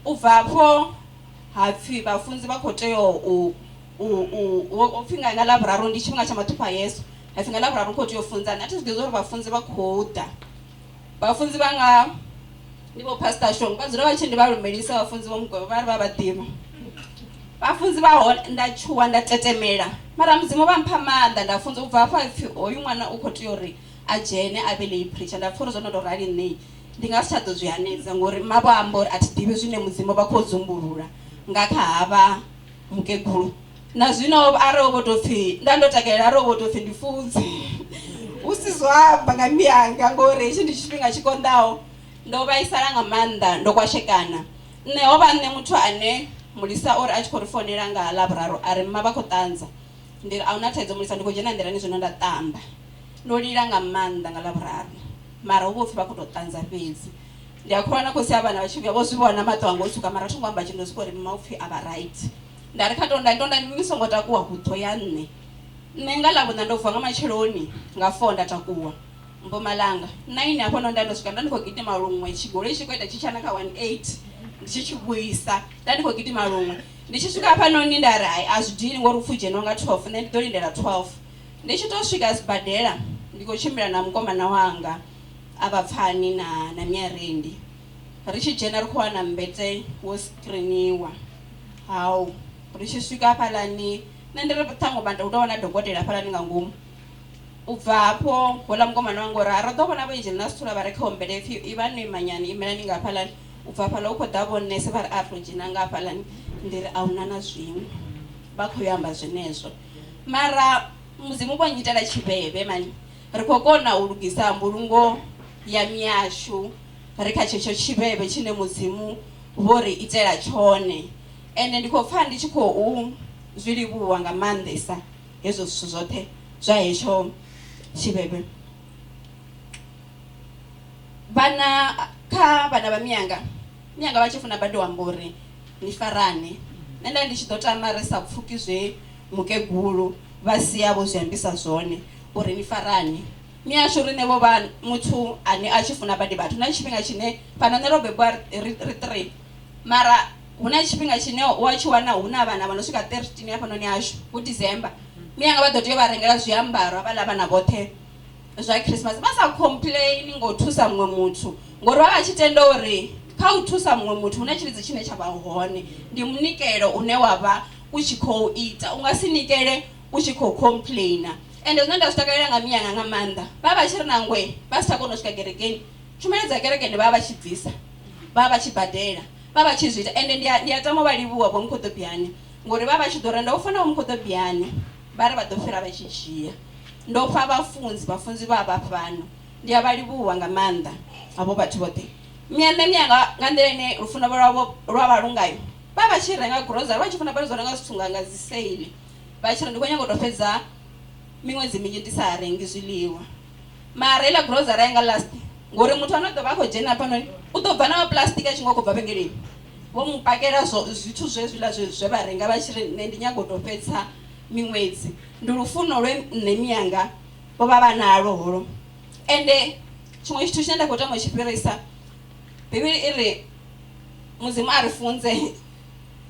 U bva hafho ha pfhi vhafunzi vha khou tea u u u u pfhi nga nga Ḽavhuraru ndi tshifhinga tsha maṱhupho a Yesu ha pfhi nga Ḽavhuraru hu khou tea u funza nṋe a thi zwi ḓivhi zwa uri vhafunzi vha khou ḓa. Vhafunzi vhanga ndi vho Pastor Shongo vha dzula vha tshi ndi vha lumelisa vhafunzi vho Mugwevha vha ri vha vha ḓivha. Vhafunzi vha hone nda tshuwa nda tetemela mara Mudzimu vha mpha maanḓa nda funza u bva hafha pfhi hoyu ṅwana u khou tea uri a dzhene a vhe lay preacher. Nda pfha uri zwo no tou rali nṋe ndi nga si tsha ḓo zwi hanedza ngori mma vho amba uri a thi ḓivhi zwine Mudzimu vha khou dzumbulula nga kha havha mukegulu. Na zwino arali vho tou pfhi nda ndo takalela arali vho tou pfhi ndi funze hu si zwo amba nga miyanga ngori hetshi ndi tshifhinga tshi konḓaho. Ndo vhaisala nga maanḓa ndo kwashekana. Nṋe ho vha nṋe muthu ane mulisa ori a tshi khou ri founela nga Ḽavhuraru a ri mma vha khou ṱanza. Ndi ri a huna thaidzo mulisa ndi khou dzhena nḓilani zwino nda ṱamba. Ndo lila nga maanḓa nga Ḽavhuraru mara hu vho pfhi vha khou tou ṱanza fhedzi. Ndi a kholwa na khotsi a vhana vha tshi vhuya vho zwi vhona maṱo anga o tswuka mara thi ngo amba tshithu ndo sokou ri mma upfhi a vha right. Nda ri kha tondani tondani ni songo takuwa hu ḓo ya nṋe. Nṋe nga Ḽavhuṋa ndo vuwa nga matsheloni nga 4 nda takuwa Mpumalanga. 9 hafhanoni nda ndo swika nda ndi khou gidima luṅwe tshigoloi tshi khou ita tshi tshana kha 180 ndi tshi tshi vhuisa nda ndi khou gidima luṅwe. Ndi tshi swika hafhanoni nda ri hai a zwi dini ngori upfhi u dzheniwa nga 12 nṋe ndi ḓo lindela 12. Ndi tshi tou swika sibadela ndi khou tshimbila na mukomana wanga a vha pfani na na miarendi. Ri tshi dzhena ri khou wana mmbete wo screeniwa. Hau ri tshi swika hafhaḽani nṋe ndi ri ṱhaṅwe hu tou vha na dokotela hafhaḽani nga ngomu. U bva hafho houḽa mukomana wanga uri ha ro ḓo vhona vho Engineer Sithole vha re kha humbele pfhi ivha no imanyani imelani nga hafhaḽani. U bva hafhaḽa hu khou ḓa vho nese vha ri a ro dzhena nga hafhaḽani ndi ri ahuna na zwiṅwe vha khou yo amba zwenezwo. Mara Mudzimu vho nnyitela tshivhevhe mani ri khou kona u lugisa mbulungo ya miyashu ri kha tshetsho tshivhevhe tshine Mudzimu vho ri itela tshone. Ende ndi khou pfa ndi tshi khou zwi livhuwa nga maanḓesa hezwo zwithu zwoṱhe zwa hetsho tshivhevhe. Vhana kha vhana vha miyanga, miyanga vha tshi funa badi u amba uri ni farane. Nṋe nda ndi tshi ḓo tama ri sa pfuki zwe mukegulu vha sia vho zwi ambisa zwone uri ni farane. Miyashu riṋe vho vha muthu ane a tshi funa badi vhathu. Hu na tshifhinga tshine fhano nṋe ro bebiwa ri 3 mara hu na tshifhinga tshine wa tshi wana hu na vhana vha no swika 13 hafhanoni hashu hu December. Miyanga vha ḓo tea u vha rengela zwiambaro havhaḽa vhana vhoṱhe zwa Christmas vha sa complain ngo thusa muṅwe muthu ngori vha vha tshi tenda uri kha u thusa muṅwe muthu hu na tshilidzi tshine tsha vha hone ndi munikelo une wa vha u tshi khou ita u nga si nikele u tshi khou complaina. Ende zwine nda zwi takalela nga miyanga nga maanḓa vha vha tshi ri nangwe vha si tsha kona u swika kerekeni tshumelo dza kerekeni vha vha tshi bvisa vha vha tshi badela vha vha tshi zwi ita. Ende ndi a ndi a tama u vha livhuwa Vho Mukhoḓobiani ngori vha vha tshi ḓo renda u fana Vho Mukhoḓobiani vha ri vha ḓo fhira vha tshi dzhia. Ndo fha vhafunzi, vhafunzi vha vha fhano. Ndi a vha livhuwa nga maanḓa havho vhathu vhoṱhe. Nṋe miyanga nga nḓila ine lufuno lwavho lwa vha lu ngayo, vha vha tshi renga grocery, vha tshi funa badi zwo renga zwithu nga dzi sale, vha tshi ri ndi khou nyanga u tou fhedza miṅwedzi minzhi ndi sa rengi zwiḽiwa. Mara heiḽa grocery a i nga last ngori muthu ane a ḓo vha a khou dzhena hafhanoni u ḓo bva na mapuḽasitiki a tshi nga u khou bva vhengeleni. Vho mu pakela zwo zwithu zwezwiḽa zwe vha renga vha tshi ri nṋe ndi nyaga u tou fhedza miṅwedzi. Ndi lufuno lwe nṋe miyanga vho vha vha nalwo holo. Ende tshiṅwe tshithu tshine nda khou tama u tshi fhirisa, Bivhili i ri Mudzimu a ri funze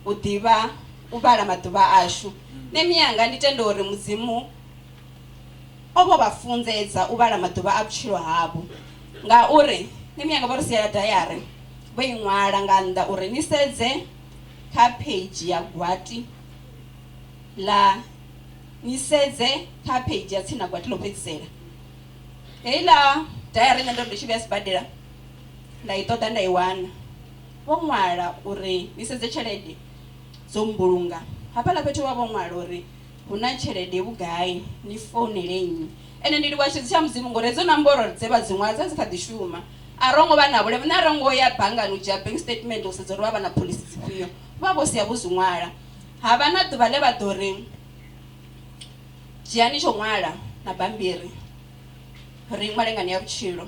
u ḓivha u vhala maḓuvha ashu. Nṋe miyanga ndi tenda uri Mudzimu o vho vha funzedza u vhala maḓuvha a vhutshilo havho, ngauri nṋe miyanga vho ri siela dayari vho i ṅwala nga nnḓa uri ni sedze kha pheidzhi ya gwati ḽa ni sedze kha pheidzhi ya tsini na gwati ḽo fhedzisela. Heiḽa dayari nṋe ndo ri ndi tshi vhuya sibadela nda i ṱoḓa nda i wana. Vho ṅwala uri ni sedze tshelede dzo mbulunga. Hafhaḽa fhethu vha vho ṅwala uri hu na tshelede vhugai, ni founele nnyi. Ende ndi livhuwa tshilidzi tsha Mudzimu ngori hedzo nomboro dze vha dzi ṅwala dza dzi kha ḓi shuma. A ro ngo vha na vhuleme, nṋe a ro ngo ya banngani u dzhia bank statement u sedza uri vha vha na phoḽisi dzifhio. Vha vho sia vho zwi ṅwala. Ha vha na ḓuvha ḽe vha ḓo ri dzhiani tsho ṅwala na bammbiri ri ṅwale nganea vhutshilo.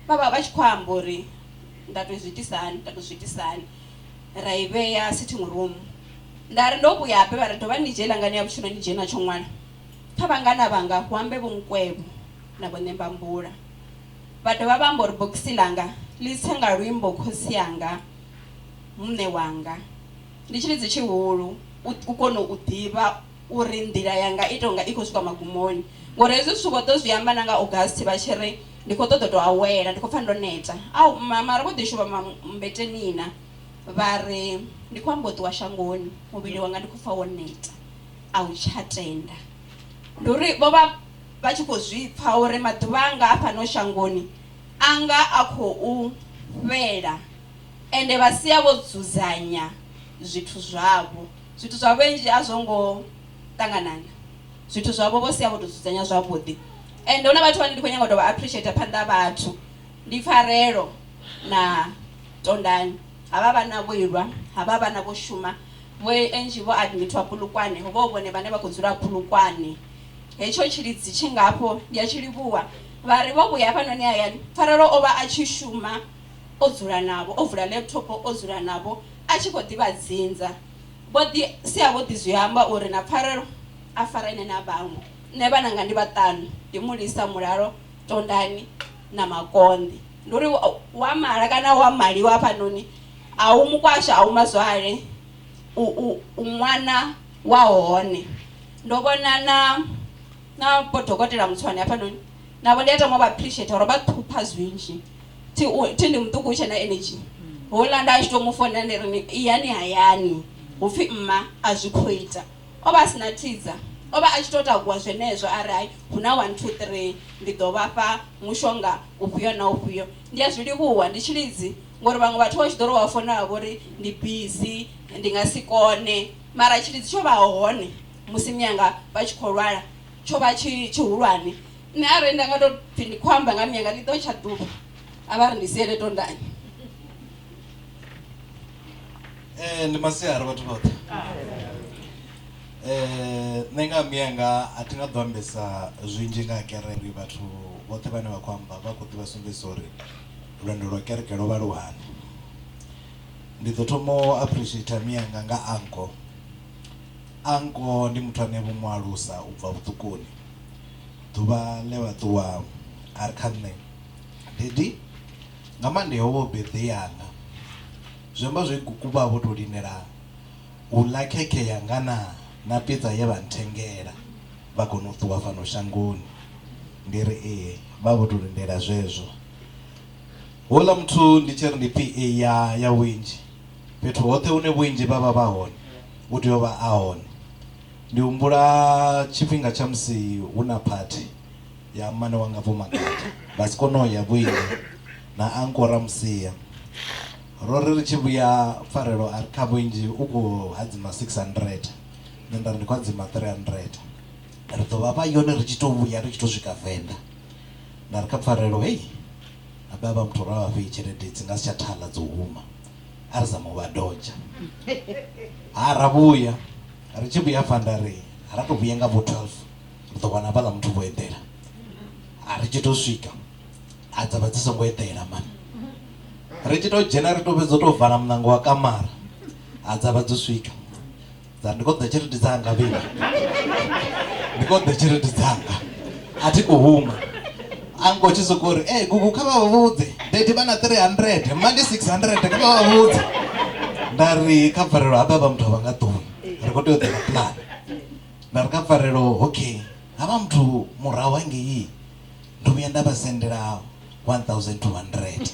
Vha vha vha tshi khou amba uri nda tou zwi itisa hani, nda tou zwi itisa hani. Ra i vhea sitting room. Nda ri ndo vhuya habe vha ri dovhani ni dzhie heiḽa nganea vhutshilo ni dzhie na tsho ṅwala. Kha vhangana vhanga hu ambe Vho Mukwevho na Vho Ṋembambula. Vha dovha vha amba uri bogisi ḽanga ḽi tse nga luimbo Khotsi anga, Muṋe wanga. Ndi tshilidzi tshihulu u kona u ḓivha uri nḓila yanga i tou nga i khou swika magumoni. Ngori hezwi zwithu vho ḓo zwi amba na nga August vha tshi ri ndi khou ṱoḓa u tou awela, ndi khou pfa ndo neta. Au mma mara vho ḓi shuvhama mmbeteni na vha ri Ndi khou amba u ṱuwa shangoni, muvhili wanga ndi khou pfa wo neta, a u tsha tenda. Ndi uri vho vha vha tshi khou zwi pfa uri maḓuvha anga a fhano shangoni anga a khou fhela, ende vha sia vho dzudzanya zwithu zwavho. Zwithu zwa vhenzhi a zwo ngo ṱanganana, zwithu zwavho vho sia vho tou dzudzanya zwavhuḓi. Ende hu na vhathu vhane ndi khou nyanga u tou vha appreciate phanḓa ha vhathu, ndi Pfarelo na Tondani. Havha vhana vho ilwa, havha vhana vho shuma, vho Angie vho admitiwa Polokwane, ho vha hu vhone vhane vha khou dzula Polokwane. Hetsho tshilidzi tshingafho ndi a tshi livhuwa. Vha ri vho vhuya hafhanoni hayani, Pfarelo o vha a tshi shuma o dzula navho, o vula laptop o dzula navho a tshi khou ḓi vha dzinza. Vho ḓi sia vho ḓi zwi amba uri na Pfarelo a farane na vhaṅwe. Nṋe vhananga ndi vhaṱanu, ndi Mulisa, Mulalo, Tondani na Makonḓi. Ndi uri wa mala kana wa maliwa hafhanoni a u mukwasha a u mazwale, u, u, u ṅwana wa hone. Ndo vhona na na vho dokotela Mutshwane hafhanoni, navho ndi a tama u vha appreciate uri vha ṱhupha zwinzhi. Thi, u, thi ndi muṱuku u tshe na energy. Houḽa nda tshi to mu founela ndi ri ni iyani hayani, hupfi mma a zwi khou ita. O vha a si na thidza, o vha a tshi tou takuwa zwenezwo a ri hai hu na 1 2 3 ndi ḓo vha fha mushonga ufhio na ufhio. Ndi a zwi livhuwa, ndi tshilidzi ngori vhaṅwe vhathu vha tshi ḓo ri wa founela vha vho ri ndi busy ndi nga si kone, mara tshilidzi tsho vha hone musi mianga vha tshi khou lwala tsho vha tshi tshihulwane. Nṋe arali nda nga tou pfhi ndi khou amba nga mianga ḽi ḓo tsha ḓuvha, a vha ri ndi siele Tondani. Eh, ndi masiari vhathu vhoṱhe. Eh, nṋe nga miyanga a thi nga ḓo ambesa zwinzhi nga ha kereke. Vhathu vhoṱhe vhane vha khou amba vha khou ḓi vha sumbedzisa uri lwendo lwa kereke lwo vha lu hani. Ndi ḓo thoma u appreciate miyanga nga uncle. Uncle ndi muthu ane vho mu alusa u bva vhuṱukuni. Ḓuvha ḽe vha ṱuwa a ri kha nṋe, Daddy, nga Monday ho vha hu birthday yanga. Zwi amba zwo gugu vha vho tou lindela u ḽa khekhe yanga na na pizza ye vha nthengela vha kona u ṱuwa fhano shangoni. Ndi ri ee, vha vho tou lindela zwezwo. Houḽa muthu ndi tshi ri ndi PA ya ya vhuinzhi, fhethu hoṱhe hune vhuinzhi vha vha vha hone u tea u vha a hone. Ndi humbula tshifhinga tsha musi hu na phathi ya mmane wanga Vho Magada vha si kone u ya vhuinzhi na uncle Ramusia. Ro ri ri tshi vhuya Pfarelo a ri kha vhuinzhi u khou hadzima 600, nṋe nda ri ndi khou hadzima 300. Ri ḓo vha vha yone ri tshi tou vhuya ri tshi tou swika Venḓa. Nda ri kha Pfarelo hei habe havha muthu ra vha fhei tshelede dzi nga si tsha thala dzo huma, a ri zame u vha dodzha. Ha ra vhuya ri tshi vhuya hafha nda ri ra tou vhuya nga vho 12 ri ḓo wana havhaḽa muthu vho eḓela. A ri tshi tou swika a dza vha dzi songo eḓela mani. Ri tshi tou dzhena ri tou fhedza u tou vala muṋango wa kamara ha dza vha dzo swika. Dza ri ndi khou ḓa tshelede dzanga vheiwe, ndi khou ḓa tshelede dzanga a thi khou huma. Uncle tshi sokou ri ee gugu kha vha vha vhudze daddy vha na 300 mma ndi 600 kha vha vha vhudze. Nda ri kha pfarelo habe havha muthu a vha nga ṱuwi ri khou tea u ḓa na pulane. Nda ri kha pfarelo okay havha muthu murahu hangei ndo vhuya nda vha sendela 1200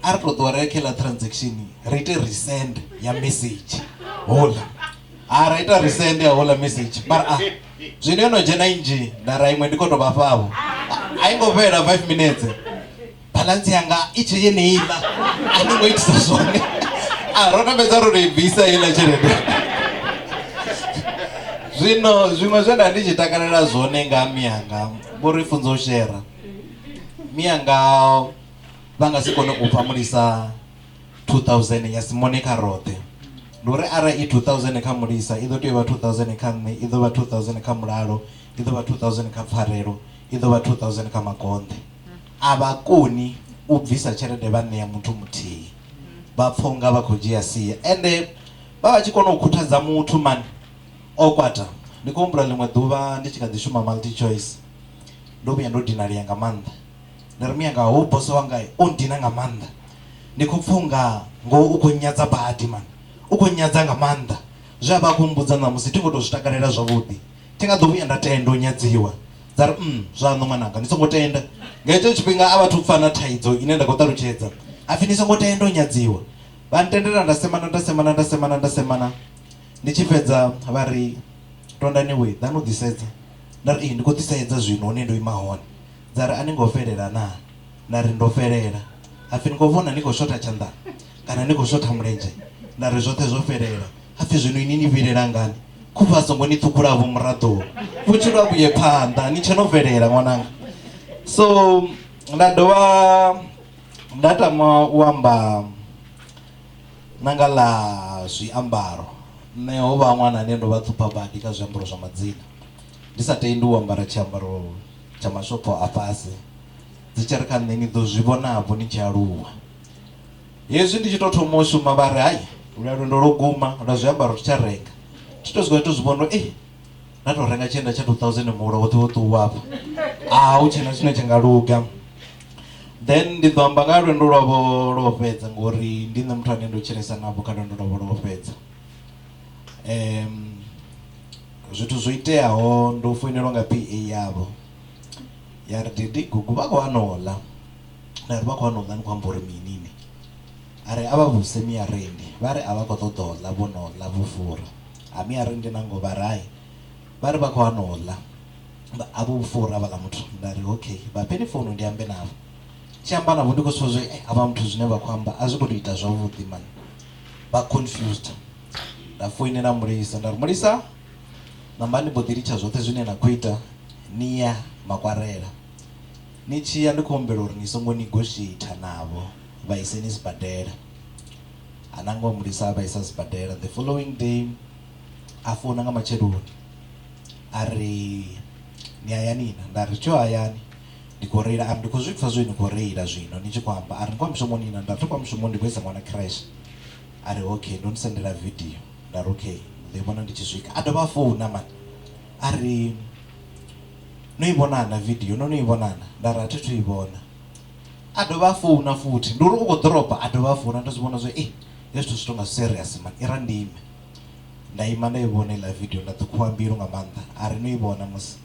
a ri tou ṱuwa ri ya kha iḽa transaction ri ite resend ya message houḽa ha ra ita resend ya houḽa message mara a zwino yo no dzhena nnzhi nda ra iṅwe ndi khou tou vha fhavho a i ngo fhela 5 minutes balance yanga i tshe yeneiḽa a ni ngo itisa zwone a ro no fhedza ro to i bvisa heiḽa tshelede. Zwino zwiṅwe zwe nda ndi tshi takalela zwone nga miyanga vho ri funza u shera. Miyanga vha nga si kone u fha mulisa 2000 ya si mone kha roṱhe. Ndi uri arali i 2000 kha mulisa i ḓo tea u vha 2000 kha nṋe, i ḓo vha 2000 kha Mulalo, i ḓo vha 2000 kha Pfarelo, i ḓo vha 2000 kha Makonde. A vha koni u bvisa tshelede vha ṋea muthu muthihi, vha pfa unga vha khou dzhia sia. Ende vha vha tshi kona u khuthadza muthu mani o kwata. Ndi khou humbula ḽiṅwe ḓuvha ndi tshi kha ḓi shuma MultiChoice, ndo vhuya ndo dinalea nga maanḓa. Nda ri miyanga hoyu boso wanga o nndina nga maanḓa, ndi khou pfa unga ngoho u khou nnyadza badi mani, u khou nnyadza nga maanḓa. Zwe a vha a khou mmbudza ṋamusi thi ngo tou zwi takalela zwavhuḓi, thi nga ḓo vhuya nda tenda u nyadziwa. Dza ri, Umm, zwaṋu ṅwananga, ni songo tenda. Nga hetsho tshifhinga a vha athu pfa na thaidzo ine nda khou ṱalutshedza. Ha pfi, Ni songo tenda u nyadziwa. Vha ntendela nda semana nda semana nda semana nda semana ndi tshi fhedza vha ri tondani we ḓa no ḓisedza nda ri ee ndi khou ḓisedza zwino hune ndo ima hone dza ri a ni ngo fhelela naa nda ri ndo fhelela hapfi ni khou vhona ni khou shotha tshanḓa kana ni khou shotha mulenzhe nda ri zwoṱhe zwo fhelela hapfi zwino ini ni vhilela ngani khuvha a songo ni ṱhukhula vho muraḓo vhutshilo a vhuye phanḓa ni tshe no bvelela ṅwananga so nda dovha nda tama u amba na nga ḽa zwiambaro nṋe ho vha ṅwana ane ndo vha ṱhupha badi kha zwiambaro zwa madzina ndi sa tendi u ambara tshiambaro tsha mashopho a fhasi dzi tshi ri kha nṋe ni ḓo zwi vhonavho ni tshi aluwa hezwi ndi tshi tou thoma u shuma vha ri hai luya lwendo lwo guma lwa zwiambaro thi tsha renga thi to swika to zwi vhona uri nda tou renga tshienda tsha 2000 muholo woṱhe wo ṱuwa afha a hu tshena tshine tsha nga luga then ndi ḓo amba nga lwendo lwavho lwo fhedza ngori ndi nṋe muthu ane ndo tshilesa navho kha lwendo lwavho lwo fhedza um zwithu zwo iteaho ndo foinelwa nga PA yavho ya ri didi gugu vha khou hana u ḽa nda ri vha khou hana u ḽa ni khou amba uri mini ni a ri a vha vhuse miarendi vha ri a vha khou ṱoḓa u ḽa vho no ḽa vho fura ha miarendi nango vha ri hai vha ri vha khou hana u ḽa a vho fura havhaḽa muthu nda ri okay vha fheni founu ndi ambe navho tshi amba navho ndi khou zwi pfha zwo havha muthu zwine vha khou amba a zwi khou tou ita zwavhuḓi mani vha confused nda foinela mulisa nda ri mulisa namba ni mbo ḓi litsha zwoṱhe zwine na khou ita ni ya makwarela ni tshi ya ndi khou humbela uri ni songo negotiator navho vha iseni sibadela a nangoho mulisa a vha isa sibadela the following day a founa nga matsheloni a ri ni hayani na nda ri tsho hayani ndi khou reila a ri ndi khou zwi pfha zwe ni khou reila zwino ni tshi khou amba a ri ni khou ya mushumoni na nda ri thi khou ya mushumoni ndi khou isa ṅwana creche a ri okay ndo ni sendela video nda ri okay ndi ḓo i vhona ndi tshi swika a dovha a founa mani a ri no i vhonana video no no i vhonana nda ri a thi thu i vhona a dovha a founa futhi ndi uri u khou ḓoroba a dovha a founa nda zwi vhona zwo e hezwi zwithu zwi tonga serious mani i ra ndime nda ima nda i vhona iḽa video nda ṱhukhuwa mbilu nga maanḓa a ri no i vhona musi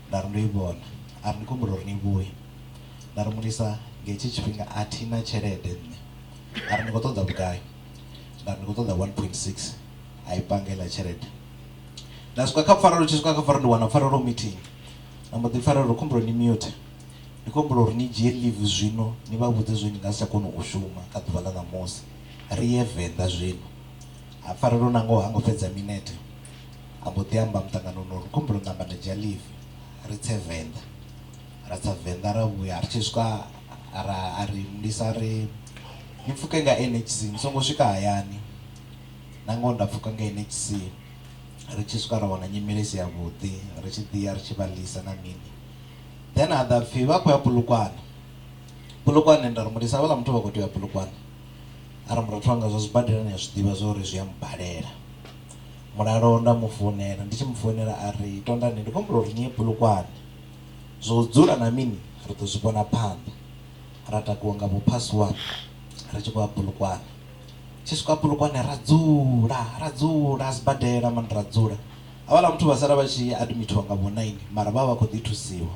nda ri ndo i vhona a ri ndi khou humbela uri ni vhuye nda ri mulisa nga hetshi tshifhinga a thi na tshelede nṋe a ri ndi khou ṱoḓa vhugai nda ri ndi khou ṱoḓa 1.6 a i panga iḽa tshelede nda swika kha pfarelo tshi swika kha pfarelo ndi wana pfarelo meeting nda mbo ḓi pfarelo khumbelo ni mute ndi khou humbela uri ni dzhie leave zwino ni vha vhudze zwo ni nga si tsha kona u shuma kha ḓuvha ḽa ṋamusi ri ye venḓa zwino ha pfarelo nangoho ha ngo fhedza minete a mbo ḓi amba muṱanganoni uri khou humbela u namba nda dzhia leave ri tse venḓa ra tsa venḓa ra vhuya ri tshi swika ra a ri mulisa ri ni pfuke nga NHC ni songo swika hayani na ngoho nda pfuka nga NHC ri tshi swika ra wana nyimele isi ya vhuḓi ri tshi ḓi ya ri tshi vha ḽisa na mini then ha ḓa pfhi vha khou ya Polokwane Polokwane nda ri mulisa havhaḽa muthu vha khou tea u ya Polokwane a ri murathu wanga zwa zwibadela ni a zwi ḓivha zwa uri zwi a mbalela mulalo nda mu founela ndi tshi mu founela a ri tondani ndi khou humbela uri ni ye Polokwane zwo u dzula na mini ri ḓo zwi vhona phanḓa ra takuwa nga vho past 1 ri tshi khou ya Polokwane tshi swika Polokwane ra dzula ra dzula sibadela mani ra dzula havhaḽa muthu vha sala vha tshi admitiwa nga vho 9 mara vha vha khou ḓi thusiwa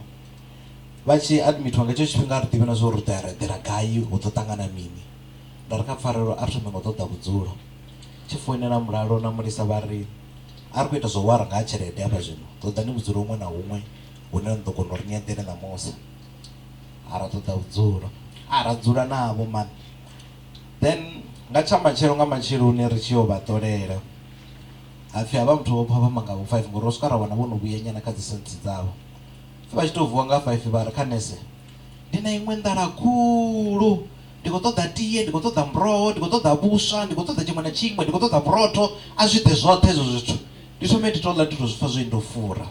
vha tshi admitiwa nga hetsho tshifhinga a ri ḓivhi na zwa uri ri ḓo ya ra eḓela gai hu ḓo ṱangana mini nda ri kha pfarelo a ri thome nga u ṱoḓa vhudzulo tshi foinela mulalo na mulisa vha ri a ri khou ita zwo wara nga ha tshelede hafha zwino ṱoḓani vhudzulo huṅwe na huṅwe hune ni ḓo kona uri ni eḓele ṋamusi a ra ṱoḓa vhudzulo a ra dzula navho mani then nga tsha matshelo nga matsheloni ri tshi yo vha ṱolela hapfi havha muthu vho phaphama nga vho 5 ngori ro swika ra wana vho no vhuya nyana kha dzi sense dzavho pfi vha tshi tou vuwa nga 5 vha ri kha nese ndi na iṅwe nḓala khulu ndi khou ṱoḓa tie ndi khou ṱoḓa muroho ndi khou ṱoḓa vhuswa ndi khou ṱoḓa tshiṅwe na tshiṅwe ndi khou ṱoḓa vhurotho a zwi ḓe zwoṱhe hezwo zwithu ndi thome ndi tou ḽa ndi tou zwi pfha zwo ndo fura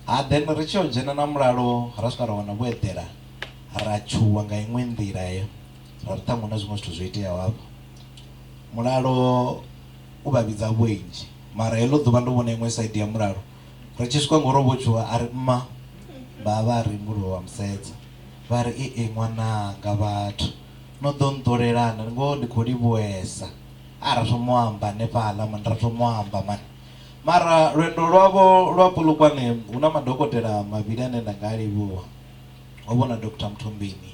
ha then ri tshi yo dzhena na mulalo ra swika ra wana vho eḓela ra tshuwa nga iṅwe nḓila heyo ra ri ṱhaṅwe na zwiṅwe zwithu zwo iteaho hafha mulalo u vha vhidza vhoinzhi mara heḽo ḓuvha ndo vhona iṅwe saidi ya mulalo ri tshi swika ngori vho tshuwa a ri mma vha vha ri mbuluvha wa musedza vha ri ee ṅwananga vhathu no ḓo nṱolelana ngoho ndi khou livhuwesa a ra thoma u amba hanefhaḽa mani ra thoma u amba mani mara lwendo lwavho lwa Polokwane hu na madokotela mavhili ane nda nga a livhuwa ho vhona Dr Mthombeni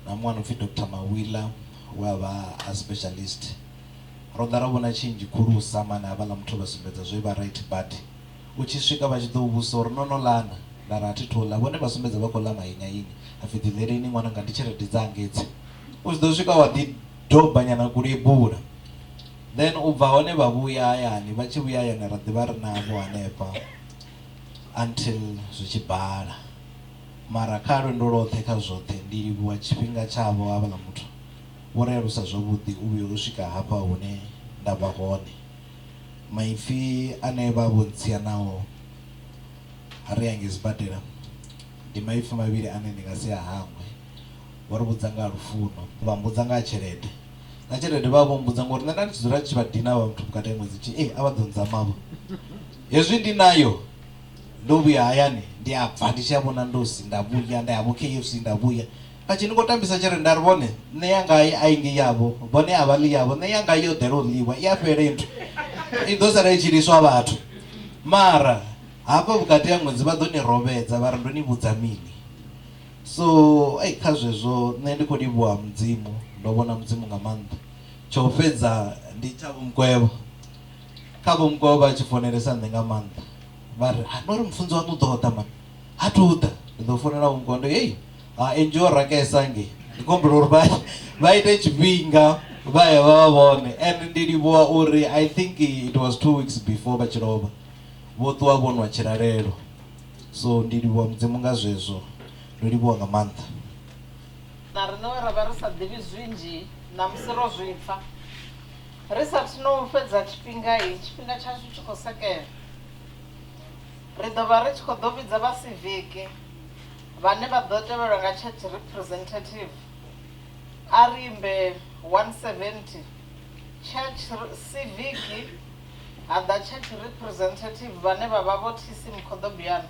na muṅwe ano pfi Dr Mawila we a vha a specialist. Ro ḓa ra vhona tshinzhi khulusa mani havhaḽa muthu vha sumbedza zwe vha right, but u tshi swika vha tshi ḓo vhusa uri no no ḽana, nda ri a thi thu ḽa, vhone vha sumbedza vha khou ḽa mahinyahini, hapfi ḓi ḽeleni ṅwananga ndi tshelede dzanga edzi. U tshi ḓo swika wa ḓi doba nyana kulebula. Then u bva hone vha vhuya hayani, vha tshi vhuya hayani ra ḓi vha ri navho hanefha until zwi tshi bala. Mara kha lwendo lwoṱhe kha zwoṱhe ndi livhuwa tshifhinga tshavho havhaḽa muthu, vho ri alusa zwavhuḓi u vhuya u swika hafha hune nda vha hone. Maipfi ane vha vho ntsia nao ri hangei sibadela ndi maipfi mavhili ane ndi nga si a hangwe. Vho ri vhudza nga ha lufuno, vha mbudza nga ha tshelede. Na tshelede vha vho mbudza ngori nṋe nda ndi tshi dzula tshi vha dina havha muthu vhukati ha ṅwedzi tshi ei a vha ḓo nzamavho. Hezwi ndi nayo ndo vhuya hayani ndi a bva ndi tshi ya vhona ndosi nda vhuya nda ya vho KFC nda vhuya. Vha tshi ni khou tambisa tshelede nda ri vhone nṋe yanga a i ngi yavho, vhone a vha ḽi yavho, nṋe yanga yo ḓela u ḽiwa i a fhela nthu i ḓo sala i tshi liswa vhathu. Mara hafha vhukati ha ṅwedzi vha ḓo ni rovhedza vha ri ndo ni vhudza mini. So ei kha zwezwo nṋe ndi khou livhuwa Mudzimu, ndo vhona Mudzimu nga maanḓa. Tsha u fhedza ndi tsha Vho Mukwevho, kha Vho Mukwevho vha tshi founelesa nṋe nga maanḓa vha ri ha no ri mufunzi waṋu u ḓo ḓa mani, ha thu ḓa. Ndi ḓo founela Vho Mukwevho ndo hei ha Angie o rakesa ngei, ndi khou humbela uri vha ite tshifhinga vha ye vha vha vhone. And ndi livhuwa uri I think it was 2 weeks before vha tshi lovha vho ṱuwa vho nwa tshilalelo. So ndi livhuwa Mudzimu nga zwezwo, ndo livhuwa nga maanḓa. Na riṋe we ra vha ri sa ḓivhi zwinzhi ṋamusi ro zwi pfa. Ri sathu no fhedza tshifhinga, tshifhinga tshashu tshi khou sekela. Ri ḓo vha ri tshi khou ḓo vhidza vha civic vhane vha ḓo tevhelwa nga church representative. A ri imbe 170 church civic ha ḓa church representative vhane vha vha vho TC Mukhoḓobiano.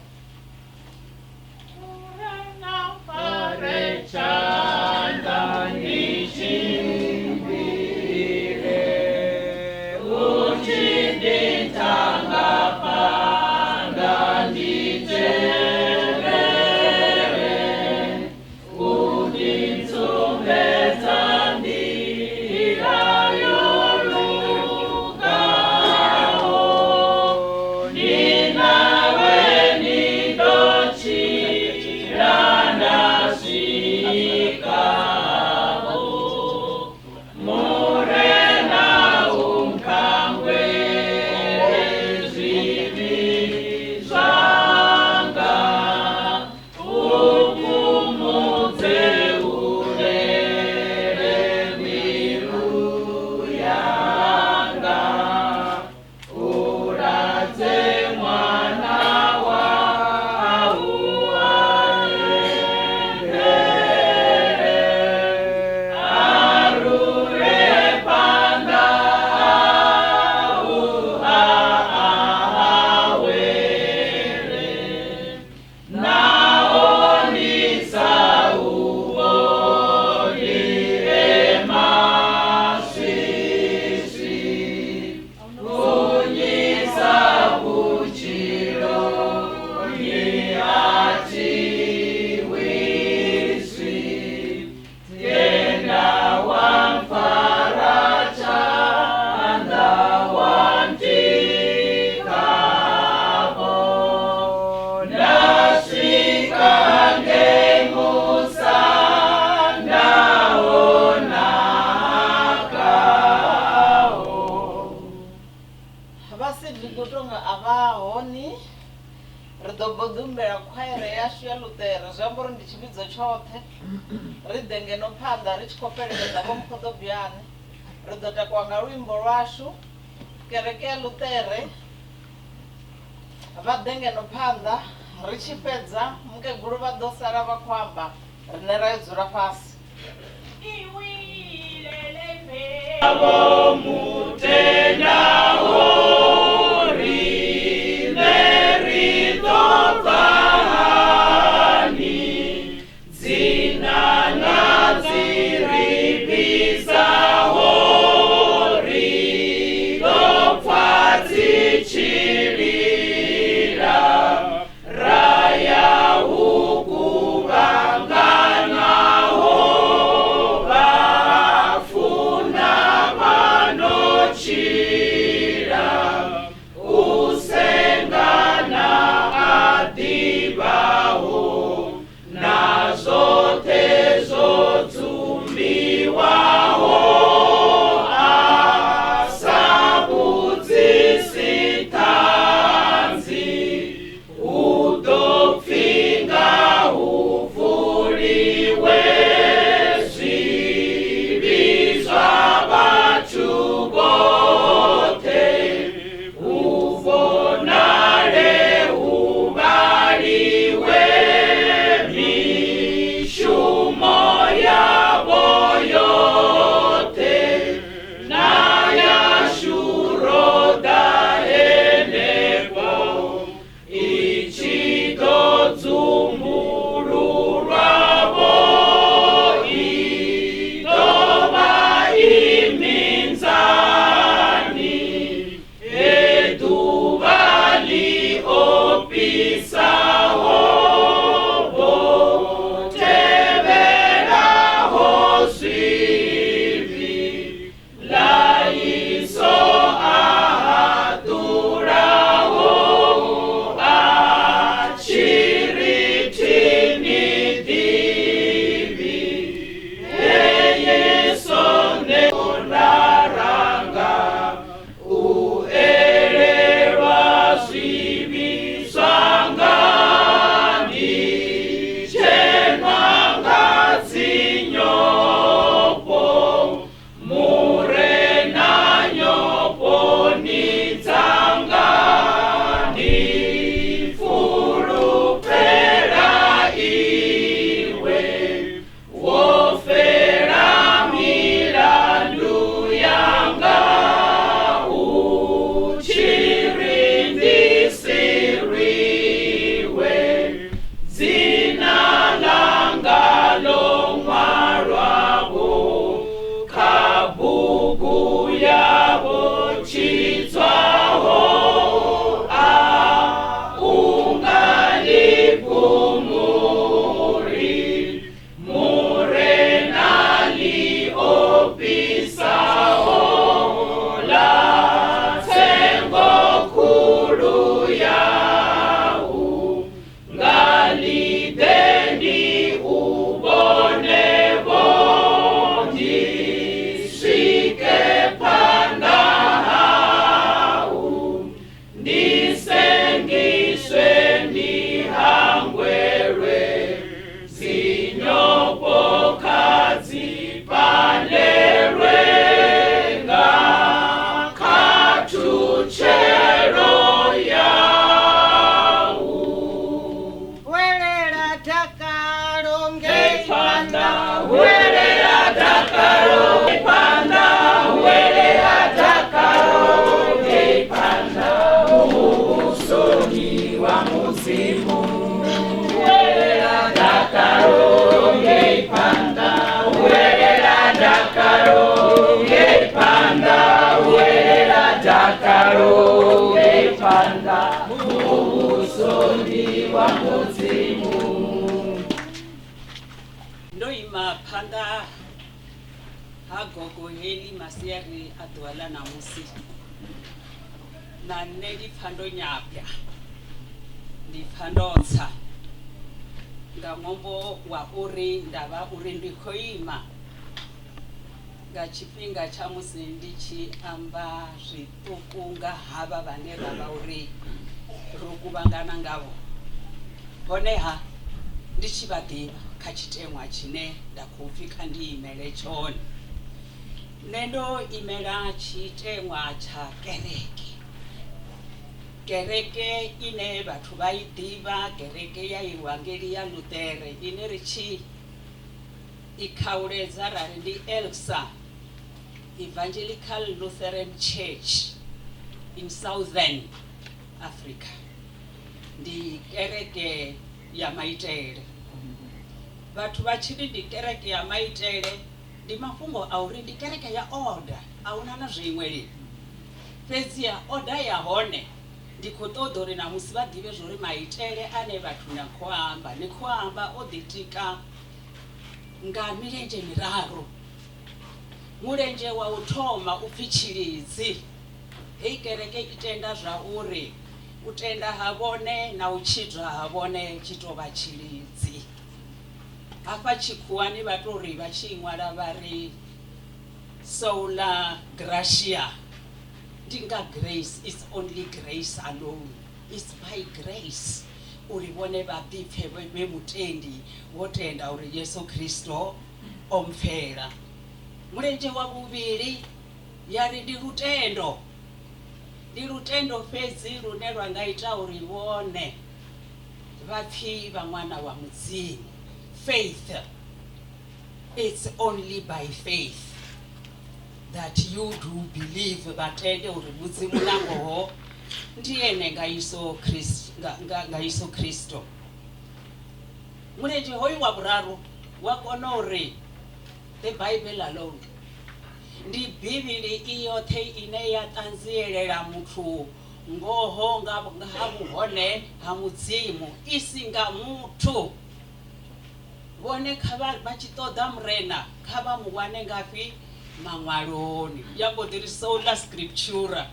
Ri ḓe ngeno phanḓa ri tshi khou fhelekedza Vho Mukhoḓobiani. Ri ḓo takuwa nga luimbo lwashu kereke ya Luṱere. Vha ḓe ngeno phanḓa ri tshi fhedza mukegulu vha ḓo sala vha khou amba riṋe ra yo dzula fhasi. Raya hukuvhangana ho vhafu. lisaho vho tevhelaho zwivhi, ḽa Yesu a haṱulaho a tshi ri thi ni ḓivhi. He Yesu nṋe nda ranga u elelwa zwivhi zwanga, ndi dzhenwa nga dzinyofho, Murena nyofhoni dzanga, ndi fulufhela iwe, wo fela milandu yanga, u tshi ri ndi si rwiwe, dzina ḽanga ḽo ṅwalwavho kha bugu ya vho tshidzwaho, a u nga ḽi fhumuli, Murena ḽi ofhisaho ḽa tsengo khulu yau, nga ḽi ḓe ndi u vhone-vho, ndi swike phanḓa hau, ndi sengiswe ndi hangwelwe, dzinyofho kha dzi pandelwe nga khathutshelo yau. Welela dakalo Ngei phanḓa, welela dakalo ngei phanḓa, welela dakalo ngei phanḓa, muvhusoni wa Mudzimu. Welela dakalo ngei phanḓa, welela dakalo ngei phanḓa, welela dakalo ngei phanḓa, muvhusoni wa Mudzimu. Ndo ima phanḓa ha gogo heḽi masiari a ḓuvha ḽa ṋamusi, na nṋe ndi pfa ndo nyabwa, ndi pfa ndo tsa nga ṅwambo wa uri nda vha uri ndi khou ima nga tshifhinga tsha musi ndi tshi amba zwiṱuku nga havha vhane ra vha uri ro kuvhangana ngavho, honeha ndi tshi vha ḓivha kha tshiteṅwa tshine nda khou pfi kha ndi imele tshone. Nṋe ndo imela tshiteṅwa tsha kereke, kereke ine vhathu vha i ḓivha, kereke ya Evangeli ya Luṱere ine ri tshi i khauledza ra ri ndi ELCSA, Evangelical Lutheran Church in Southern Africa. Ndi kereke ya maitele. Vhathu vha tshi ri ndi kereke ya maitele ndi mafhungo a uri ndi kereke ya order, a huna na zwiṅwe lini. Fhedziha order ya hone ndi khou ṱoḓa uri namusi vha ḓivhe zwori maitele ane vhathu na khou amba ni khou amba o ḓitika nga milenzhe miraru. Mulenzhe wa u thoma u pfi tshilidzi. Hei kereke i tenda zwa uri u tenda ha vhone na u tshidzwa ha vhone tshi tou vha tshilidzi. Hafha tshikhuwani vha tou ri vha tshi ṅwala vha ri sola gratia, ndi nga grace, it's only grace alone, it's by grace uri vhone vha ḓipfe vhe mutendi vho tenda uri Yesu Kristo o mpfela. Mulenzhe wa vhuvhili ya ri ndi lutendo, ndi lutendo fhedzi lune lwa nga ita uri vhone vha pfi vha ṅwana wa Mudzimu. Faith, it's only by faith that you do believe, vha tende uri Mudzimu na ngoho ndi ene nga Yesu Kristo, nga Yesu Kristo. Mulenzhe hoyu wa vhuraru wa kona uri the Bible alone, ndi Bivhili i yoṱhe ine ya ṱanzielela muthu Ngoho nga ha vhuhone ha Mudzimu i si nga muthu. Vhone kha vha tshi ṱoḓa Murena kha vha mu wane ngafhi? Maṅwaloni. Ya mbo ḓi ri sola scriptura,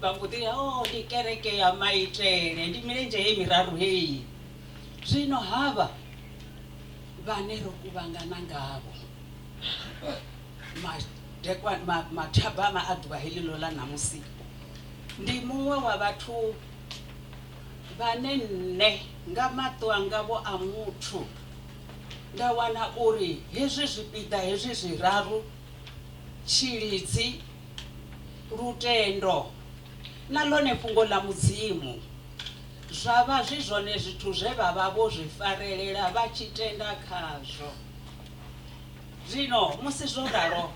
vha mbo ḓi ri oh ndi kereke ya maitele, ndi milenzhe heyi miraru heyi. Zwino havha vhane ro kuvhangana ngavho mathabama a ḓuvha heḽi ḽo ḽa ṋamusi, ndi muṅwe wa vhathu vhane nṋe nga maṱo anga vho a muthu nda wana uri hezwi zwipiḓa hezwi zwiraru, tshilidzi, lutendo na ḽone fhungo ḽa Mudzimu, zwa vha zwi zwone zwithu zwe vha vha vho zwi farelela vha tshi tenda khazwo. Zwino musi zwo ralo,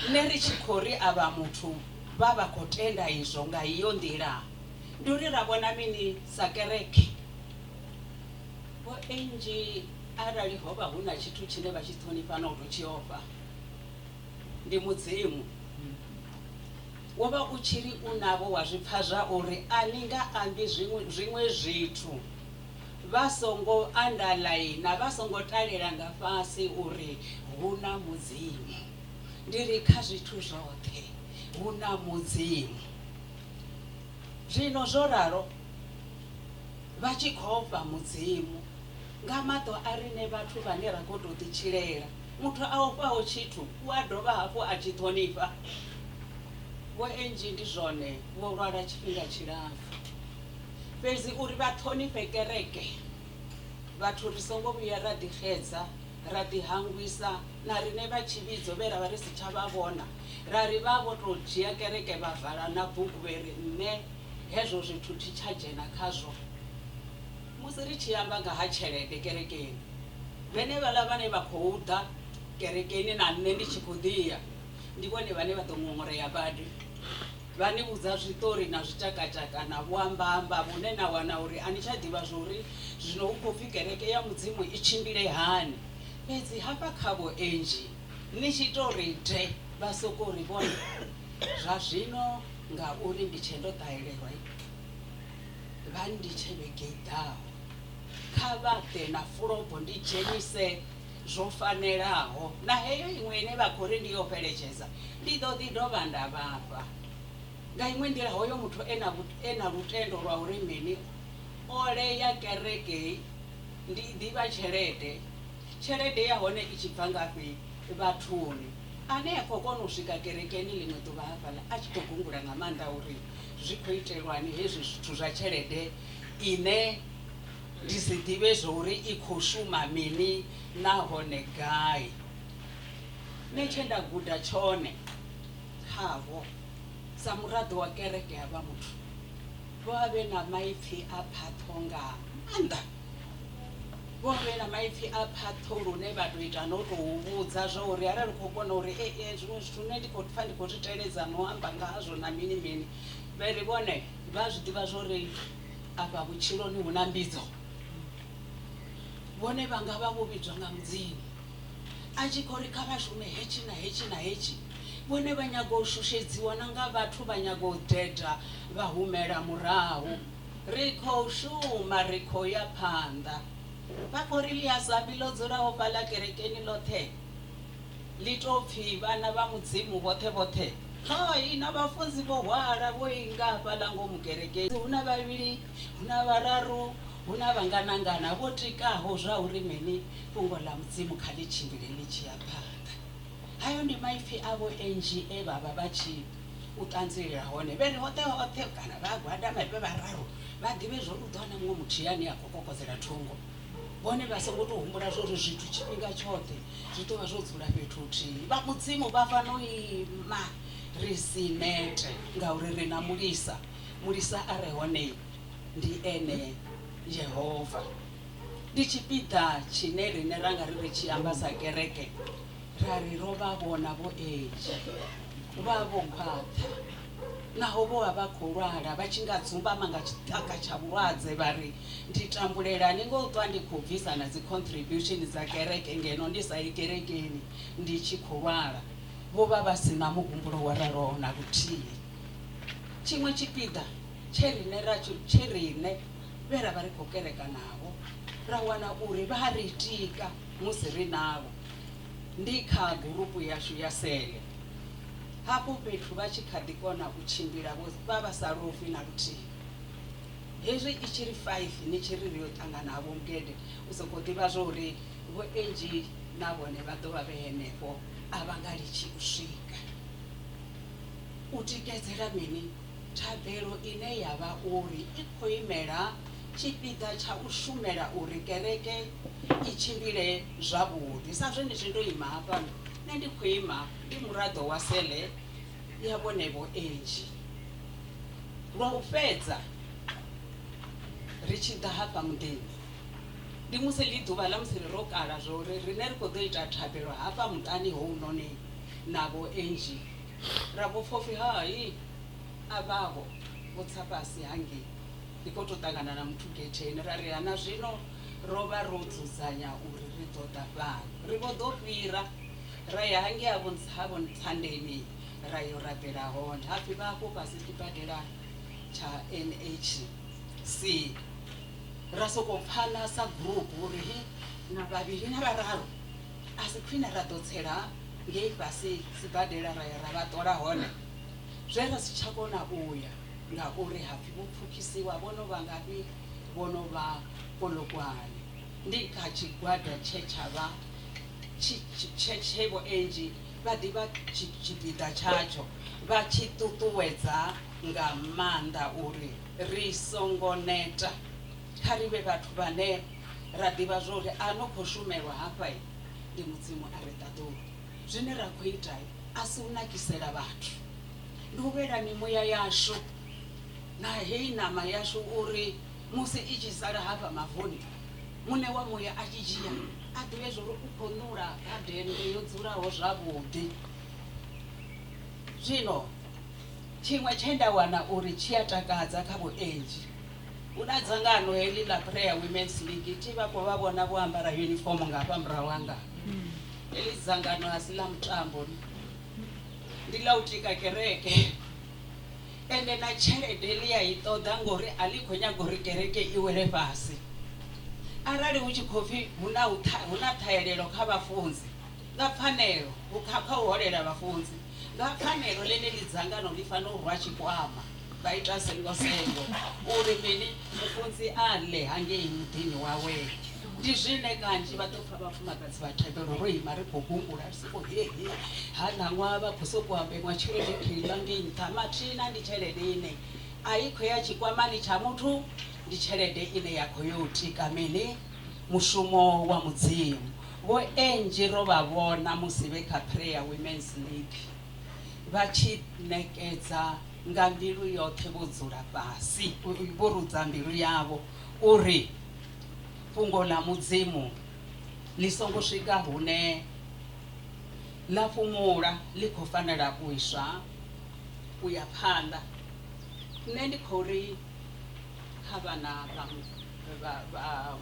nṋe ri tshi khou ri avha muthu vha vha khou tenda izwo nga iyo nḓila, ndi uri ra vhona mini sa kereke? Vho Angie, arali ho vha hu na tshithu tshine vha tshi ṱhonifha na u tou tshi ofha, ndi Mudzimu. Wo vha u tshi ri u navho wa zwi pfa zwa uri a ni nga ambi zwiṅwe zwithu vha songo underline, vha songo talela nga fhasi uri hu na Mudzimu. Ndi ri kha zwithu zwoṱhe hu na Mudzimu. Zwino zwo ralo vha tshi khou ofha Mudzimu nga maṱo a riṋe vhathu vhane ra khou tou ḓitshilela. Muthu a ofhaho tshithu u a dovha hafhu a tshi ṱhonifha. Vho Angie ndi zwone vho lwala tshifhinga tshilapfu, fhedzi uri vha ṱhonifhe kereke, vhathu ri songo vhuya ra ḓixedza, ra ḓihangwisa na riṋe vha tshivhidzo vhe ra vha ri si tsha vha vhona, ra ri vha vho tou dzhia kereke vha vala na bugu vhe ri nṋe hezwo zwithu thi tsha dzhena khazwo. Musi ri tshi amba nga ha tshelede kerekeni, vhenevhaḽa vhane vha khou ḓa kerekeni na nṋe ndi tshi khou ḓiya, ndi vhone vhane vha ḓo ṅoṅorea badi, vha ni vhudza zwiṱori na zwitshakatshaka na vhuambaamba vhune na wana uri a ni tsha ḓivha zwa uri zwino hu khou pfi kereke ya Mudzimu i tshimbile hani. Fhedzi hafha kha Vho Angie ni tshi tou ri de, vha sokou ri vhone zwa zwino ngauri ndi tshe ndo ṱahelelwa, vha nnditshe vhege i ḓaho, kha vha ḓe na fulobo ndi dzhenise zwo fanelaho, na heyo iṅwe ine vha khou ri ndi yo fheletshedza ndi ḓo ḓi dovha nda vha fha. Nga iṅwe nḓila hoyo muthu e na e na lutendo lwa uri mini, o lea kereke, ndi ḓivha tshelede, tshelede ya hone i tshi bva ngafhi? Vhathuni. Ane a khou kona u swika kerekeni ḽiṅwe ḓuvha hafhaḽa a tshi khou gungula nga maanḓa uri zwi khou itelwani hezwi zwithu zwa tshelede ine ndi si ḓivhe zwa uri i khou shuma mini nahone gai. Nṋe tshe nda guda tshone khavho sa muraḓo wa kereke ya vha muthu, vho vha vhe na maipfi a phaṱho nga maanḓa. Vho vha vhe na maipfi a phaṱho lune vha tou ita na u tou vhudza zwa uri arali u khou vhona uri ee zwiṅwe zwithu nṋe ndi khou pfha ndi khou zwi teledza no amba nga hazwo na mini mini, vha ri vhone vha zwi ḓivha zwa uri afha vhutshiloni hu na mbidzo. Vhone vha nga vha vho vhidzwa nga Mudzimu a tshi khou ri kha vha shume hetshi na hetshi na hetshi, vhone vha nyaga u shushedziwa na nga vhathu, vha nyaga u deda vha humela murahu. Ri khou shuma, ri khou ya phanḓa. Vha khou ri ḽia sambi ḽo dzulaho fhaḽa kerekeni ḽoṱhe ḽi tou pfi vhana vha Mudzimu vhoṱhe vhoṱhe. Hai, na vhafunzi vho hwala vho inga hafhaḽa ngomu kerekeni. Hu na vhavhili, hu na vhararu, hu na vhanganangana vho tikaho zwa uri mini, fhungo ḽa Mudzimu kha ḽi tshimbile ḽi tshi ya phanḓa. Hayo ndi maipfi avho Angie e vha vha vha tshi u ṱanzilela hone. Vhe ri hoṱhe hoṱhe kana vha gwadama vhe vhararu vha ḓivhe zwo uri u ḓo wana muṅwe muthihi ane a khou kokodzela thungo. Vhone vha songo tou humbula zwo uri zwithu tshifhinga tshoṱhe zwi ḓo vha zwo dzula fhethu huthihi. Vha Mudzimu vha fano ima ri si nete ngauri ri na mulisa. Mulisa a re hone ndi ene Yehova. Ndi tshipiḓa tshine riṋe ra nga ri ri tshi amba sa kereke ra ri ro vha vhona vho Angie vha vho khwaṱha, naho vho vha vha khou lwala vha tshi nga dzumbama nga tshiṱaka tsha vhulwadze vha ri ndi tambulelani ngo u ṱwa ndi khou bvisa na dzi contribution dza kereke ngeno ndi sa yi kerekeni ndi tshi khou lwala. Vho vha vha si na muhumbulo wo raloho na luthihi. Tshiṅwe tshipiḓa tshe riṋe ra tshe riṋe vhe ra vha ri khou kereka navho ra wana uri vha ri tika musi ri navho ndi kha gurupu yashu ya sele. Hafho fhethu vha tshi kha ḓi kona u tshimbila vho vha vha sa lovi na luthihi. Hezwi i tshi ri 5 ni tshi ri ri yo ṱangana ha Vho Mugede u sokou ḓivha zwa uri Vho Angie na vhone vha ḓo vha vhe henefho a vha nga litshi u swika. U tikedzela mini? Thabelo ine ya vha uri i khou imela tshipiḓa tsha u shumela uri kereke i tshimbile zwavhuḓi. Sa zwenezwi ndo ima hafha, nṋe ndi khou ima ndi muraḓo wa sele ya vhone Vho Angie. Lwa u fhedza ri tshi ḓa hafha muḓini, ndi musi ḽi ḓuvha ḽa musi ro kala zwa uri riṋe ri khou ḓo ita thabelo hafha muṱani hounoni na Vho Angie. Ra vho pfa upfi hai a vhaho vho tsa fhasi hangei. Ndi khou tou ṱangana na muthu getheni ra ri ha na zwino ro vha ro dzudzanya uri ri ḓo ḓa fhano. Ri vho ḓo fhira ra ya hangei ha vho ha vho Ntsandeni ra yo rabela hone. Ha pfi vha afho fhasi tshibadela tsha NHC. Ra sokou pfana sa group uri hi na vhavhili na vhararu a si khwine ra ḓo tsela ngei fhasi sibadela ra ya ra vha ṱola hone. Zwe ra si tsha kona u ya ngauri ha pfi vho pfukisiwa vho no vha ngafhi, vho no vha Polokwane. Ndi kha tshigwada tshe tsha vha tshi tshe tshe Vho Angie vha ḓi vha tshipiḓa tshatsho, vha tshi ṱuṱuwedza nga maanḓa uri ri songo neta. Kha ri vhe vhathu vhane ra ḓivha zwa uri a no khou shumelwa hafha ndi Mudzimu a re ṱaḓulu. Zwine ra khou ita a si u nakisela vhathu, ndi u lwela mimuya yashu na heyi ṋama yashu uri musi i tshi sala hafha mavuni, Muṋe wa muya a tshi dzhia a ḓivhe zwa uri u khou ṋula kha dennde yo dzulaho zwavhuḓi. Zwino tshiṅwe tshe nda wana uri tshi a takadza kha Vho Angie, hu na dzangano heḽi ḽa Prayer Women's League, thi vha khou vha vhona vho ambara yunifomo nga hafha murahu hanga. Heḽi dzangano a si ḽa mutambo, ndi ḽa u tika kereke. Ende na tshelede ḽi a i ṱoḓa ngori a ḽi khou nyaga uri kereke i wele fhasi. Arali hu tshi khou pfi hu na u hu na ṱhahelelo kha vhafunzi, nga pfanelo hu kha kha u holela vhafunzi, nga pfanelo ḽeneḽi dzangano ḽi fanela u rwa tshikwama vha ita sengo sengo uri mini mufunzi a ḽe hangei muḓini wawe. Ndi zwine kanzhi vha ḓo pfa vhafumakadzi vha thabelo ro ima ri khou gungula ri sokou he he ha ṋaṅwaha vha khou sokou amba iṅwe tshelede kheiḽa ngei nṱha mathina ndi tshelede ine a i khou ya tshikwamani tsha muthu ndi tshelede ine ya khou yo tika mini mushumo wa Mudzimu. Vho Angie ro vha vhona musi vhe kha Prayer Women's League vha tshi ṋekedza nga mbilu yoṱhe vho dzula fhasi vho rudza mbilu yavho uri fhungo ḽa Mudzimu ḽi songo swika hune ḽa fhumula, ḽi khou fanela u iswa u ya phanḓa. Nṋe ndi khou ri kha vhana vha vha vha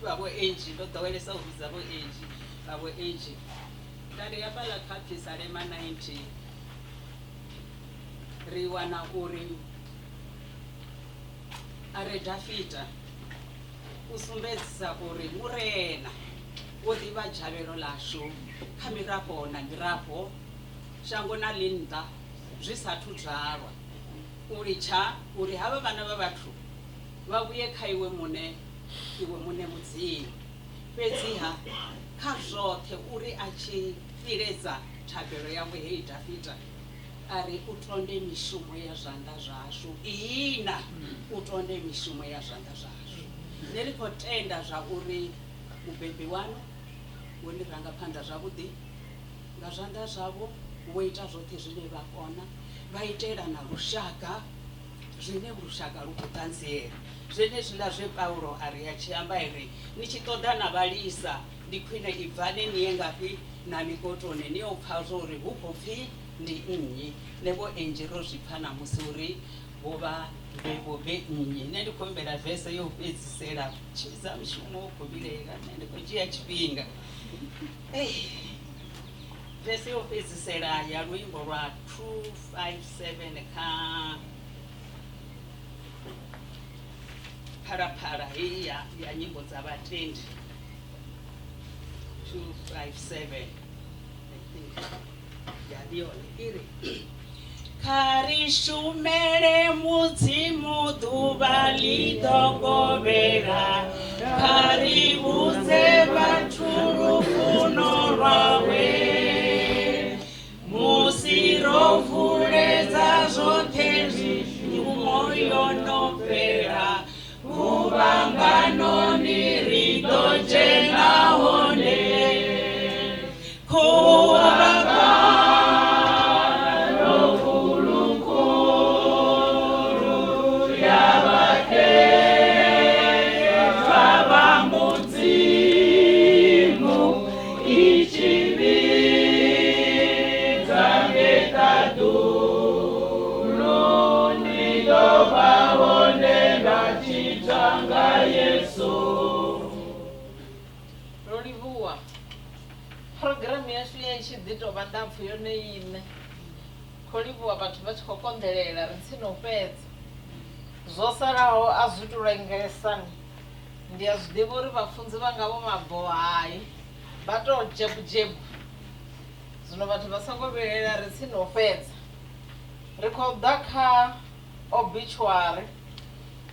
vha Vho Angie, ndo ḓowelesa u vhidza Vho Angie, vha Vho Angie, nda ri hafhaḽa kha Phisalema 90 ri wana uri A re Dafita u sumbedzisa uri Murena wo ḓi vha dzhavhelo ḽashu kha mirafho na mirafho, shango na ḽinnḓa zwi sa athu dzwalwa, u litsha uri havha vhana vha vhathu vha vhuye kha Iwe muṋe, Iwe muṋe Mudzimu. Fhedzi-ha, kha zwoṱhe uri a tshi iledza thabelo yawe heyi Dafita, A ri, U tonde mishumo ya zwanḓa zwashu. Iina, u tonde mishumo ya zwanḓa zwashu. Nṋe ri khou tenda zwa uri mubebi waṋu wo ni ranga phanḓa zwavhuḓi nga zwanḓa zwavho, vho ita zwoṱhe zwine vha kona, vha itela na lushaka zwine lushaka lu khou ṱanziela. Zwenezwiḽa zwe Paulo a ri a tshi amba i ri, Ni tshi ṱoḓa na vhalisa, ndi khwine ibvani ni ye ngafhi na mikotoni ni yo pfa zwa uri hu khou pfi ndi nnyi. Nṋe Vho Angie ro zwi pfa ṋamusi uri vho vha vhe vho vhe nnyi. Nṋe ndi khou humbela vese yo fhedzisela tshimbidza mushumo u khou vhilaela nṋe ndi khou dzhia tshifhinga. Ei. Vese yo fhedzisela ya luimbo lwa 257 kha phalaphala heyi ya, ya nyimbo dza vhatendi 257 I think ya ndi yone i ri kha ri shumele mudzimu ḓuvha ḽi ḓo kovhela kha ri vhudze vhathu lufuno lwawe musi ro vuledza zwoṱhe mishumo yo no fhela guvhanganoni ri ḓo dzhena hone khuvhangano khulukhulu ya vhakhethwa vha Mudzimu i tshi vhidzwa ngei ṱaḓulu ndi ḓo vha hone nda tshidzwa nga Yesu. Ro livhuwa. Phurogireme yashu ya i tshi ḓi tou vha ndapfu yone iṋe. Khou livhuwa vhathu vha tshi khou konḓelela ri tsini u fhedza. Zwo salaho a zwi tu lengesa ni. Ndi a zwi ḓivha uri vhafunzi vhanga vho maboho hai vha tou dzhebu dzhebu. Zwino vhathu vha songo vhilaela ri tsini u fhedza. Ri khou ḓa kha obituary.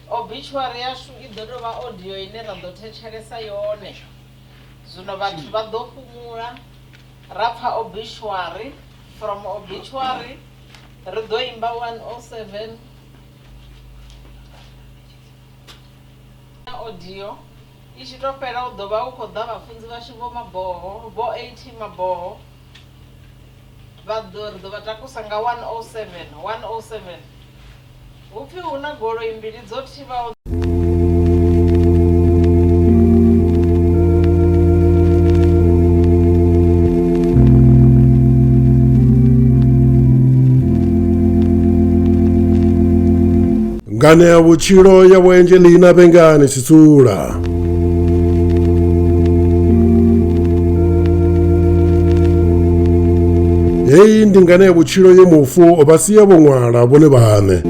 Obituary yashu i ḓo tou vha audio ine ra ḓo thetshelesa yone. Zwino vhathu vha ḓo fhumula ra pfa obituary, from obituary ri ḓo imba 107 audio i tshi to fhela u ḓo vha u khou ḓa vhafunzi vhashu vho Maboho vho AT Maboho vha ḓo ri ḓo vha takusa nga 107 107 hu pfi hu na goloi mbili dzo thivhaho Nganea vhutshilo ya Vho Angelina Vhengani Sisula. Heyi ndi nganea vhutshilo ye mufu vha sia vho ṅwala vhone vhaṋe.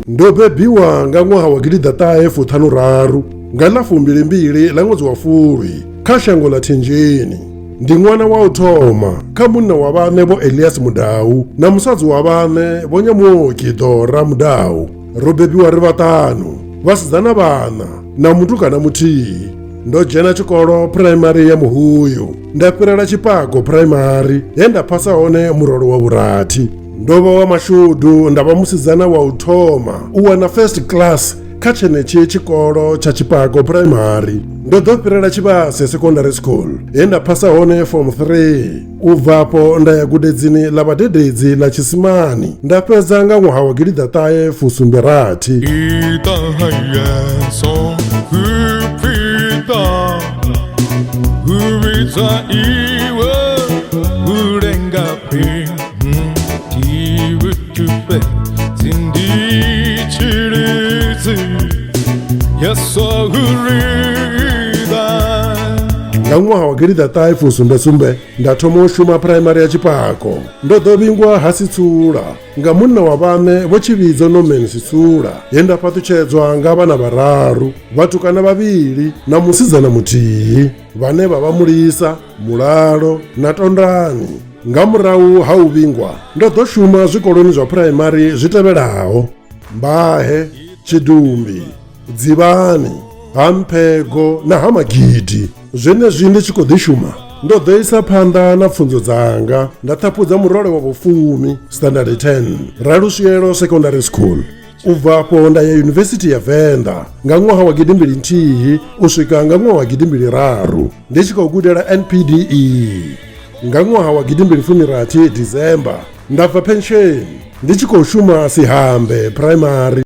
Ndo bebiwa nga ṅwaha wa gidiḓaṱahe fuṱhanu raru nga ḽa fumbilimbili ḽa ṅwedzi wa Fulwi kha shango ḽa Thinzheni. Ndi ṅwana wa u thoma kha munna wa vhaṋe Vho Elias Mudau na musadzi wa vhaṋe Vho Nyamuoki Dora Mudau. Ro bebiwa ri vhaṱanu, vhasidzana vhaṋa na mutukana muthihi. Ndo dzhena tshikolo phuraimari ya Muhuyu, nda fhirela Tshipako phuraimari he nda phasa hone murole wa vhurathi. Ndo vha wa mashudu nda vha musidzana wa u thoma u wana first class kha tshenetshi tshikolo tsha Tshipako Primary. Ndo ḓo fhirela Tshivhase Secondary School he nda phasa hone form 3. U bva afho nda ya gudedzini ḽa vhadededzi ḽa Tshisimani nda fhedza nga ṅwaha wa gidiḓaṱahe fusumbe rathi. Nga ṅwaha wa gidiḓaṱahe fusumbe sumbe nda thoma u shuma phuraimari ya Tshipako. Ndo ḓo vhingwa ha Sitsula nga munna wa vhaṋe Vho Tshivhidzo Norman Sitsula he nda fhaṱutshedzwa nga vhana vhararu, vhatukana vhavhili na musidzana muthihi vhane vha vha Mulisa, Mulalo na Tondani. Nga murahu ha u vhingwa, ndo ḓo shuma zwikoloni zwa phuraimari zwi tevhelaho, Mbahe, Tshidumbi, Dzivhani, Ha Mphego na Ha Magidi. Zwenezwi ndi tshi khou ḓi shuma, ndo ḓo isa phanḓa na pfunzo dzanga nda ṱhaphudza murole wa vhufumi, Standard 10, Raluswielo Secondary School. U bva afho nda ya Yunivesithi ya Venḓa nga ṅwaha wa gidimbili nthihi u swika nga ṅwaha wa gidimbili raru ndi tshi khou gudela NPDE. Nga ṅwaha wa gidimbili fumi rathi December nda bva pensheni ndi tshi khou shuma Sihambe Primary.